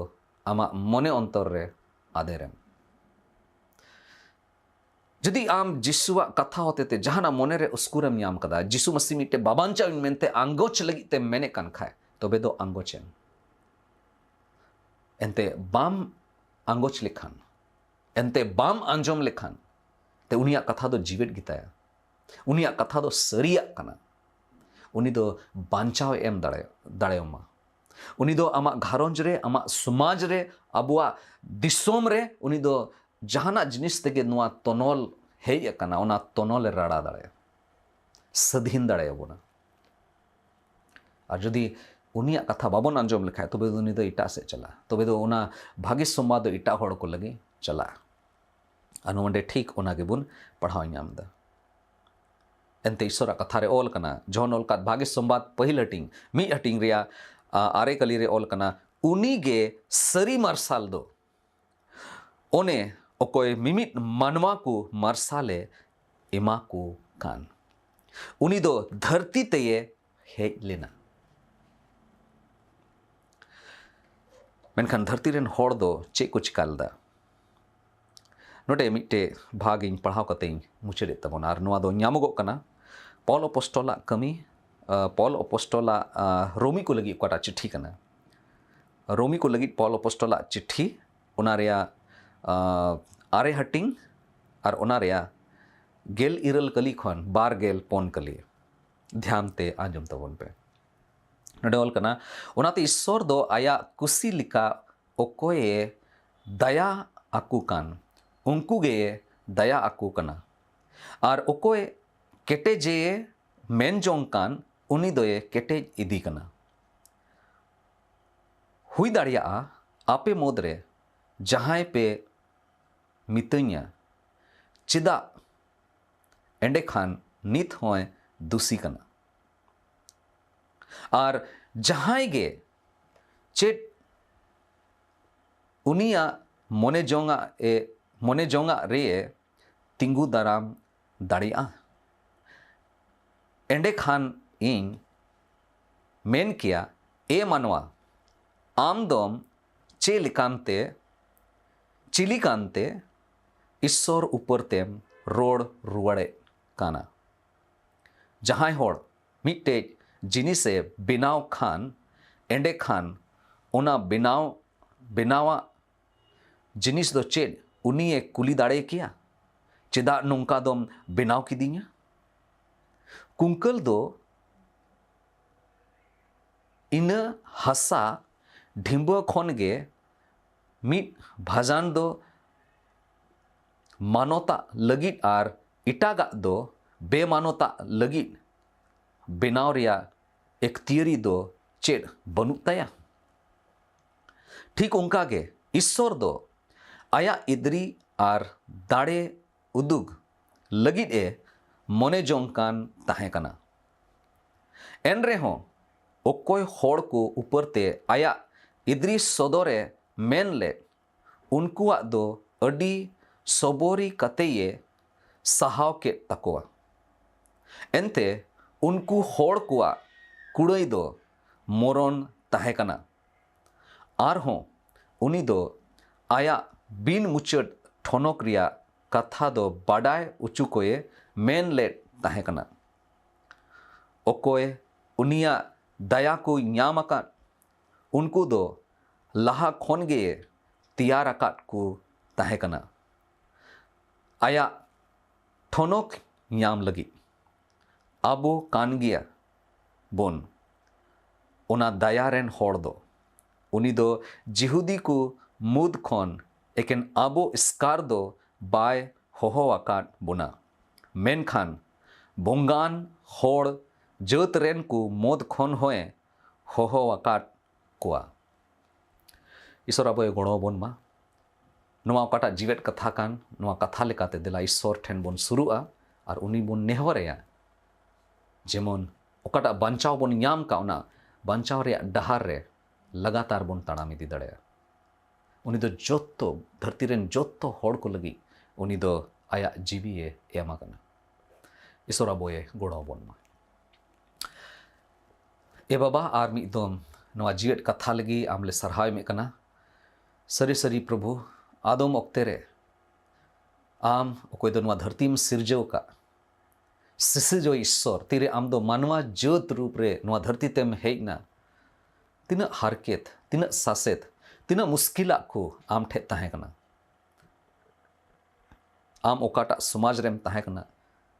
ᱟᱢᱟᱜ ᱢᱚᱱᱮ ᱚᱱᱛᱚᱨ ᱨᱮ ᱟᱫᱮᱨᱮᱢ᱾ ᱡᱩᱫᱤ ᱟᱢ ᱡᱤᱥᱩᱣᱟᱜ ᱠᱟᱛᱷᱟ ᱦᱚᱛᱮᱛᱮ ᱡᱟᱦᱟᱱᱟᱜ ᱢᱚᱱᱮᱨᱮ ᱩᱥᱠᱩᱨᱮᱢ ᱧᱟᱢ ᱠᱟᱫᱟ, ᱡᱤᱥᱩ ᱢᱟᱥᱤ ᱢᱤᱫᱴᱮᱡ ᱵᱟᱵᱟᱧᱪᱟᱣᱤᱧ ᱢᱮᱱᱛᱮ ᱟᱸᱜᱚᱪ ᱞᱟᱹᱜᱤᱫ ᱛᱮᱢ ᱢᱮᱱᱮᱫ ᱠᱟᱱ ᱠᱷᱟᱡ, ᱛᱚᱵᱮ ᱫᱚ ᱟᱸᱜᱚᱪᱮᱢ᱾ ᱮᱱᱛᱮ ᱵᱟᱢ ᱟᱸᱜᱚᱪ ᱞᱮᱠᱷᱟᱱ, ᱮᱱᱛᱮ ᱵᱟᱢ ᱟᱸᱡᱚᱢ ᱞᱮᱠᱷᱟᱱ, ᱛᱮ ᱩᱱᱤᱭᱟᱜ ᱠᱟᱛᱷᱟ ᱫᱚ ᱡᱤᱣᱮᱫ ᱜᱮᱛᱟᱭᱟ᱾ ᱩᱱᱤᱭᱟᱜ ᱠᱟᱛᱷᱟ ᱫᱚ ᱥᱟᱹᱨᱤᱭᱟᱜ ᱠᱟᱱᱟ᱾ ᱩᱱᱤ ᱫᱚ ᱵᱟᱧᱪᱟᱣ ᱮ ᱮᱢ ᱫᱟᱲᱮ-, ᱫᱟᱲᱮᱭᱟᱢᱟ᱾ ᱩᱱᱤ ᱫᱚ ᱟᱢᱟᱜ ᱜᱷᱟᱨᱚᱸᱡᱽ ᱨᱮ, ᱟᱢᱟᱜ ᱥᱚᱢᱟᱡᱽ ᱨᱮ, ᱟᱵᱚᱣᱟᱜ ᱫᱤᱥᱚᱢ ᱨᱮ, ᱩᱱᱤ ᱫᱚ ᱡᱟᱦᱟᱱᱟᱜ ᱡᱤᱱᱤᱥ ᱛᱮᱜᱮ ᱱᱚᱣᱟ ᱛᱚᱱᱚᱞ ᱦᱮᱡ ᱟᱠᱟᱱᱟ, ᱚᱱᱟ ᱛᱚᱱᱚᱞᱮ ᱨᱟᱲᱟ ᱫᱟᱲᱮᱭᱟᱜᱼᱟ, ᱥᱟᱹᱫᱷᱤᱱ ᱫᱟᱲᱮᱭᱟᱵᱚᱱᱟ᱾ ᱟᱨ ᱡᱩᱫᱤ ᱩᱱᱤᱭᱟᱜ ᱠᱟᱛᱷᱟ ᱵᱟᱵᱚᱱ ᱟᱸᱡᱚᱢ ᱞᱮᱠᱷᱟᱡ, ᱛᱚᱵᱮ ᱫᱚ ᱩᱱᱤ ᱫᱚ ᱮᱴᱟᱜ ᱥᱮᱫ ᱪᱟᱞᱟᱜᱼᱟ, ᱛᱚᱵᱮ ᱫᱚ ᱚᱱᱟ ᱵᱷᱟᱹᱜᱤ ᱥᱚᱢᱵᱟᱫ ᱫᱚ ᱮᱴᱟᱜ ᱦᱚᱲ ᱠᱚ ᱞᱟᱹᱜᱤᱫ ᱪᱟᱞᱟᱜᱼᱟ᱾ ᱟᱨ ᱱᱚᱰᱮ ᱴᱷᱤᱠ ᱚᱱᱟ ᱜᱮᱵᱚᱱ ᱯᱟᱲᱦᱟᱣ ᱧᱟᱢ ᱮᱫᱟ᱾ ᱮᱱᱛᱮ ᱤᱥᱚᱨᱟᱜ ᱠᱟᱛᱷᱟ ᱨᱮ ᱚᱞ ᱠᱟᱱᱟ, ᱡᱚᱦᱚᱱ ᱚᱞ ᱠᱟᱫ ᱵᱷᱟᱹᱜᱤ ᱥᱚᱢᱵᱟᱫ ᱯᱟᱹᱦᱤᱞ ᱦᱟᱹᱴᱤᱧ, ᱢᱤᱫ ᱦᱟᱹᱴᱤᱧ ᱨᱮᱭᱟᱜ, ᱟ, ᱟᱨᱮ ᱠᱟᱹᱞᱤ ᱨᱮ ᱚᱞ ᱠᱟᱱᱟ, ᱩᱱᱤ ᱜᱮ ᱥᱟᱹᱨᱤ ᱢᱟᱨᱥᱟᱞ ᱫᱚ, ᱚᱱᱮ ᱚᱠᱚᱭ ᱢᱤᱢᱤᱫ ᱢᱟᱱᱣᱟ ᱠᱚ ᱢᱟᱨᱥᱟᱞᱮ ᱮᱢᱟ ᱠᱚ ᱠᱟᱱ᱾ ᱩᱱᱤ ᱫᱚ ᱫᱷᱟᱹᱨᱛᱤ ᱛᱮᱭᱮ ᱦᱮᱡ ᱞᱮᱱᱟ᱾ ᱢᱮᱱᱠᱷᱟᱱ ᱫᱷᱟᱹᱨᱛᱤ ᱨᱮᱱ ᱦᱚᱲ ᱫᱚ ᱪᱮᱫ ᱠᱚ ᱪᱤᱠᱟ ᱞᱮᱫᱟ? ᱱᱚᱰᱮ ᱢᱤᱫᱴᱮᱡ ᱵᱷᱟᱜᱽ ᱤᱧ ᱯᱟᱲᱦᱟᱣ ᱠᱟᱛᱮ ᱤᱧ ᱢᱩᱪᱟᱹᱫᱮᱫ ᱛᱟᱵᱚᱱᱟ, ᱟᱨ ᱱᱚᱣᱟ ᱫᱚ ᱧᱟᱢᱚᱜᱚᱜ ᱠᱟᱱᱟ ᱯᱚᱞ ᱚᱯᱚᱥᱴᱚᱞᱟᱜ ᱠᱟᱹᱢᱤ, ᱟᱸ, ᱯᱚᱞ ᱚᱯᱚᱥᱴᱚᱞᱟᱜ, ᱟᱸ, ᱨᱳᱢᱤ ᱠᱚ ᱞᱟᱹᱜᱤᱫ ᱚᱠᱟᱴᱟᱜ ᱪᱤᱴᱷᱤ ᱠᱟᱱᱟ᱾ ᱨᱳᱢᱤ ᱠᱚ ᱞᱟᱹᱜᱤᱫ ᱯᱚᱞ ᱚᱯᱚᱥᱴᱚᱞᱟᱜ ᱪᱤᱴᱷᱤ, ᱚᱱᱟ ᱨᱮᱭᱟᱜ, ᱟᱸ, ᱟᱨᱮ ᱦᱟᱹᱴᱤᱧ ᱟᱨ ᱚᱱᱟ ᱨᱮᱭᱟᱜ ᱜᱮᱞ ᱤᱨᱟᱹᱞ ᱠᱟᱹᱞᱤ ᱠᱷᱚᱱ ᱵᱟᱨ ᱜᱮᱞ ᱯᱩᱱ ᱠᱟᱹᱞᱤ᱾ ᱫᱷᱮᱭᱟᱱ ᱛᱮ ᱟᱸᱡᱚᱢ ᱛᱟᱵᱚᱱ ᱯᱮ᱾ ᱱᱚᱰᱮ ᱚᱞ ᱠᱟᱱᱟ, ᱚᱱᱟᱛᱮ ᱤᱥᱥᱚᱨ ᱫᱚ ᱟᱭᱟᱜ ᱠᱩᱥᱤ ᱞᱮᱠᱟ ᱚᱠᱚᱭᱮ ᱫᱟᱭᱟ ᱟᱠᱚ ᱠᱟᱱ, ᱩᱱᱠᱩ ᱜᱮᱭᱮ ᱫᱟᱭᱟ ᱟᱠᱚ ᱠᱟᱱᱟ᱾ ᱟᱨ ᱚᱠᱚᱭ ᱠᱮᱴᱮᱡᱮ ᱢᱮᱱ ᱡᱚᱝ ᱠᱟᱱ, ᱩᱱᱤ ᱫᱚᱭᱮ ᱠᱮᱴᱮᱡ ᱤᱫᱤ ᱠᱟᱱᱟ᱾ ᱦᱩᱭ ᱫᱟᱲᱮᱭᱟᱜᱼᱟ, ᱟᱯᱮ ᱢᱩᱫᱽᱨᱮ ᱡᱟᱦᱟᱸᱭ ᱯᱮ ᱢᱤᱛᱟᱹᱧᱟ, "ᱪᱮᱫᱟᱜ?" ᱮᱸᱰᱮᱠᱷᱟᱱ ᱱᱤᱛ ᱦᱚᱸᱭ ᱫᱩᱥᱤ ᱠᱟᱱᱟ᱾ ᱟᱨ ᱡᱟᱦᱟᱸᱭ ᱜᱮ ᱪᱮᱫ ᱩᱱᱤᱭᱟᱜ ᱢᱚᱱᱮ ᱡᱚᱝᱟᱜ ᱮ, ᱢᱚᱱᱮ ᱡᱚᱝᱟᱜ ᱨᱮ ᱛᱤᱸᱜᱩ ᱫᱟᱨᱟᱢ ᱫᱟᱲᱮᱭᱟᱜᱼᱟ? ᱮᱸᱰᱮᱠᱷᱟᱱ ᱤᱧ ᱢᱮᱱ ᱠᱮᱭᱟ, ᱮ ᱢᱟᱱᱣᱟ, ᱟᱢ ᱫᱚᱢ ᱪᱮᱫ ᱞᱮᱠᱟᱱᱛᱮ, ᱪᱤᱞᱤ ᱠᱟᱱᱛᱮ ᱤᱥᱥᱚᱨ ᱩᱯᱟᱹᱨ ᱛᱮᱢ ᱨᱚᱲ ᱨᱩᱣᱟᱹᱲᱮᱫ ᱠᱟᱱᱟ? ᱡᱟᱦᱟᱸᱭ ᱦᱚᱲ ᱢᱤᱫᱴᱮᱡ ᱡᱤᱱᱤᱥᱮ ᱵᱮᱱᱟᱣ ᱠᱷᱟᱱ, ᱮᱸᱰᱮᱠᱷᱟᱱ ᱚᱱᱟ ᱵᱮᱱᱟᱣ, ᱵᱮᱱᱟᱣᱟᱜ ᱡᱤᱱᱤᱥ ᱫᱚ ᱪᱮᱫ ᱩᱱᱤᱭᱮ ᱠᱩᱞᱤ ᱫᱟᱲᱮ ᱠᱮᱭᱟ, "ᱪᱮᱫᱟᱜ ᱱᱚᱝᱠᱟ ᱫᱚᱢ ᱵᱮᱱᱟᱣ ᱠᱤᱫᱤᱧᱟ?" ᱠᱩᱝᱠᱟᱹᱞ ᱫᱚ ᱤᱱᱟᱹ ᱦᱟᱥᱟ ᱰᱷᱤᱸᱵᱟᱹ ᱠᱷᱚᱱ ᱜᱮ ᱢᱤᱫ ᱵᱷᱟᱡᱟᱱ ᱫᱚ ᱢᱟᱱᱚᱛᱟᱜ ᱞᱟᱹᱜᱤᱫ ᱟᱨ ᱮᱴᱟᱜᱟᱜ ᱫᱚ ᱵᱮᱢᱟᱱᱚᱛᱟᱜ ᱞᱟᱹᱜᱤᱫ ᱵᱮᱱᱟᱣ ᱨᱮᱭᱟᱜ ᱮᱠᱛᱤᱭᱟᱹᱨᱤ ᱫᱚ ᱪᱮᱫ ᱵᱟᱹᱱᱩᱜ ᱛᱟᱭᱟ? ᱴᱷᱤᱠ ᱚᱱᱠᱟ ᱜᱮ ᱤᱥᱥᱚᱨ ᱫᱚ ᱟᱭᱟᱜ ᱤᱫᱨᱤ ᱟᱨ ᱫᱟᱲᱮ ᱩᱫᱩᱜ ᱞᱟᱹᱜᱤᱫ ᱮ ᱢᱚᱱᱮ ᱡᱚᱝ ᱠᱟᱱ ᱛᱟᱦᱮᱸ ᱠᱟᱱᱟ᱾ ᱮᱱ ᱨᱮᱦᱚᱸ, ᱚᱠᱚᱭ ᱦᱚᱲ ᱠᱚ ᱩᱯᱟᱹᱨᱛᱮ ᱟᱭᱟᱜ ᱤᱫᱨᱤ ᱥᱚᱫᱚᱨᱮ ᱢᱮᱱ ᱞᱮᱫ, ᱩᱱᱠᱩᱣᱟᱜ ᱫᱚ ᱟᱹᱰᱤ ᱥᱚᱵᱚᱨᱤ ᱠᱟᱛᱮᱭᱮ ᱥᱟᱦᱟᱣ ᱠᱮᱫ ᱛᱟᱠᱚᱣᱟ᱾ ᱮᱱᱛᱮ ᱩᱱᱠᱩ ᱦᱚᱲ ᱠᱚᱣᱟᱜ ᱠᱩᱲᱟᱹᱭ ᱫᱚ ᱢᱚᱨᱚᱱ ᱛᱟᱦᱮᱸ ᱠᱟᱱᱟ᱾ ᱟᱨᱦᱚᱸ ᱩᱱᱤ ᱫᱚ ᱟᱭᱟᱜ ᱵᱤᱱ ᱢᱩᱪᱟᱹᱫ ᱴᱷᱚᱱᱚᱠ ᱨᱮᱭᱟᱜ ᱠᱟᱛᱷᱟ ᱫᱚ ᱵᱟᱰᱟᱭ ᱚᱪᱚ ᱠᱚᱭᱮ ᱢᱮᱱ ᱞᱮᱫ ᱛᱟᱦᱮᱸ ᱠᱟᱱᱟ᱾ ᱚᱠᱚᱭ ᱩᱱᱤᱭᱟᱜ ᱫᱟᱭᱟ ᱠᱚ ᱧᱟᱢ ᱟᱠᱟᱫ, ᱩᱱᱠᱩ ᱫᱚ ᱞᱟᱦᱟ ᱠᱷᱚᱱ ᱜᱮ ᱛᱮᱭᱟᱨ ᱟᱠᱟᱫ ᱠᱚ ᱛᱟᱦᱮᱸ ᱠᱟᱱᱟ ᱟᱭᱟᱜ ᱴᱷᱚᱱᱚᱠ ᱧᱟᱢ ᱞᱟᱹᱜᱤᱫ᱾ ᱟᱵᱚ ᱠᱟᱱ ᱜᱮᱭᱟ ᱵᱚᱱ ᱚᱱᱟ ᱫᱟᱭᱟ ᱨᱮᱱ ᱦᱚᱲ ᱫᱚ᱾ ᱩᱱᱤ ᱫᱚ ᱡᱤᱦᱩᱫᱤ ᱠᱚ ᱢᱩᱫᱽ ᱠᱷᱚᱱ ᱮᱠᱮᱱ ᱟᱵᱚ ᱮᱥᱠᱟᱨ ᱫᱚ ᱵᱟᱭ ᱦᱚᱦᱚ ᱟᱠᱟᱫ ᱵᱚᱱᱟ, ᱢᱮᱱᱠᱷᱟᱱ ᱵᱚᱝᱜᱟᱱ ᱦᱚᱲ ᱡᱟᱹᱛ ᱨᱮᱱ ᱠᱚ ᱢᱩᱫᱽ ᱠᱷᱚᱱ ᱦᱚᱸᱭ ᱦᱚᱦᱚ ᱟᱠᱟᱫ ᱠᱚᱣᱟ᱾ ᱤᱥᱚᱨ ᱟᱵᱚᱭ ᱜᱚᱲᱚ ᱟᱵᱚᱱ ᱢᱟ᱾ ᱱᱚᱣᱟ ᱚᱠᱟᱴᱟᱜ ᱡᱤᱣᱮᱫ ᱠᱟᱛᱷᱟ ᱠᱟᱱ, ᱱᱚᱣᱟ ᱠᱟᱛᱷᱟ ᱞᱮᱠᱟᱛᱮ ᱫᱮᱞᱟ ᱤᱥᱚᱨ ᱴᱷᱮᱱ ᱵᱚᱱ ᱥᱩᱨᱩᱜᱼᱟ ᱟᱨ ᱩᱱᱤ ᱵᱚᱱ ᱱᱮᱦᱚᱨᱟᱭᱟ, ᱡᱮᱢᱚᱱ ᱚᱠᱟᱴᱟᱜ ᱵᱟᱧᱪᱟᱣ ᱵᱚᱱ ᱧᱟᱢ ᱠᱟᱜ, ᱚᱱᱟ ᱵᱟᱧᱪᱟᱣ ᱨᱮᱭᱟᱜ ᱰᱟᱦᱟᱨ ᱨᱮ ᱞᱟᱜᱟᱛᱟᱨ ᱵᱚᱱ ᱛᱟᱲᱟᱢ ᱤᱫᱤ ᱫᱟᱲᱮᱭᱟᱜᱼᱟ᱾ ᱩᱱᱤ ᱫᱚ ᱡᱚᱛᱚ ᱫᱷᱟᱹᱨᱛᱤ ᱨᱮᱱ ᱡᱚᱛᱚ ᱦᱚᱲ ᱠᱚ ᱞᱟᱹᱜᱤᱫ ᱩᱱᱤ ᱫᱚ ᱟᱭᱟᱜ ᱡᱤᱣᱤᱭᱮ ᱮᱢ ᱟᱠᱟᱱᱟ᱾ ᱤᱥᱚᱨ ᱟᱵᱚᱭᱮ ᱜᱚᱲᱚ ᱟᱵᱚᱱ ᱢᱟ᱾ ᱮ ᱵᱟᱵᱟ, ᱟᱨ ᱢᱤᱫ ᱫᱚᱢ ᱱᱚᱣᱟ ᱡᱤᱣᱮᱫ ᱠᱟᱛᱷᱟ ᱞᱟᱹᱜᱤᱫ ᱟᱢ ᱞᱮ ᱥᱟᱨᱦᱟᱣ ᱮᱢᱮᱫ ᱠᱟᱱᱟ᱾ ᱥᱟᱹᱨᱤ ᱥᱟᱹᱨᱤ ᱯᱨᱚᱵᱷᱩ, ᱟᱫᱚᱢ ᱚᱠᱛᱮ ᱨᱮ ᱟᱢ ᱚᱠᱚᱭ ᱫᱚ ᱱᱚᱣᱟ ᱫᱷᱟᱹᱨᱛᱤᱢ ᱥᱤᱨᱡᱟᱹᱣ ᱟᱠᱟᱫ, ᱥᱤᱥᱤᱨᱡᱟᱹᱣ ᱤᱥᱥᱚᱨ, ᱛᱤᱨᱮ ᱟᱢ ᱫᱚ ᱢᱟᱱᱣᱟ ᱡᱟᱹᱛ ᱨᱩᱯ ᱨᱮ ᱱᱚᱣᱟ ᱫᱷᱟᱹᱨᱛᱤ ᱛᱮᱢ ᱦᱮᱡ ᱮᱱᱟ, ᱛᱤᱱᱟᱹᱜ ᱦᱟᱨᱠᱮᱛ, ᱛᱤᱱᱟᱹᱜ ᱥᱟᱥᱮᱛ, ᱛᱤᱱᱟᱹᱜ ᱢᱩᱥᱠᱤᱞᱟᱜ ᱠᱚ ᱟᱢ ᱴᱷᱮᱡ ᱛᱟᱦᱮᱸ ᱠᱟᱱᱟ᱾ ᱟᱢ ᱚᱠᱟᱴᱟᱜ ᱥᱚᱢᱟᱡᱽ ᱨᱮᱢ ᱛᱟᱦᱮᱸ ᱠᱟᱱᱟ,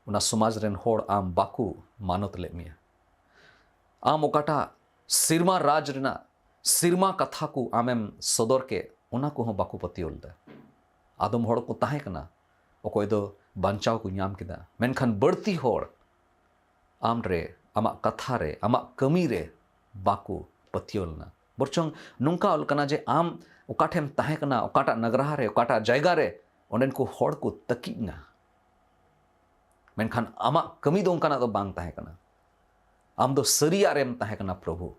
ᱚᱱᱟ ᱥᱚᱢᱟᱡᱽ ᱨᱮᱱ ᱦᱚᱲ ᱟᱢ ᱵᱟᱠᱚ ᱢᱟᱱᱚᱛ ᱞᱮᱫ ᱢᱮᱭᱟ᱾ ᱟᱢ ᱚᱠᱟᱴᱟᱜ ᱥᱮᱨᱢᱟ ᱨᱟᱡᱽ ᱨᱮᱱᱟᱜ ᱥᱮᱨᱢᱟ ᱠᱟᱛᱷᱟ ᱠᱚ ᱟᱢᱮᱢ ᱥᱚᱫᱚᱨ ᱠᱮᱫ, ᱚᱱᱟ ᱠᱚᱦᱚᱸ ᱵᱟᱠᱚ ᱯᱟᱹᱛᱭᱟᱹᱣ ᱞᱮᱫᱟ᱾ ᱟᱫᱚᱢ ᱦᱚᱲ ᱠᱚ ᱛᱟᱦᱮᱸ ᱠᱟᱱᱟ, ᱚᱠᱚᱭ ᱫᱚ ᱵᱟᱧᱪᱟᱣ ᱠᱚ ᱧᱟᱢ ᱠᱮᱫᱟ, ᱢᱮᱱᱠᱷᱟᱱ ᱵᱟᱹᱲᱛᱤ ᱦᱚᱲ ᱟᱢ ᱨᱮ, ᱟᱢᱟᱜ ᱠᱟᱛᱷᱟ ᱨᱮ, ᱟᱢᱟᱜ ᱠᱟᱹᱢᱤ ᱨᱮ ᱵᱟᱠᱚ ᱯᱟᱹᱛᱭᱟᱹᱣ ᱞᱮᱱᱟ᱾ ᱵᱚᱨᱪᱚᱝ ᱱᱚᱝᱠᱟ ᱚᱞ ᱠᱟᱱᱟ ᱡᱮ ᱟᱢ ᱚᱠᱟ ᱴᱷᱮᱱ ᱛᱟᱦᱮᱸ ᱠᱟᱱᱟ, ᱚᱠᱟᱴᱟᱜ ᱱᱟᱜᱽᱨᱟᱦᱟ ᱨᱮ, ᱚᱠᱟᱴᱟᱜ ᱡᱟᱭᱜᱟ ᱨᱮ, ᱚᱸᱰᱮᱱ ᱠᱚ ᱦᱚᱲ ᱠᱚ ᱛᱟᱹᱠᱤᱡ ᱮᱱᱟ᱾ ᱢᱮᱱᱠᱷᱟᱱ ᱟᱢᱟᱜ ᱠᱟᱹᱢᱤ ᱫᱚ ᱚᱱᱠᱟᱱᱟᱜ ᱫᱚ ᱵᱟᱝ ᱛᱟᱦᱮᱸ ᱠᱟᱱᱟ᱾ ᱟᱢ ᱫᱚ ᱥᱟᱹᱨᱤᱭᱟᱜ ᱨᱮᱢ ᱛᱟᱦᱮᱸ ᱠᱟᱱᱟ, ᱯᱨᱚᱵᱷᱩ,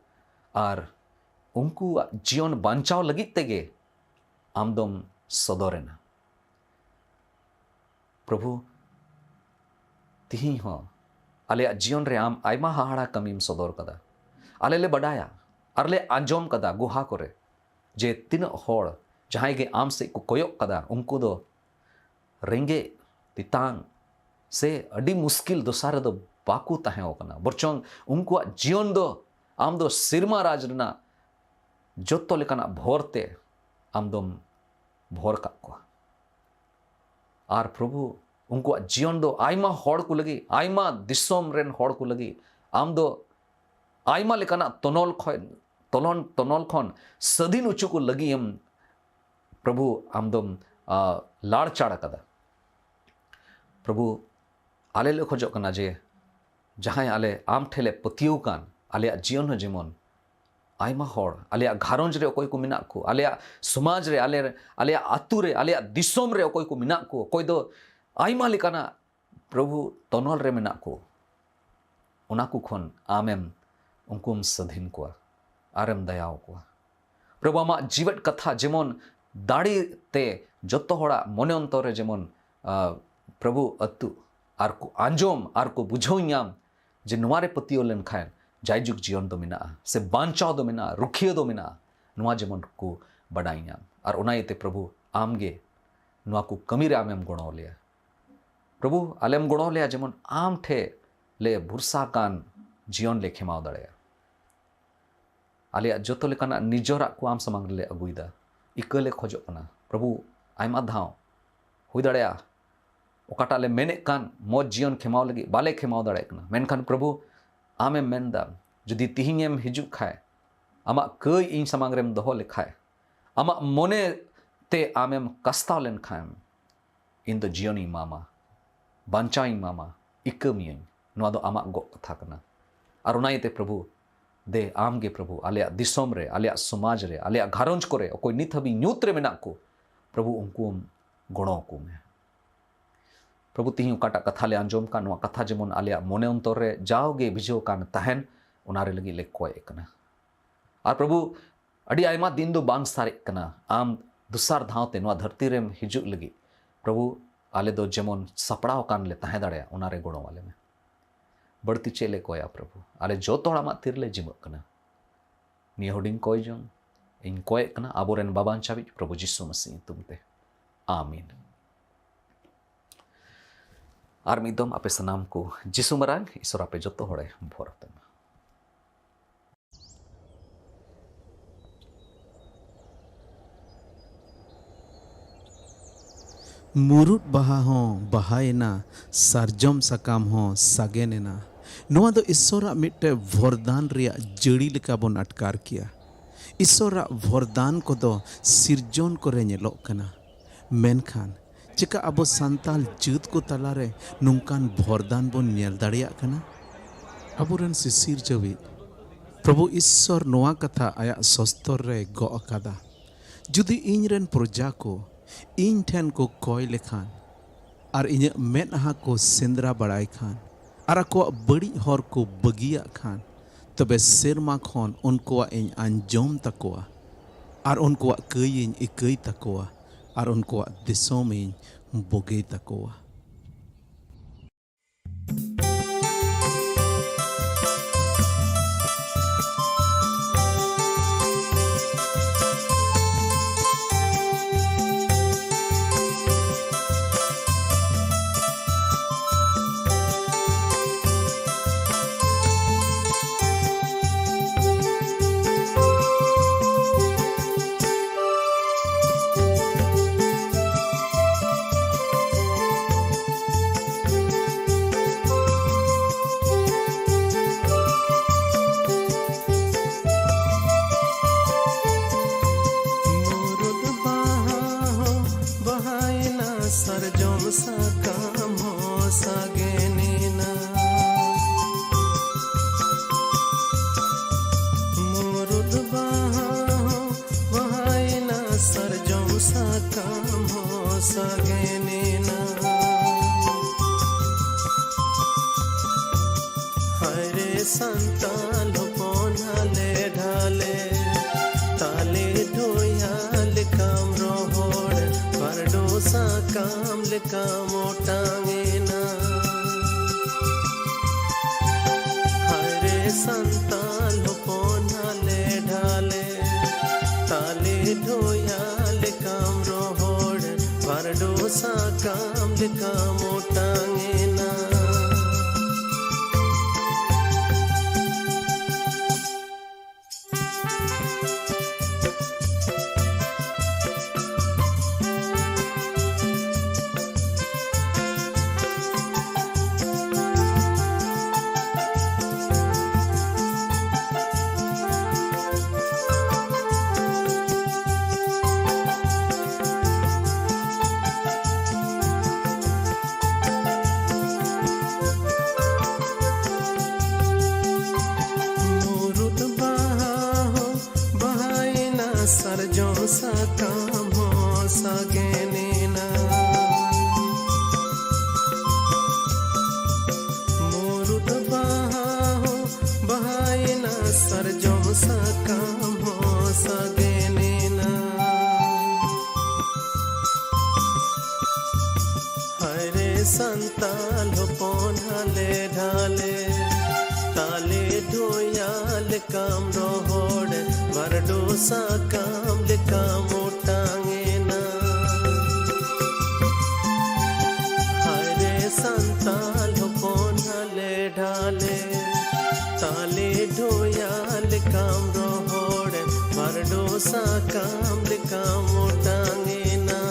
ᱟᱨ ᱩᱱᱠᱩᱣᱟᱜ ᱡᱤᱭᱚᱱ ᱵᱟᱧᱪᱟᱣ ᱞᱟᱹᱜᱤᱫ ᱛᱮᱜᱮ ᱟᱢ ᱫᱚᱢ ᱥᱚᱫᱚᱨ ᱮᱱᱟ᱾ ᱯᱨᱚᱵᱷᱩ, ᱛᱤᱦᱤᱧ ᱦᱚᱸ ᱟᱞᱮᱭᱟᱜ ᱡᱤᱭᱚᱱ ᱨᱮ ᱟᱢ ᱟᱭᱢᱟ ᱦᱟᱦᱟᱲᱟ ᱠᱟᱹᱢᱤᱢ ᱥᱚᱫᱚᱨ ᱠᱟᱫᱟ᱾ ᱟᱞᱮ ᱞᱮ ᱵᱟᱰᱟᱭᱟ ᱟᱨ ᱞᱮ ᱟᱸᱡᱚᱢ ᱠᱟᱫᱟ ᱜᱩᱦᱟ ᱠᱚᱨᱮ ᱡᱮ ᱛᱤᱱᱟᱹᱜ ᱦᱚᱲ ᱡᱟᱦᱟᱸᱭ ᱜᱮ ᱟᱢ ᱥᱮᱫ ᱠᱚ ᱠᱚᱭᱚᱜ ᱠᱟᱫᱟ, ᱩᱱᱠᱩ ᱫᱚ ᱨᱮᱸᱜᱮᱡ ᱛᱮᱛᱟᱝ ᱥᱮ ᱟᱹᱰᱤ ᱢᱩᱥᱠᱤᱞ ᱫᱚᱥᱟ ᱨᱮᱫᱚ ᱵᱟᱠᱚ ᱛᱟᱦᱮᱸ ᱠᱟᱱᱟ, ᱵᱚᱨᱪᱚᱝ ᱩᱱᱠᱩᱣᱟᱜ ᱡᱤᱭᱚᱱ ᱫᱚ ᱟᱢ ᱫᱚ ᱥᱮᱨᱢᱟ ᱨᱟᱡᱽ ᱨᱮᱱᱟᱜ ᱡᱚᱛᱚ ᱞᱮᱠᱟᱱᱟᱜ ᱵᱷᱚᱨ ᱛᱮ ᱟᱢ ᱫᱚᱢ ᱵᱷᱚᱨ ᱠᱟᱜ ᱠᱚᱣᱟ᱾ ᱟᱨ ᱯᱨᱚᱵᱷᱩ, ᱩᱱᱠᱩᱣᱟᱜ ᱡᱤᱭᱚᱱ ᱫᱚ ᱟᱭᱢᱟ ᱦᱚᱲ ᱠᱚ ᱞᱟᱹᱜᱤᱫ, ᱟᱭᱢᱟ ᱫᱤᱥᱚᱢ ᱨᱮᱱ ᱦᱚᱲ ᱠᱚ ᱞᱟᱹᱜᱤᱫ ᱟᱢ ᱫᱚ ᱟᱭᱢᱟ ᱞᱮᱠᱟᱱᱟᱜ ᱛᱚᱱᱚᱞ ᱠᱷᱚᱱ, ᱛᱚᱞᱚᱱ, ᱛᱚᱱᱚᱞ ᱠᱷᱚᱱ ᱥᱟᱹᱫᱷᱤᱱ ᱦᱚᱪᱚ ᱠᱚ ᱞᱟᱹᱜᱤᱫ ᱮᱢ, ᱯᱨᱚᱵᱷᱩ, ᱟᱢ ᱫᱚᱢ, ᱟ, ᱞᱟᱲᱪᱟᱲ ᱟᱠᱟᱫᱟ᱾ ᱯᱨᱚᱵᱷᱩ, ᱟᱞᱮ ᱞᱮ ᱠᱷᱚᱡᱚᱜ ᱠᱟᱱᱟ ᱡᱮ ᱡᱟᱦᱟᱸᱭ ᱟᱞᱮ ᱟᱢ ᱴᱷᱮᱱ ᱞᱮ ᱯᱟᱹᱛᱭᱟᱹᱣ ᱠᱟᱱ, ᱟᱞᱮᱭᱟᱜ ᱡᱤᱭᱚᱱ ᱦᱚᱸ ᱡᱮᱢᱚᱱ ᱟᱭᱢᱟ ᱦᱚᱲ, ᱟᱞᱮᱭᱟᱜ ᱜᱷᱟᱨᱚᱸᱡᱽ ᱨᱮ ᱚᱠᱚᱭ ᱠᱚ ᱢᱮᱱᱟᱜ ᱠᱚ, ᱟᱞᱮᱭᱟᱜ ᱥᱚᱢᱟᱡᱽ ᱨᱮ, ᱟᱞᱮ, ᱟᱞᱮᱭᱟᱜ ᱟᱹᱛᱩ ᱨᱮ, ᱟᱞᱮᱭᱟᱜ ᱫᱤᱥᱚᱢ ᱨᱮ ᱚᱠᱚᱭ ᱠᱚ ᱢᱮᱱᱟᱜ ᱠᱚ, ᱚᱠᱚᱭ ᱫᱚ ᱟᱭᱢᱟ ᱞᱮᱠᱟᱱᱟᱜ, ᱯᱨᱚᱵᱷᱩ, ᱛᱚᱱᱚᱞ ᱨᱮ ᱢᱮᱱᱟᱜ ᱠᱚ, ᱚᱱᱟ ᱠᱚ ᱠᱷᱚᱱ ᱟᱢᱮᱢ, ᱩᱱᱠᱩᱢ ᱥᱟᱹᱫᱷᱤᱱ ᱠᱚᱣᱟ ᱟᱨᱮᱢ ᱫᱟᱭᱟ ᱟᱠᱚᱣᱟ᱾ ᱯᱨᱚᱵᱷᱩ, ᱟᱢᱟᱜ ᱡᱤᱣᱮᱫ ᱠᱟᱛᱷᱟ ᱡᱮᱢᱚᱱ ᱫᱟᱲᱮ ᱛᱮ ᱡᱚᱛᱚ ᱦᱚᱲᱟᱜ ᱢᱚᱱᱮ ᱚᱱᱛᱚᱨ ᱨᱮ ᱡᱮᱢᱚᱱ, ᱟ, ᱯᱨᱚᱵᱷᱩ, ᱟᱹᱛᱩ ᱟᱨ ᱠᱚ ᱟᱸᱡᱚᱢ ᱟᱨ ᱠᱚ ᱵᱩᱡᱷᱟᱹᱣ ᱧᱟᱢ ᱡᱮ ᱱᱚᱣᱟ ᱨᱮ ᱯᱟᱹᱛᱭᱟᱹᱣ ᱞᱮᱱᱠᱷᱟᱱ ᱡᱟᱭᱡᱩᱜᱽ ᱡᱤᱭᱚᱱ ᱫᱚ ᱢᱮᱱᱟᱜᱼᱟ, ᱥᱮ ᱵᱟᱧᱪᱟᱣ ᱫᱚ ᱢᱮᱱᱟᱜᱼᱟ, ᱨᱩᱠᱷᱤᱭᱟᱹ ᱫᱚ ᱢᱮᱱᱟᱜᱼᱟ, ᱱᱚᱣᱟ ᱡᱮᱢᱚᱱ ᱠᱚ ᱵᱟᱰᱟᱭ ᱧᱟᱢ᱾ ᱟᱨ ᱚᱱᱟ ᱤᱭᱟᱹᱛᱮ ᱯᱨᱚᱵᱷᱩ, ᱟᱢ ᱜᱮ ᱱᱚᱣᱟ ᱠᱚ ᱠᱟᱹᱢᱤ ᱨᱮ ᱟᱢᱮᱢ ᱜᱚᱲᱚ ᱞᱮᱭᱟ᱾ ᱯᱨᱚᱵᱷᱩ, ᱟᱞᱮᱢ ᱜᱚᱲᱚ ᱞᱮᱭᱟ ᱡᱮᱢᱚᱱ ᱟᱢ ᱴᱷᱮᱱ ᱞᱮ ᱵᱷᱚᱨᱥᱟ ᱠᱟᱱ ᱡᱤᱭᱚᱱ ᱞᱮ ᱠᱷᱮᱢᱟᱣ ᱫᱟᱲᱮᱭᱟᱜᱼᱟ᱾ ᱟᱞᱮᱭᱟᱜ ᱡᱚᱛᱚ ᱞᱮᱠᱟᱱᱟᱜ ᱱᱤᱡᱚᱨᱟᱜ ᱠᱚ ᱟᱢ ᱥᱟᱢᱟᱝ ᱨᱮᱞᱮ ᱟᱹᱜᱩᱭᱮᱫᱟ, ᱤᱠᱟᱹ ᱞᱮ ᱠᱷᱚᱡᱚᱜ ᱠᱟᱱᱟ᱾ ᱯᱨᱚᱵᱷᱩ, ᱟᱭᱢᱟ ᱫᱷᱟᱣ ᱦᱩᱭ ᱫᱟᱲᱮᱭᱟᱜᱼᱟ ᱚᱠᱟᱴᱟᱜ ᱞᱮ ᱢᱮᱱᱮᱫ ᱠᱟᱱ ᱢᱚᱡᱽ ᱡᱤᱭᱚᱱ ᱠᱷᱮᱢᱟᱣ ᱞᱟᱹᱜᱤᱫ ᱵᱟᱞᱮ ᱠᱷᱮᱢᱟᱣ ᱫᱟᱲᱮᱭᱟᱜ ᱠᱟᱱᱟ, ᱢᱮᱱᱠᱷᱟᱱ ᱯᱨᱚᱵᱷᱩ, ᱟᱢᱮᱢ ᱢᱮᱱᱫᱟ, ᱡᱩᱫᱤ ᱛᱤᱦᱤᱧᱮᱢ ᱦᱤᱡᱩᱜ ᱠᱷᱟᱡ, ᱟᱢᱟᱜ ᱠᱟᱹᱭ ᱤᱧ ᱥᱟᱢᱟᱝ ᱨᱮᱢ ᱫᱚᱦᱚ ᱞᱮᱠᱷᱟᱡ, ᱟᱢᱟᱜ ᱢᱚᱱᱮ ᱛᱮ ᱟᱢᱮᱢ ᱠᱟᱥᱛᱟᱣ ᱞᱮᱱᱠᱷᱟᱱ, ᱤᱧ ᱫᱚ ᱡᱤᱭᱚᱱᱤᱧ ᱮᱢᱟᱢᱟ, ᱵᱟᱧᱪᱟᱣᱤᱧ ᱮᱢᱟᱢᱟ, ᱤᱠᱟᱹ ᱢᱤᱭᱟᱹᱧ᱾ ᱱᱚᱣᱟ ᱫᱚ ᱟᱢᱟᱜ ᱜᱚᱜ ᱠᱟᱛᱷᱟ ᱠᱟᱱᱟ᱾ ᱟᱨ ᱚᱱᱟ ᱤᱭᱟᱹᱛᱮ ᱯᱨᱚᱵᱷᱩ, ᱫᱮ ᱟᱢ ᱜᱮ ᱯᱨᱚᱵᱷᱩ, ᱟᱞᱮᱭᱟᱜ ᱫᱤᱥᱚᱢ ᱨᱮ, ᱟᱞᱮᱭᱟᱜ ᱥᱚᱢᱟᱡᱽ ᱨᱮ, ᱟᱞᱮᱭᱟᱜ ᱜᱷᱟᱨᱚᱸᱡᱽ ᱠᱚᱨᱮ ᱚᱠᱚᱭ ᱱᱤᱛ ᱦᱟᱹᱵᱤᱡ ᱧᱩᱛ ᱨᱮ ᱢᱮᱱᱟᱜ ᱠᱚ, ᱯᱨᱚᱵᱷᱩ, ᱩᱱᱠᱩᱢ ᱜᱚᱲᱚ ᱟᱠᱚ ᱢᱮ᱾ ᱯᱨᱚᱵᱷᱩ, ᱛᱤᱦᱤᱧ ᱚᱠᱟᱴᱟᱜ ᱠᱟᱛᱷᱟ ᱞᱮ ᱟᱸᱡᱚᱢ ᱠᱟᱱ, ᱱᱚᱣᱟ ᱠᱟᱛᱷᱟ ᱡᱮᱢᱚᱱ ᱟᱞᱮᱭᱟᱜ ᱢᱚᱱᱮ ᱚᱱᱛᱚᱨ ᱨᱮ ᱡᱟᱣᱜᱮ ᱵᱷᱤᱡᱟᱹᱣ ᱠᱟᱱ ᱛᱟᱦᱮᱱ, ᱚᱱᱟ ᱨᱮ ᱞᱟᱹᱜᱤᱫ ᱞᱮ ᱠᱚᱭᱮᱫ ᱠᱟᱱᱟ᱾ ᱟᱨ ᱯᱨᱚᱵᱷᱩ, ᱟᱹᱰᱤ ᱟᱭᱢᱟ ᱫᱤᱱ ᱫᱚ ᱵᱟᱝ ᱥᱟᱨᱮᱡ ᱠᱟᱱᱟ ᱟᱢ ᱫᱚᱥᱟᱨ ᱫᱷᱟᱣ ᱛᱮ ᱱᱚᱣᱟ ᱫᱷᱟᱹᱨᱛᱤ ᱨᱮᱢ ᱦᱤᱡᱩᱜ ᱞᱟᱹᱜᱤᱫ᱾ ᱯᱨᱚᱵᱷᱩ, ᱟᱞᱮ ᱫᱚ ᱡᱮᱢᱚᱱ ᱥᱟᱯᱲᱟᱣ ᱟᱠᱟᱱ ᱞᱮ ᱛᱟᱦᱮᱸ ᱫᱟᱲᱮᱭᱟᱜ, ᱚᱱᱟ ᱨᱮ ᱜᱚᱲᱚ ᱟᱞᱮ ᱢᱮ᱾ ᱵᱟᱹᱲᱛᱤ ᱪᱮᱫ ᱞᱮ ᱠᱚᱭᱟ ᱯᱨᱚᱵᱷᱩ? ᱟᱞᱮ ᱡᱚᱛᱚ ᱦᱚᱲ ᱟᱢᱟᱜ ᱛᱤ ᱨᱮᱞᱮ ᱡᱤᱢᱟᱹᱜ ᱠᱟᱱᱟ᱾ ᱱᱤᱭᱟᱹ ᱦᱩᱰᱤᱧ ᱠᱚᱭ ᱡᱚᱝ ᱤᱧ ᱠᱚᱭᱮᱜ ᱠᱟᱱᱟ ᱟᱵᱚᱨᱮᱱ ᱵᱟᱵᱟ ᱵᱟᱧᱪᱟᱣᱤᱡ ᱯᱨᱚᱵᱷᱩ ᱡᱤᱥᱩ ᱢᱟᱥᱤ ᱧᱩᱛᱩᱢ ᱛᱮ᱾ ᱟᱢᱤᱱ᱾ ᱟᱨ ᱢᱤᱫ ᱫᱚᱢ ᱟᱯᱮ ᱥᱟᱱᱟᱢ ᱠᱚ ᱡᱤᱥᱩ ᱢᱟᱨᱟᱝ ᱤᱥᱚᱨ ᱟᱯᱮ ᱡᱚᱛᱚ ᱦᱚᱲᱮ ᱵᱷᱚᱨ ᱟᱯᱮ ᱢᱟ᱾ ᱢᱩᱨᱩᱫ ᱵᱟᱦᱟ ᱦᱚᱸ ᱵᱟᱦᱟᱭᱮᱱᱟ, ᱥᱟᱨᱡᱚᱢ ᱥᱟᱠᱟᱢ ᱦᱚᱸ ᱥᱟᱜᱮᱱ ᱮᱱᱟ᱾ ᱱᱚᱣᱟ ᱫᱚ ᱤᱥᱚᱨᱟᱜ ᱢᱤᱫᱴᱮᱱ ᱵᱷᱚᱨᱫᱟᱱ ᱨᱮᱭᱟᱜ ᱡᱟᱹᱲᱤ ᱞᱮᱠᱟ ᱵᱚᱱ ᱟᱴᱠᱟᱨ ᱠᱮᱭᱟ᱾ ᱤᱥᱚᱨᱟᱜ ᱵᱷᱚᱨᱫᱟᱱ ᱠᱚᱫᱚ ᱥᱤᱨᱡᱚᱱ ᱠᱚᱨᱮ ᱧᱮᱞᱚᱜ ᱠᱟᱱᱟ, ᱢᱮᱱᱠᱷᱟᱱ ᱪᱮᱠᱟ ᱟᱵᱚ ᱥᱟᱱᱛᱟᱞ ᱡᱟᱹᱛ ᱠᱚ ᱛᱟᱞᱟᱨᱮ ᱱᱚᱝᱠᱟᱱ ᱵᱷᱚᱨᱫᱟᱱ ᱵᱚᱱ ᱧᱮᱞ ᱫᱟᱲᱮᱭᱟᱜ ᱠᱟᱱᱟ? ᱟᱵᱚᱨᱮᱱ ᱥᱤᱥᱤᱨ ᱡᱟᱹᱣᱤᱡ ᱯᱨᱚᱵᱷᱩ ᱤᱥᱥᱚᱨ ᱱᱚᱣᱟ ᱠᱟᱛᱷᱟ ᱟᱭᱟᱜ ᱥᱚᱥᱛᱚᱨ ᱨᱮᱭ ᱜᱚᱜ ᱟᱠᱟᱫᱟ, "ᱡᱩᱫᱤ ᱤᱧ ᱨᱮᱱ ᱯᱨᱚᱡᱟ ᱠᱚ ᱤᱧ ᱴᱷᱮᱱ ᱠᱚ ᱠᱚᱭ ᱞᱮᱠᱷᱟᱱ ᱟᱨ ᱤᱧᱟᱹᱜ ᱢᱮᱫᱦᱟ ᱠᱚ ᱥᱮᱸᱫᱽᱨᱟ ᱵᱟᱲᱟᱭ ᱠᱷᱟᱱ ᱟᱨ ᱟᱠᱚᱣᱟᱜ ᱵᱟᱹᱲᱤᱡ ᱦᱚᱨ ᱠᱚ ᱵᱟᱹᱜᱤᱭᱟᱜ ᱠᱷᱟᱱ, ᱛᱚᱵᱮ ᱥᱮᱨᱢᱟ ᱠᱷᱚᱱ ᱩᱱᱠᱩᱣᱟᱜ ᱤᱧ ᱟᱸᱡᱚᱢ ᱛᱟᱠᱚᱣᱟ ᱟᱨ ᱩᱱᱠᱩᱣᱟᱜ ᱠᱟᱹᱭ ᱤᱧ ᱤᱠᱟᱹᱭ ᱛᱟᱠᱚᱣᱟ ᱟᱨ ᱩᱱᱠᱩᱣᱟᱜ ᱫᱤᱥᱚᱢ ᱤᱧ ᱵᱩᱜᱤ ᱛᱟᱠᱚᱣᱟ᱾" ᱢᱩᱨᱩᱫ ᱵᱟᱦᱟ ᱦᱚᱸ ᱵᱟᱦᱟᱭᱮᱱᱟ, ᱥᱟᱨᱡᱚᱢ ᱥᱟᱠᱟᱢ ᱦᱚᱸ ᱥᱟᱜᱮᱱᱮᱱᱟ᱾ ᱢᱩᱨᱩᱫ ᱵᱟᱦᱟ ᱦᱚᱸ ᱵᱟᱦᱟᱭᱮᱱᱟ, ᱥᱟᱨᱡᱚᱢ ᱥᱟᱠᱟᱢ ᱦᱚᱸ ᱥᱟᱜᱮᱱᱮᱱᱟ᱾ ᱦᱟᱭᱨᱮ ᱥᱟᱱᱛᱟᱞ ᱦᱚᱯᱚᱱ ᱦᱟᱞᱮ ᱰᱷᱟᱞᱮ, ᱛᱟᱞᱮ ᱰᱷᱚᱭᱟ ᱞᱮᱠᱟᱢ ᱨᱚᱦᱚᱲ, ᱯᱟᱨᱰᱚ ᱥᱟᱠᱟᱢ ᱞᱮᱠᱟᱢ ᱚᱴᱟᱝ ᱮᱱᱟ᱾ ᱥᱟᱱᱛᱟᱞ ᱦᱚᱯᱚᱱ ᱦᱟᱞᱮ ᱰᱷᱟᱞᱮ, ᱛᱟᱞᱮ ᱰᱷᱚᱭᱟ ᱞᱮᱠᱟᱢ ᱨᱚᱦᱚᱲ, ᱵᱷᱟᱨᱰᱩ ᱥᱟᱠᱟᱢ ᱞᱮᱠᱟᱢ ᱚᱴᱟᱝ ᱮᱱᱟ᱾ ᱢᱩᱨᱩᱫ ᱵᱟᱦᱟ ᱦᱚᱸ ᱵᱟᱦᱟᱭᱮᱱᱟ, ᱥᱟᱨᱡᱚᱢ ᱥᱟᱠᱟᱢ ᱦᱚᱸ ᱥᱟᱜᱮᱱᱮᱱᱟ᱾ ᱢᱩᱨᱩᱫ ᱵᱟᱦᱟ ᱦᱚᱸ ᱵᱟᱦᱟᱭᱮᱱᱟ, ᱥᱟᱨᱡᱚᱢ ᱥᱟᱠᱟᱢ ᱦᱚᱸ ᱥᱟᱜᱮᱱᱮᱱᱟ᱾ ᱦᱟᱭᱨᱮ ᱥᱟᱱᱛᱟᱞ ᱦᱚᱯᱚᱱ ᱦᱟᱞᱮ ᱰᱷᱟᱞᱮ, ᱛᱟᱞᱮ ᱰᱷᱚᱭᱟ ᱞᱮᱠᱟᱢ ᱨᱚᱦᱚᱲ, ᱵᱷᱟᱨᱰᱩ ᱥᱟᱠᱟᱢ ᱞᱮᱠᱟᱢ ᱚᱴᱟᱝ ᱮᱱᱟ᱾ ᱦᱟᱭᱨᱮ ᱥᱟᱱᱛᱟᱞ ᱦᱚᱯᱚᱱ ᱦᱟᱞᱮ ᱰᱷᱟᱞᱮ, ᱛᱟᱞᱮ ᱰᱷᱚᱭᱟ ᱞᱮᱠᱟᱢ ᱨᱚᱦᱚᱲ, ᱵᱷᱟᱨᱰᱩ ᱥᱟᱠᱟᱢ ᱞᱮᱠᱟᱢ ᱚᱴᱟᱝ ᱮᱱᱟ᱾